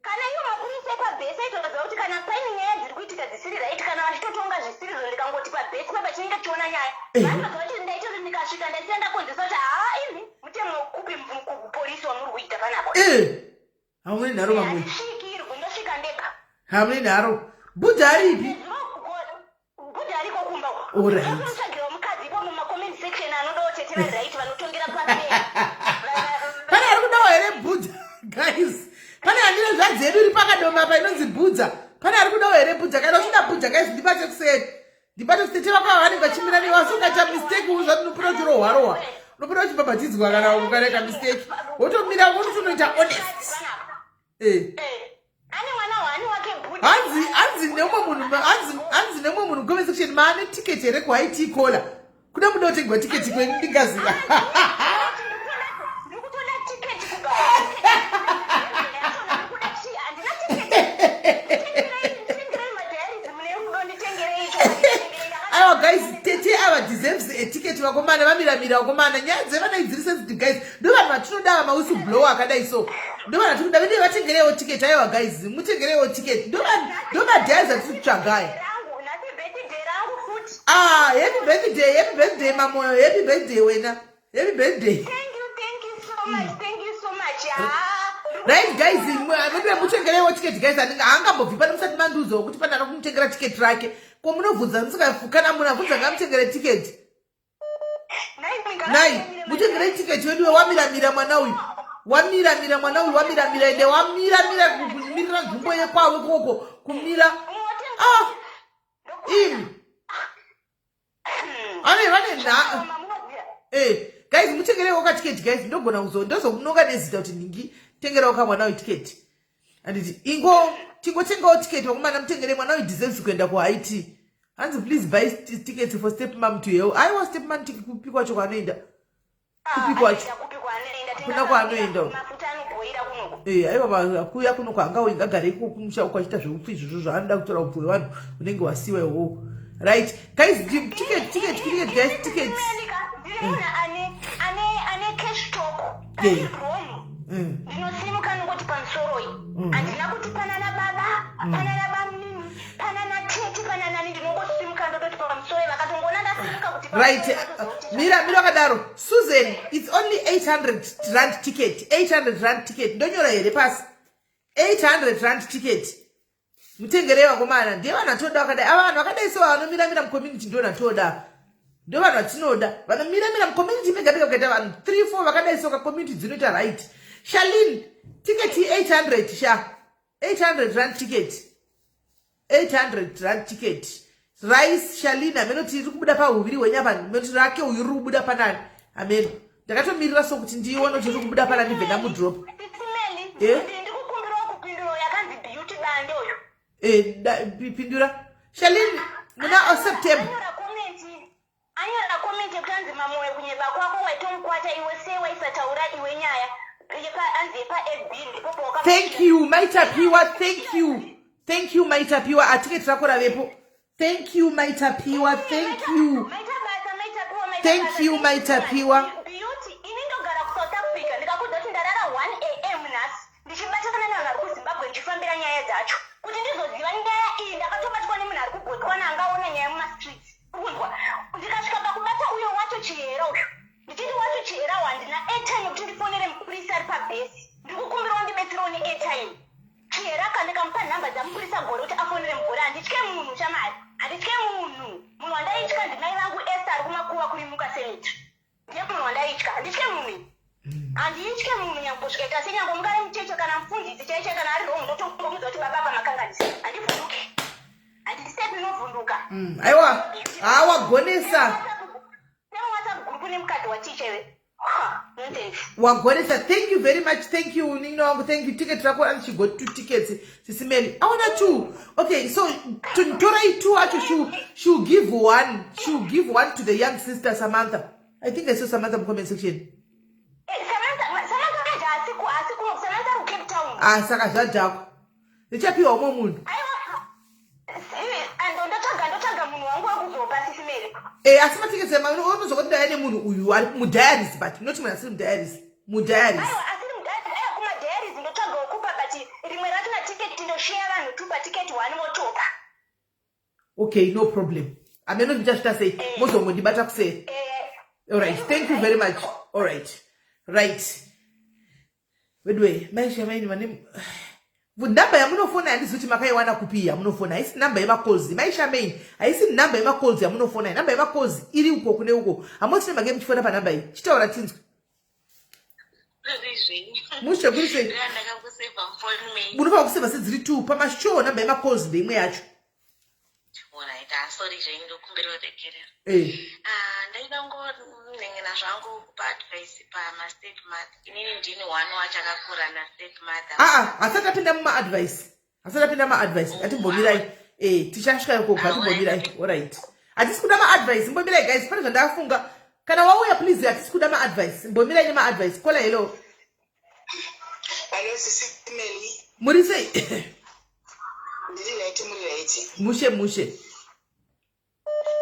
B: Kana iwo mapurisa epabhesi aitoziva kuti kana paine nyaya dziri kuitika dzisiri right, kana vachitotonga zvisirizo, ndikangoti pabhesi papa chinenge chiona nyaya. Vanotoziva kuti ndaitoti ndikasvika ndasiya ndakonzesa kuti haa, imi mutemo kupi kupolisi wamuri kuita panapa?
A: Hamune nharo vamwe.
B: Handisvikirwi, ndosvika ndega.
A: Hamune nharo. Bhudha aripi?
B: Bhudha ariko kumba.
A: Alright.
B: Unotsvagirawo mukadzi ipo mumacomment section anodawo tete vari right, vanotongera pafair.
A: Pane ari kudawo here Bhudha, guys? Pane handine zvadzi yedu iri pakadoma pa inonzi Bhudha. Pane ari kudawo here Bhudha? Kana uchida Bhudha, guys, ndibate kuseri, ndibate kuseri. Tete vako vanenge vachimira newaso. Ukaita mistake uzvati unopota uchirohwa rohwa, unopota uchibhabhatidzwa kana ukaita mistake, wotomira wototonoita honest.
B: Ane mwana wani wake Bhudha.
A: Hanzi nemumwe munhu, hanzi nemumwe munhu comment section, maane tiketi here kuHIT Cola? Kuda muda kutengwa tiketi kwenyu, ndingaziva.
B: Ndiri kutoda tiketi kubva handina tiketi. Nditengerei madiaries, mune rudo, nditengerei icho.
A: Aiwa guys, tete ava deserves a ticket. Vakomana vamiramira, vakomana, nyaya dzevana idziri sensitive, guys. Ndo vanhu vatinoda ava, mawhistleblower akadai so ndo vanhu vatinoda. Vede vatengereiwo ticket. Aiwa guys, mutengereiwo ticket. Ndo madiaries atiri kutsvagaya.
B: Rangu nhasi birthday rangu futi.
A: Ah, happy birthday, happy birthday Mamoyo, happy birthday wena, happy birthday.
B: Thank you, thank you so much, thank you so much. Ah.
A: Right guys, veduve mutengereiwo ticket, guys. Haangambobvi pano musati mandiudzawo kuti pane ari kumutengera ticket rake. Ko munobvunza musika kana munhu abvunza ngamutengere tiketi. Nai, mutengere tiketi wedu wamiramira mwana uyu. Wamiramira mwana uyu wamiramira ende wamiramira kumirira nzvimbo yekwavo ikoko kumira. Ah! Imi. Ane vane nha. Eh, guys mutengerewo ka ticket guys ndogona kuzo ndozokunoka nezita kuti ningi tengerewo ka mwana uyu ticket. Anditi ingo tingotengawo ticket vakomana mutengere mwana uyu deserves kuenda kuHaiti. Hanzi please buy tickets for step mom to hell. Aiwa step mom kupi kwacho kwaanoenda. Kupi kwacho. Hakuna kwaanoenda. Eh, aiwa kuya kuno kwaangauyi ngagare ikoko kumusha uko achiita zveupfu izvozvo zvaanoda kutora upfu hwevanhu unenge wasiwa iwowo. Right. Guys, ticket ticket ticket guys ticket.
B: Ane ane cash talk.
A: Yeah.
B: Ndinosimuka nongoti pamusoroi. Handina kuti panana baba, panana bamnini, panana tete, pananani ndinongosimuka ndototi pamusoroi vakatongoona ndasimuka kuti
A: Right. Mira mira wakadaro. Susan, it's only 800 rand ticket. 800 rand ticket. Ndonyora here pasi. 800 rand ticket. Mutengerei vakomana. Ndiye vanhu vatoda vakadai. Ava vanhu vakadai so vanomiramira mucommunity ndo vatoda. Ndo vanhu vatinoda. Vanomiramira mucommunity mega mega kuita vanhu 3 4 vakadai so ka community dzinoita right. Shalin, ticket 800 sha. 800 rand ticket. 800 rand ticket. Rice Shalin amenoti iri kubuda pahuviri hwenyama menoti rake uyu riri kubuda panani. Amen. Ndakatomirira so kuti ndione kuti riri kubuda panani ndibve ndamudrop.
B: Eh? Ndikukumbirawo kupindura yakanzi Beauty Bande uyu.
A: Eh, pindura. Shalin, muna September.
B: Anyora comment yekuti anzi Mamoyo kunyeba kwako waitomukwata iwe sei waisataura iwe nyaya yepa anzi yepa FB ndipo pawaka
A: Thank you Maitapiwa, thank you. Thank you Maitapiwa, atiketi rako ravepo. Thank you Maitapiwa, thank you.
B: Maita basa Maitapiwa, maita
A: Thank
B: basa.
A: you Maitapiwa.
B: Beauty, ini ndogara kuSouth Africa ndikakuudza kuti ndarara 1 am nhasi ndichibatana nevanhu vari kuZimbabwe ndichifambira nyaya dzacho kuti ndizoziva nyaya iyi ndakatobatwa nemunhu ari kuBotswana angaona nyaya mumastreets kunzwa ndikasvika pakubata uyo wacho Chihera uyu ndichiti wacho Chihera handina airtime yekuti ndifonere mupurisa ari pabhesi ndiri kukumbirawo ndibetserewo neairtime Chihera ka ndikamupa nhamba dzamupurisa Gore kuti afonere mugore handitye munhu chamari handitye munhu munhu wandaitya ndimai vangu Esther ari kumakuva kurimuka cemetery ndiye munhu wandaitya handitye munhu handitye munhu nyange kusvikaita senyange mungave mucheche kana mufundisi chaiche kana ari wrong ndotomuudza kuti baba pamakanganisa handivhunduki handisepi inovhunduka.
A: Aiwa, hawagonesa.
B: NemuWhatsApp group nemukadzi waticha iwe. Nonsense.
A: Wagonesa. Thank you very much. Thank you nino wangu. Thank you. Ticket rako and she got two tickets. Sisimeli aona two. Okay, so torai two acho. She'll give one. She'll give one to the young sister Samantha. I think I saw Samantha in comment section.
B: Samantha Samantha manje asiku asiku Samantha ari kuCape Town.
A: Ah, saka zvadhakwa ndichapiwa umwe munhu.
B: Aiwa, ando ndotsvaga munhu wangu wekuzopa Sisimeli.
A: Eh, asi matiketi unozokoti ndaya nemunhu uyu ari mudiaries but not munhu asiri mudiaries mudiaries.
B: Aiwa, asiri mudiaries. Aiwa, kumadiaries ndotsvaga wekupa but rimwe racho natiketi ndosheya vanhu two patiketi one votopa.
A: Okay, no problem. Ameno ndichazvita sei mozongondibata kuseri.
B: Eh.
A: All right, thank you very much. All right, right. Wedwe maisha maini vane nhamba yamunofona handizi kuti makaiwana kupi yamunofona haisi nhamba yemacalls maisha maini haisi nhamba yemacalls yamunofona nhamba yemacalls iri uko kune uko hamoti nemake muchifona panhamba iyi chitaura tinzwe. Mushe kuri sei?
G: Ndakakusevha mufoni menyu.
A: Munofanira kusevha sedziri two pamashow nhamba yemacalls ndeimwe yacho.
G: Alright, sorry zvenyu ndokumbira kuregerera.
A: Eh.
G: Ah, ndaida ngonengena zvangu kupa advice pama-step mother. Inini ndini one wacho akakura na-step mother.
A: Aa, hasati apinda mumaadvice hasati apinda mumaadvice ngatimbomirai eh tichasvika ikoko ngatimbomirai. Alright, hatisi kuda maadvice mbomirai guys pane zvandafunga kana wauya please hatisi kuda maadvice mbomirai nemaadvice caller hello.
H: Hello, Sisi Meli.
A: Muri sei?
H: Ndiri right, muri right?
A: Mushe mushe.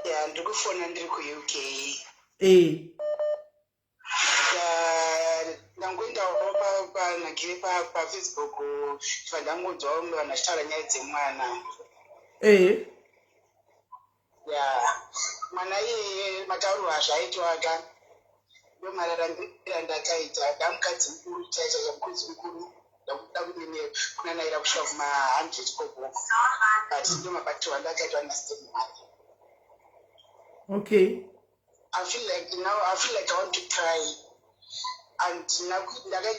H: Ya, ndiri kufona ndiri kuUK. Ndangoendawo panhangire paFacebook chibva ndangonzwa vamwe vanhu vachitaura nyaya dzemwana. Ya, mwana iyeye matauriro azvaitwa ka ndo mararamiro andakaita ndamukadzi mukuru chaicho mukadzi mukuru. Ndakuda kunanaira kusvika kuma 100 koko. But ndo mabatirwo andakaitwa nastep mother.
A: Okay.
H: I feel like now I feel like I want to cry. And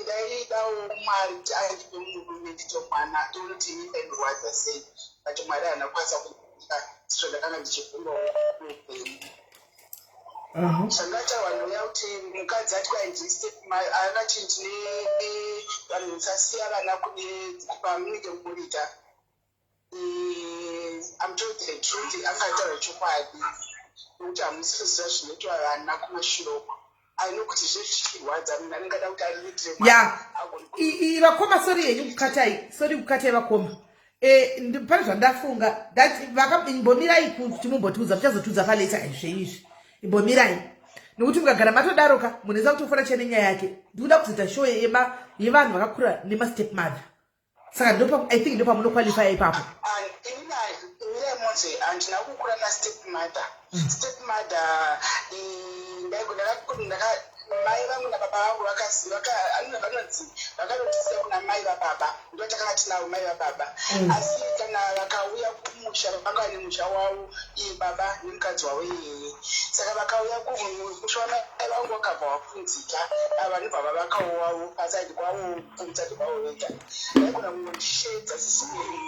H: ndaidawo Mwari kuti andipe murume ndite mwana toona kuti ini ndainorwadza sei but Mwari haana kukwanisa kundipa sezvo ndakanga ndichifunga upenyu. Zvangataurwa ndouya kuti mukadzi ati kwai ndini step akati ndine vanhu musasiya vana kune pamunenge murita. I'm told the truth akataura chokwadi nokuti hamusi kuziva zvinoitwa vana kumashure uko aino kuti zvezvichirwadza munhu anenge ada kuti ariritire
A: ya vakoma sori yenyu kukatai sori kukatai vakoma eh, pane zvandafunga imbomirai kuti mumbotiudza muchazotiudza paleta zveizvi imbomirai nokuti mukagara matodaroka munhu esa kutofona chene nyaya yake ndikuda kuzoita show yevanhu vakakura nemastep mother saka ndopa i think ndopamunoqualifya ipapo
H: iniremonze handina kukura nastep mother mm. step mother mai vangu nababa vangu vanonzi vakanotisiya kuna mai vababa ndo takanga tinavo mai vababa mm. asi kana vakauya kumusha vanga vane musha wavo iye baba nemukadzi wavo iyeye saka vakauya kumusha wamai vangu wakabva wapunzika ava vanobva vavakawo wavo pasaidi kwavo pamuchato kwavo vega vaigona kungondisheedza sisi Mary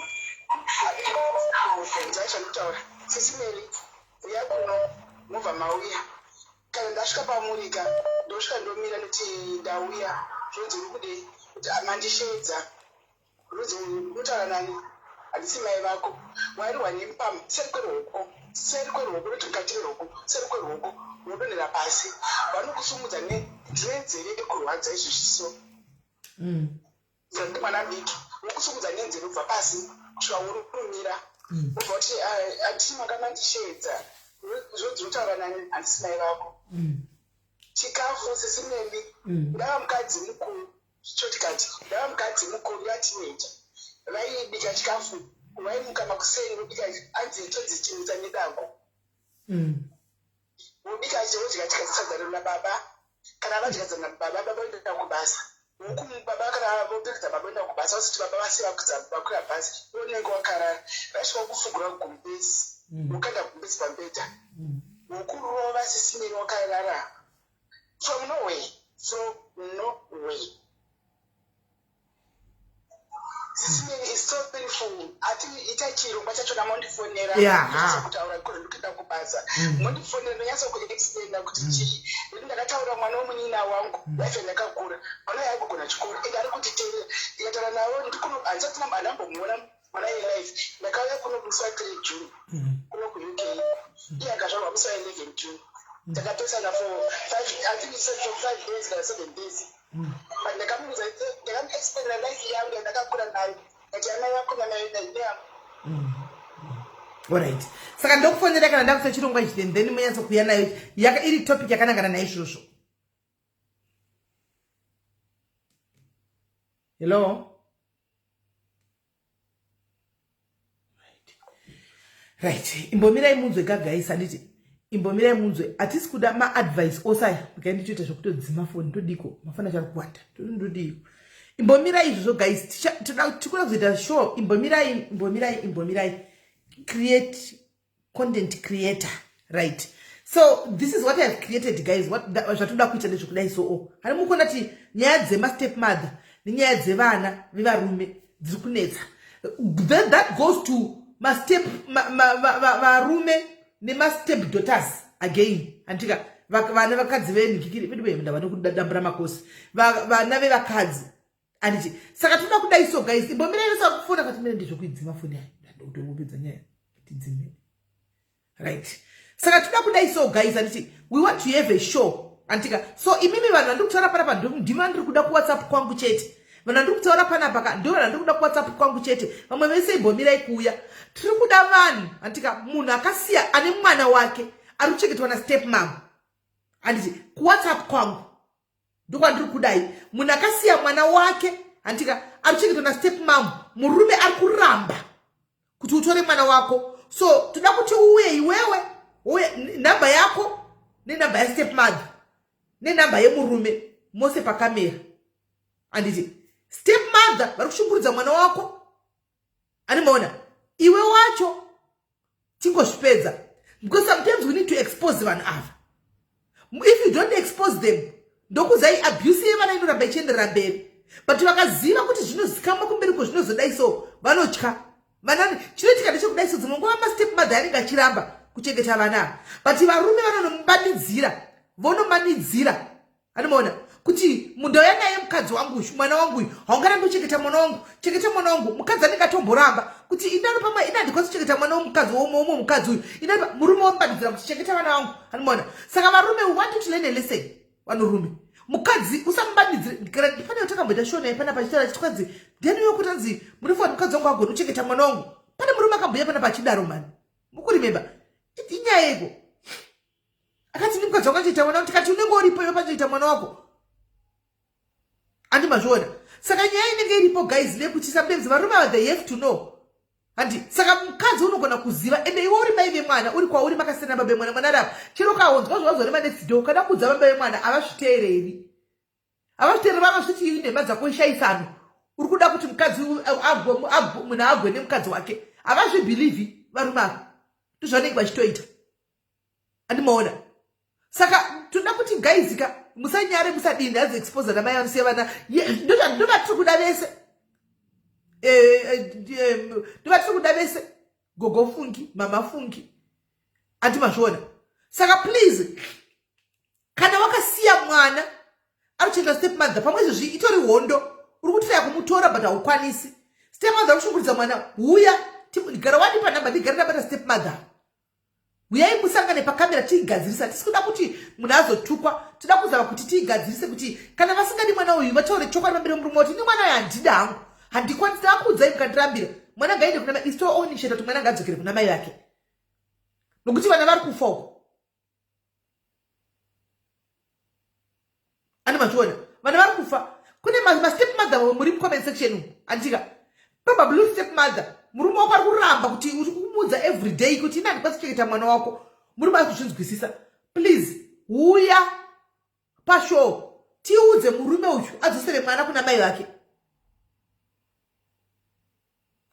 H: nzwai zvandikutaura sisi Mary uya kuno mobva mauya kana ndasvika pamurika ndosvika ndomira ndoti ndauya zvonzi uri kudei kuti mandisheedza Rudzi unotaura nani handisi mai vako wairwa nempama seri kweruoko seri kweruoko noti mukati meruoko seri kweruoko unodonhera pasi vanokusumudza nenzeve kurwadza izvozvi so mm. ndi mwana mudiki vokusumudza nenzeve kubva pasi kusvika urumira mm. ubva kuti handisi makamandisheedza rudzi unotaura nani handisi mai vako mm. chikafu sisi nemi ndava mukadzi mukuru Shortcut ndava mukadzi mukuru vateenager vaibika chikafu vaimuka makuseni vobika anzi tonzi chimutsa nedako mm. vobika vodya sadza nababa kana vadya sadza nababa baba voenda kubasa baba kana vopedza baba voenda kubasa vasiti baba vasiya vakwira bhazi unenge wakarara vaisvika kufugura gumbezi mm. wokanda gumbezi pambedha mm. wokurova sisimeri wakarara From nowhere. From nowhere. Sismeri is so painful. Ati ita chirongwa chachona mondifonera.
A: Yeah.
H: Kutaura kuri ndikuenda kubasa. Mm. Mondifonera ndonyatsa kuexplaina kuti mm. chii. Nekuti ndakataura mwana wemunin'ina wangu mm. life yandakakura. Mwana yaigogona chikoro ende ari kutiteerera. Ndikataura navo ndikuno handisati ndambomuona mwana yelife. Ndakauya kuno musi wa 3 June. Kuno kuUK. Iye akazvarwa musi wa 11 June. Takapesana for five, I think he said for five days kana seven days. But ndakamuudza ndakamuexplaina life yangu yandakakura nayo. Ndati amai vako namai neyangu.
A: Alright. Saka ndokufonera kana ndakuita chirongwa ichi then then munyatso kuya nayo yaka iri topic yakanangana naizvozvo. Hello. Right, imbomirai munzwe gagaisa handiti imbomirai munzwe hatisi kuda maadvice ose aya mukai ndichoita zvekutodzima foni ndodiko mafoni acho ari kuwanda ndodiko imbomirai izvozvo guys tikuda kuzoita show imbomirai imbomirai imbomirai create content creator right so this is what ihave created guys zvatoda kuita ndezvekudai so o hani mukuona ti nyaya dzemastep mother nenyaya dzevana vevarume dziri kunetsa that, that goes to mastep varume nemastep daughters again andika vana vakadzi venhikikiri vedu venda vanokudambura makosi vana vevakadzi anditi saka toda kudai so guys imbomirai vese vakufona kati mire ndezvekuidzima foni yayo ndokutongopedza nyaya tidzime right saka toda kudai so guys anditi we want to have a show andika so imimi vanhu vandiri kutaura panapa ndimi vandiri kuda kuwhatsapp kwangu chete vanhu vandiri kutaura panapa ka ndo vanhu vandiri kuda kuwhatsapp kwangu chete vamwe vese imbomirai kuuya tiri kuda vanhu andika munhu akasiya ane mwana wake ari kuchengetwa nastep mam anditi kuwhatsapp kwangu ndokwandiri kudai munhu akasiya mwana wake handika ari kuchengetwa nastep mam murume ari kuramba kuti utore mwana wako so toda kuti uuye iwewe uye nhamba yako nenhamba yastep mother nenhamba yemurume mose pakamera handiti Step mother vari kushungurudza mwana wako. Animaona iwe wacho tingozvipedza because sometimes we need to expose vanhu ava. If you don't expose them, ndokuzai abuse yevana inoramba ichienderera mberi. But vakaziva kuti zvinozikamwa kumberi ko zvinozodai so vanotya. Vana chinoitika ndechekudai so dzimwe nguva mastep mother anenge achiramba kuchengeta vana ava. But varume vanonomanidzira, vonomanidzira. Anomaona kuti mundauya naye mukadzi wangu uyu, mwana wangu uyu, haungarambi kuchengeta mwana wangu, chengeta mwana wangu. Mukadzi anenge atomboramba kuti inano pamwe ina handikwanisi kuchengeta mwana womukadzi womwe mukadzi uyu. Ina murume wamubanidzira kuti chengeta vana vangu. Anomaona. Saka varume, we want you to learn a lesson. Vanhurume, mukadzi usamubanidzire. Pane takamboita shona yepanapa achitaura achiti kwanzi then uyo kuti anzi munofunga kuti mukadzi wangu agoni kuchengeta mwana wangu. Pane murume akamboya panapa achidaro mani. Mukurimemba. Inyaya yeko. Akati ndi mukadzi wako achiita mwana wangu, tikati unenge uripo iwe pachoita mwana wako. Andi mazviona. Saka nyaya inenge iripo guys nekuti sometimes varume ava they have to know. Handi saka mukadzi unogona kuziva ende iwe uri mai vemwana uri kwauri makasiyana baba vemwana mwana rapa chero ukaonzwa zvawazwa nema next door kana kuudza baba vemwana havazviteereri. Havazviteereri vanozviti iyi nhema dzako ishaisano. Uri kuda kuti mukadzi munhu agwe nemukadzi wake. Havazvibhilivhi varume ava. Ndozvavanenge vachitoita. Andimaona. Saka toda kuti guys ka musanyare musadini hanzi expose ana mai vanosiya vana. Ndovatiri kuda vese. Ndovatiri kuda vese. Gogo Fungi, mama Fungi. Andi mazviona. Saka please kana wakasiya mwana ari kuchengeta step mother pamwe izvozvi itori hondo uri kutraya kumutora but haukwanisi. Step mother ari kushungurudza mwana, huya gara wandipa namba ndigare ndabata step mother. Huyai musangane pakamera tiigadzirisa. Tisi kuda kuti munhu azotukwa, toda kuzama kuti tiigadzirise kuti kana vasingadi mwana uyu vataure chokwadi pamberi pemurume kuti ini mwana uyu handida hangu, handikwanisi, ndakuudzai mukandirambira. Mwana ngaende kuna mai, isu toonisheta kuti mwana ngaadzokere kuna mai vake nokuti vana vari kufa uko. Ane mazviona vana vari kufa. Kune mastep mother muri mucomment section umu andika probably step mother murume wako ari kuramba kuti uri kumuudza every day kuti ini handikwanisi kuchengeta mwana wako. Murume ari kuzvinzwisisa. Please huya pashow tiudze murume uyu adzosere mwana kuna mai vake.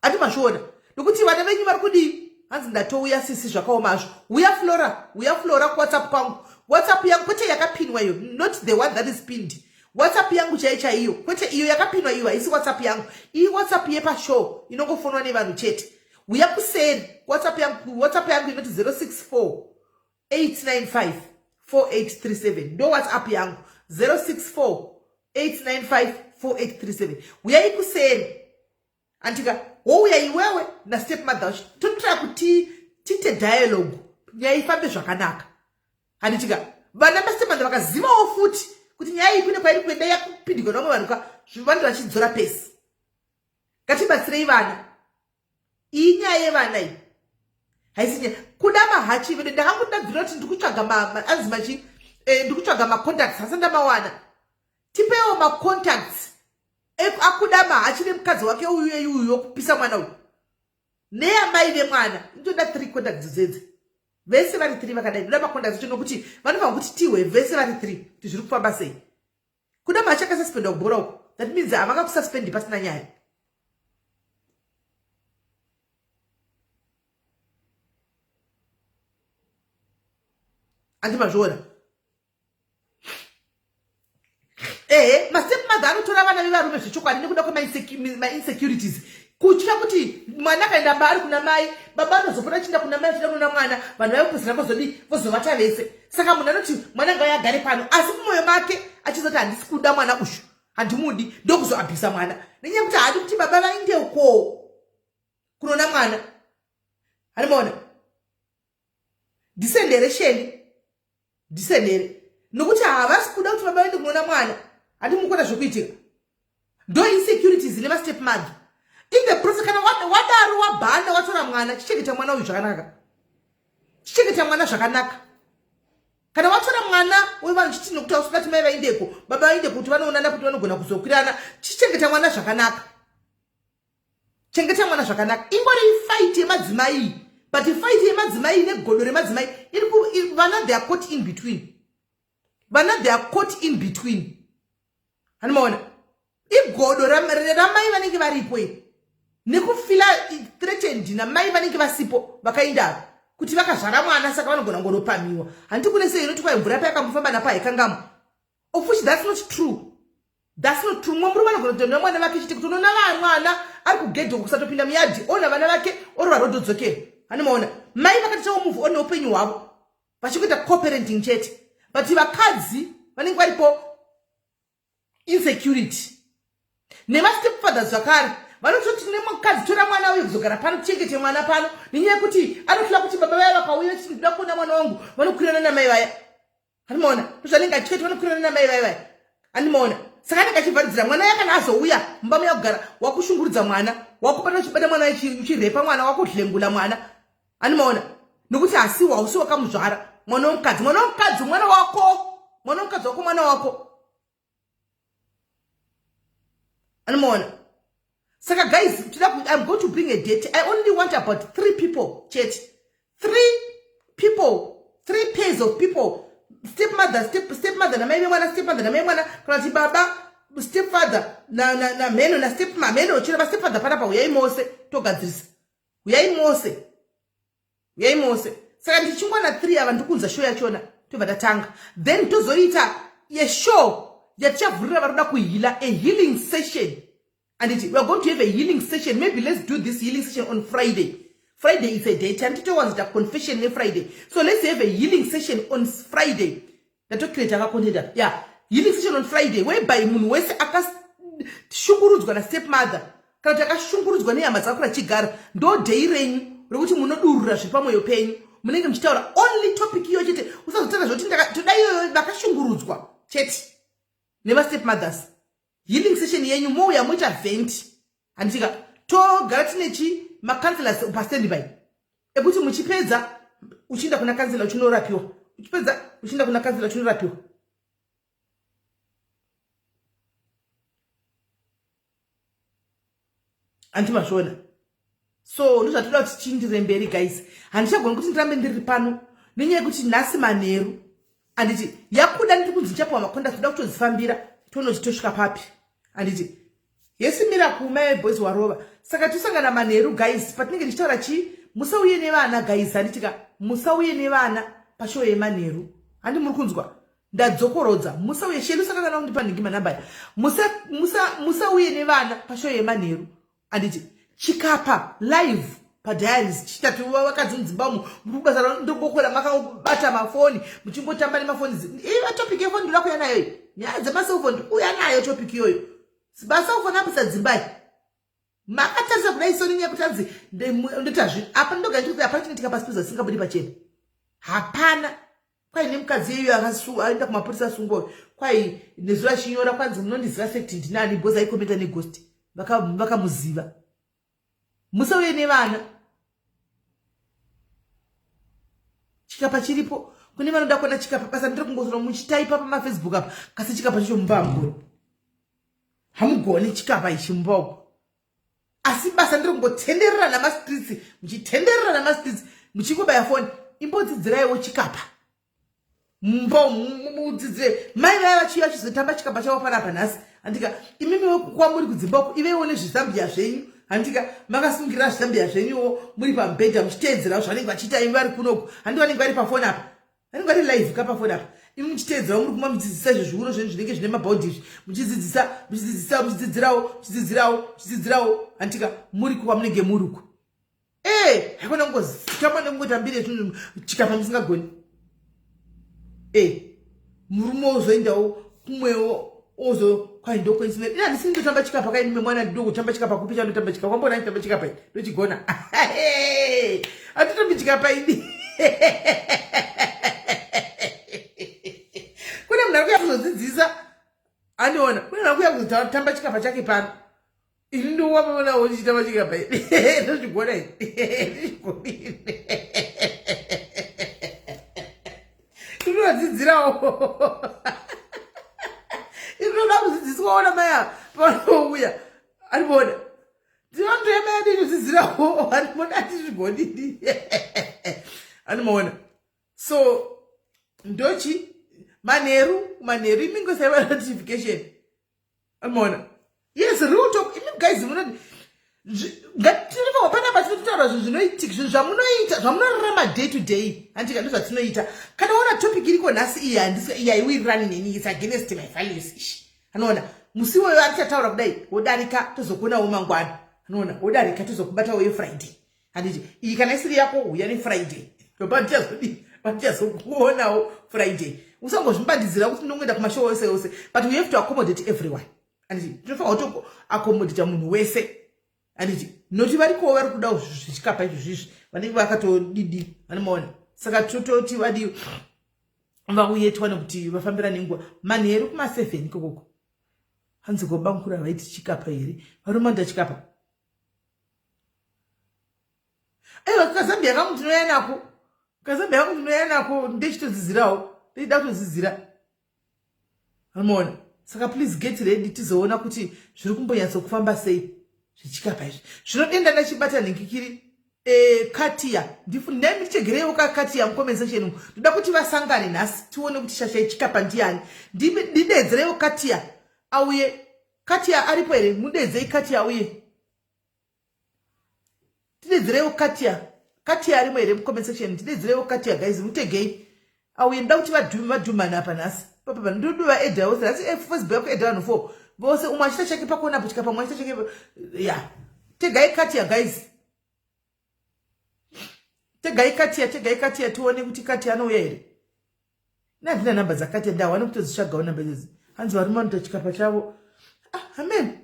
A: Ati mazviona nokuti vana venyu vari kudii? Hanzi ndatouya sisi zvakaoma hazvo. Huya Flora, huya Flora kuWhatsApp kwangu. WhatsApp yangu kwete yakapinwa iyo, not the one that is pinned. WhatsApp yangu chai chaiyo, kwete iyo yakapinwa iyo, haisi WhatsApp yangu. Iyi WhatsApp yepashow inongofonwa nevanhu chete. Huya kuseri WhatsApp yangu, WhatsApp yangu inoti 064 895 4837. Ndo WhatsApp yangu 064 895 4837. Huyai kuseri. Andika wouya iwewe na step mother wacho totraya kuti tiite dialogue nyaya ifambe zvakanaka. Handitika vana mastep mother vakazivawo futi kuti nyaya iyi kune kwairi kuenda yakupindirwa nevamwe vanhu ka vanenge vachidzora pesi. Ngatibatsirei vana. Iyi nyaya yevana iyi haisi nyaya kuda mahachi vede. Ndakangu ndabvira kuti ndikutsvaga anzi machi ndikutsvaga macontacts hasi ndamawana. Tipewo macontacts akuda mahachi nemukadzi wake uyu eyu uyu wokupisa mwana uyu neyamai vemwana. Ndoda 3 contacts dzedze vese vari 3 vakadai. Ndoda macontacts acho nokuti vanofanira kuti tihwe vese vari 3 kuti zviri kufamba sei. Kuda mahachi akasuspendwa kubhora uko, that means havangakususpendi pasina nyaya. Andi mazviona? Ehe, mastep mother anotora vana vevarume zvechokwadi nekuda kwemainsecurities, kutya kuti mwana akaenda ari kuna mai, baba anozopota achienda kuna mai achida kunoona mwana, vanhu vaipedzisira vozodii, vozovata vese. Saka munhu anoti mwana ngauye agare pano, asi mumwoyo make achizoti handisi kuda mwana uyu, handimudi, ndokuzoabhisa mwana nenyaya yekuti haadi kuti baba vaende uko kunoona mwana. Handimaona ndisendere sheni ndisendere nokuti havasi kuda kuti baba vaende kunoona mwana. Handi mukuona zvekuitika? Ndo insecurities nemastep mother in the process. Kana wadaro wabhana watora mwana, chichengeta mwana uyu zvakanaka, chichengeta mwana zvakanaka. Kana watora mwana wevanhu chiti nokuti ausida kuti mai vaendeko baba vaendeko kuti vanoonana kuti vanogona kuzokwirana, chichengeta mwana zvakanaka, chengeta mwana zvakanaka. Ingori fight yemadzimai, but fight yemadzimai negodo remadzimai iri vana, they are caught in between. Vana, they are caught in between. Hanimaona? Igodo ramai vanenge varipo iri nekufila threatened namai vanenge vasipo vakaindava kuti vakazvara mwana saka vanogona ngonopamiwa. Handiti kune sei inoti kwai mvura payakambofamba napo haikangamo. Of which that's not true. That's not true. Mumwe murume anogona kutoona mwana vake chete kuti unoona mwana ari kugedhi uko kusatopinda muyadhi ona vana vake orova rododzokera. Anomaona mai vakatoitawo move on neupenyu hwavo vachingoita co-parenting chete, but vakadzi vanenge varipo insecurity nemastepfathers zvakare vanototi nemukadzi tora mwana uye kuzogara pano tichengete mwana pano nenyaya yekuti anotoda kuti baba vaya vakauya vachiti ndinoda kuona mwana wangu vanokwirana namai vaya. Andimaona ndozvanenge achikati vanokwirana namai vaya vaya. Andimaona saka anenge achivharidzira mwana uya kana azouya mumba muya kugara wakushungurudza mwana wakubata uchibata mwana uchirepa mwana wakudlengula mwana. Andimaona nokuti hasiwa hausi wakamuzvara mwana womukadzi mwana womukadzi mwana wako mwana womukadzi wako mwana wako. Andimaona saka guys I'm going to bring a date. I only want about 3 people chete. 3 people, 3 pairs of people. Stepmother, stepmother namai vemwana, stepmother namai mwana, kana kuti baba, stepfather na mheno na step mamheno chero va stepfather panapa huyai mose togadzirisa. Huyai mose. Huyai mose. Saka ndichingwana 3 ava ndikunza show yachona tobva tatanga. Then tozoita ye show yatichavhurira vari kuda kuhila a healing session. Anditi we are going to have a healing session. Maybe let's do this healing session on Friday. Friday is a date. Anditowanzita confession ne Friday. So let's have a healing session on Friday. Ndatocreate aka content apa. Yeah, healing session on Friday whereby munhu wese akashungurudzwa na stepmother kana kuti akashungurudzwa nehama dzakakura chigara, ndo day renyu rekuti munodurura zviri pamwoyo penyu. Munenge muchitaura only topic iyo chete. Usazotaura zvekuti toda iyoyo vakashungurudzwa chete nema stepmothers. Healing session yenyu mouya moita vent. Handitika togara tine chi ma counselors pa standby ekuti muchipedza uchienda kuna counselor uchinorapiwa, uchipedza uchienda kuna counselor uchinorapiwa. Anti mazviona? So ndozvatoda kuti tichiindire mberi guys. Handichagoni kuti ndirambe ndiri pano nenyaya yekuti nhasi manheru anditi yakuda ndiri kunzi ndichapiwa makonda toda kutodzifambira tonoti tosvika papi. Anditi yesi mira kuma yeboys warova. Saka tosangana manheru guys patinenge tichitaura chii, musauye nevana guys. Handitika musauye nevana pashow yemanheru. Handi muri kunzwa? Ndadzokorodza, musauye shelu saka kana kundipa nhingi manamba aya. Musauye nevana pashow yemanheru. Anditi chikapa live padiaries chitatu vakadzi mudzimba umu muri kubasa ndongokwera makabata mafoni muchingotamba nemafoni. Iva topic yefoni ndoda kuuya nayo iyi. Nyaya dzemaselfoni ndikuuya nayo topic iyoyo. Maselfoni apisa dzimba iyi. Makatarisa kudai soni nyaya kuti anzi ndotazvi apa ndoga ndikuti hapana chinoitika pasi pezuva zvisingabudi pachena. Hapana. Kwai nemukadzi iyeyo aenda kumapurisa asungwa kwai nezuro achinyora kwanzi munondiziva sekuti ndinani because aikomenta neghost vakamuziva. Musauye nevana. Chikapa chiripo kune vanoda kuona chikapa basa ndiri kungosora muchitaipa pamafacebook apa kasi chikapa chicho mumba hamugoni. Hamugoni chikapa ichi mumba uko. Asi basa ndiri kungotenderera namastreets muchitenderera namastreets muchingobaya foni. Imbodzidziraiwo chikapa mumba mudzidzire. Mai vaya vachiuya vachizotamba chikapa chavo panapa nhasi. Handika imimi kwamuri kudzimba uko iveiwo nezvizambiya zvenyu. Handika makasungirira zvizambiya zvenyuwo muri pamubhedha muchiteedzerawo zvanenge vachiita imi vari kunoku. Handi vanenge vari pafoni apa. Vanenge vari live ka pafoni apa. Imi muchiteedzerawo muri kumwa muchidzidzisa izvo zviuro zvenyu zvinenge zvine mabhaudhi izvi. Muchidzidzisa, muchidzidzisa, muchidzidzirawo, muchidzidzirawo, muchidzidzirawo. Handika muri kwamunenge muri uko. Haikona kungozitamba nekungoita mbiri yezvinhu chikapa musingagoni. Murume ozoendawo kumwewo ozo kwai ndokwenzi ina handisi ndotamba chikapa kaini memwana ndokutamba chikapa kupi chandotamba chikapa kwambona nditamba chikapa ini ndochigona. Handitombi chikapa ini. Kune munhu ari kuuya kuzodzidzisa andiona kune munhu ari kuuya kuzotamba chikapa chake pano. Ini ndowapaonawo ndichitamba chikapa ini ndochigona ini ndichigonini. Ndinodzidzirawo. Ndinoda kudzidziswawo namai ava panouya. Andibona. Ndinotoema yadi inodzidzirawo. Andibona handizvigonini. Andimaona. So ndochi manheru manheru imingosaiva notification. Andibona. Yes, real talk. Imi guys munoti ngatirivawo panapa tinototaura zvinhu zvinoitika, zvinhu zvamunoita, zvamunorarama day to day. Handika ndozvatinoita. Kana waona topic iriko nhasi iyi handisi iyi haiwirirani neni, it's against my values ishi. Anoona musi iwoyo andichataura kudai wodarika tozokuonawo mangwana. Anoona wodarika tozokubatawo yeFriday. Handiti iyi kana isiri yako huya neFriday. Ndopandichazodii? Pandichazokuonawo Friday. Usangozvimbandidzira kuti ndinongoenda kumashow ose ose, but we have to accommodate everyone. Handiti tinofanira kutoaccommodata munhu wese. Handiti noti varikowo vari kuda zvichikapa izvo zvizvi vanenge vakatodidi vanomaona. Saka tototi vadi vauye tiwane kuti vafambira nenguva manheru kuma7 ikokoko. Hanzi gobankura vaiti chikapa here? Varume vanoita chikapa. Aiwa kazambia kangu ndinouya nako. Kazambia kangu ndinouya nako ndechitodzidzirawo. Ndechida kutodzidzira. Unoona? Saka please get ready tizoona kuti zviri kumbonyatsokufamba sei zvichikapa izvi. Zvinodenda ndachibata nhingikiri Katia. Ndai ndichegereiwo ka Katia mucomment section umu. Ndoda kuti vasangane nhasi tione kuti shasha yechikapa ndiani. Ndidedzereiwo Katia auye. Katia aripo here? Mudedzei Katia auye. Tidedzereiwo Katia. Katia arimo here mucomment section? Tidedzereiwo Katia guys, mutegei. Auye ndoda kuti vadhumane apa nhasi. Papa ndoda vaedha vose. Nhasi Facebook yako edha vanhu 4. Vose umwe achiita chake pakona apo chikapa umwe achiita chake. Yeah. Tegai Katia guys. Tegai Katia, tegai Katia tione kuti Katia anouya here. Ini handina namba dzaKatia, ndawana kutodzitsvagawo namba idzi. Hanzi varume vanoita chikapa chavo. Amen.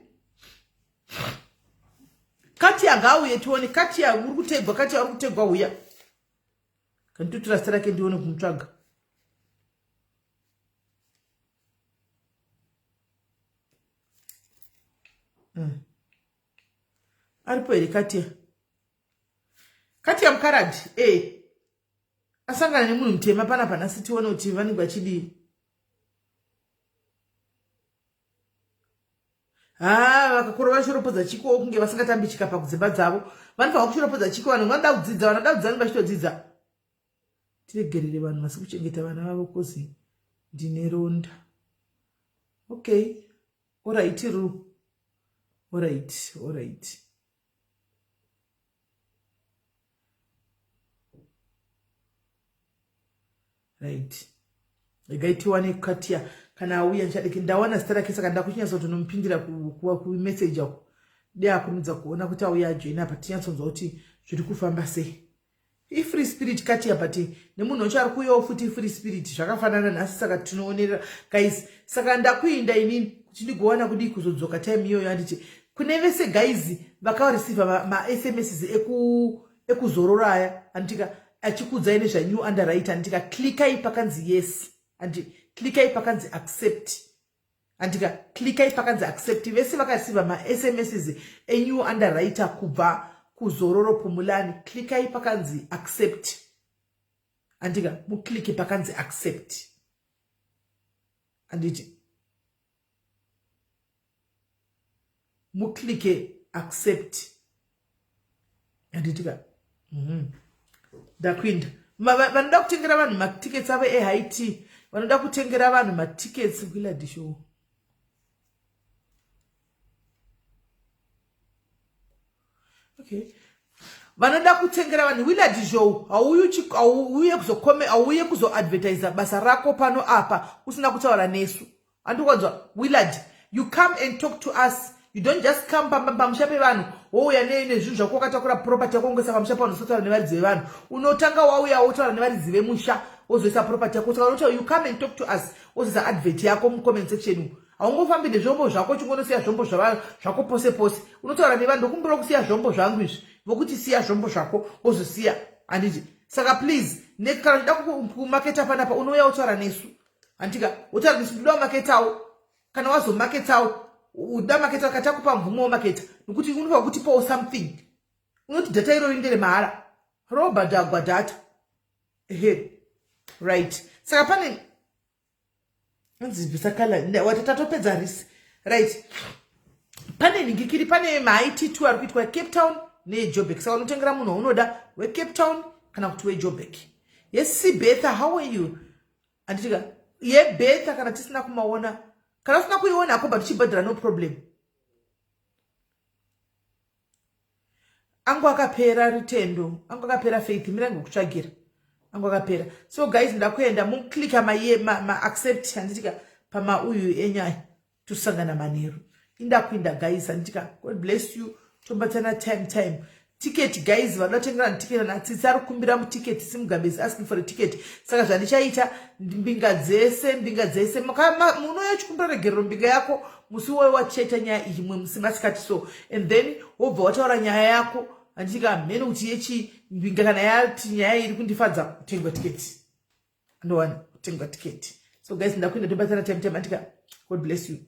A: Katia ngauye tione. Katia uri kutegwa, Katia uri kutegwa huya. Kanitotora zita rake ndione kumutsvaga. Aripo here Katia? Katia mukaradi, Asangana nemunhu mutema panapa nhasi tione kuti vanenge vachidii. Ha, vakakura vachiropodza chiko kunge vasingatambi chikapa kudzimba dzavo. Vanofanira kuchiropodza chiko, vanhu vanoda kudzidza, vanoda kudzidza vanenge vachitodzidza. Tiregerere vanhu vasi kuchengeta vana vavo kozi ndine ronda. Okay. Alright, Ru. Alright, alright. Right. Regai tiwane Katia kana auya ndichadiki ndawana zita rake saka ndakuchinyatsa kuti unomupindira kumessage uko. Dei akurumidza kuona kuti auya ajoina apa tinyatsonzwa kuti zviri kufamba sei. Ifree spirit Katia but nemunhu wacho ari kuuyawo futi free spirit zvakafanana nhasi saka tinoonerera guys. Saka ndakuinda inini kuti ndigowana kudii kuzodzoka time iyoyo handiti kune vese guys vakareceive ma-S M Ss ekuzorora aya handitika achikuudzai nezva new underwriter handitika clickai pakanzi yes handi clickai pakanzi accept handitika clickai pakanzi accept. Vese vakareceive ma-S M Ss enew underwriter kubva kuzororo Pumulani, clickai pakanzi accept handitika muclicke pakanzi accept handiti muclicke accept handitika. Ndakuinda. Vanoda kutengera vanhu matickets avo ehigh tea, vanoda kutengera vanhu matickets Willard Show. Okay. Vanoda kutengera vanhu Willard Show, hauuye kuzokome, hauuye kuzoadvertisa basa rako pano apa usina kutaura nesu. Andikonzwa Willard, you come and talk to us. You don't just come pamusha pevanhu wouya nezvinhu zvako wakatakura property yako ungoisa pamusha pavanhu usotaura nevaridzi vevanhu. Unotanga wauya wotaura nevaridzi vemusha wozoisa property yako. Saka unotaura, you come and talk to us, wozoisa advert yako mucomment section umu. Haungofambi nezvombo zvako uchingonosiya zvombo zvako pose pose. Unotaura nevanhu, ndokumbira kusiya zvombo zvangu izvi. Vokuti siya zvombo zvako wozosiya. Handiti? Saka please, kana uchida kumaketa panapa unouya wotaura nesu. Handika, wotaura nesu ndoda kumaketawo. Kana wazomaketawo, uda maketa katakupa mvumo womaketa. Nokuti unofanira kutipawo something. Unoti data irori ndere mahara. Robhadhagwa data. Ehe. Right. Saka pane anzi bvisa kala wati tatopedza risi. Right. Pane nhingikiri, pane maIT 2 ari kuitwa Cape Town neJoburg. Saka unotengera munhu waunoda weCape Town kana kuti weJoburg. Yes, Betha, how are you? Anditika, yeBetha kana tisina kumaona, kana usina kuiona hako but uchibhadhara no problem. Angu akapera Rutendo, angu akapera Faith, mira ngekutsvagira. Angu akapera. So guys, ndakuenda muclicka ma accept ma handitika, pamauyu enyaya, tosangana manheru. Indakuinda guys, handitika. God bless you. Tobatana time time. Ticket guys, vanoda kutengerana ticket naTsitsi ari kukumbira muticket. Simugabe is asking for a ticket. Saka zvandichaita, mbinga dzese, mbinga dzese, munouya uchikumbira regerero, mbinga yako musi iwoyo watichaita nyaya iyi, mwe musi masikati. So and then wobva wataura nyaya yako, handitika, mhene kuti yechi mbinga kana yati nyaya iri kundifadza, kutengwa tiketi, ndowana kutengwa tiketi. So guys, ndakuenda, tobatana time time, andika. God bless you.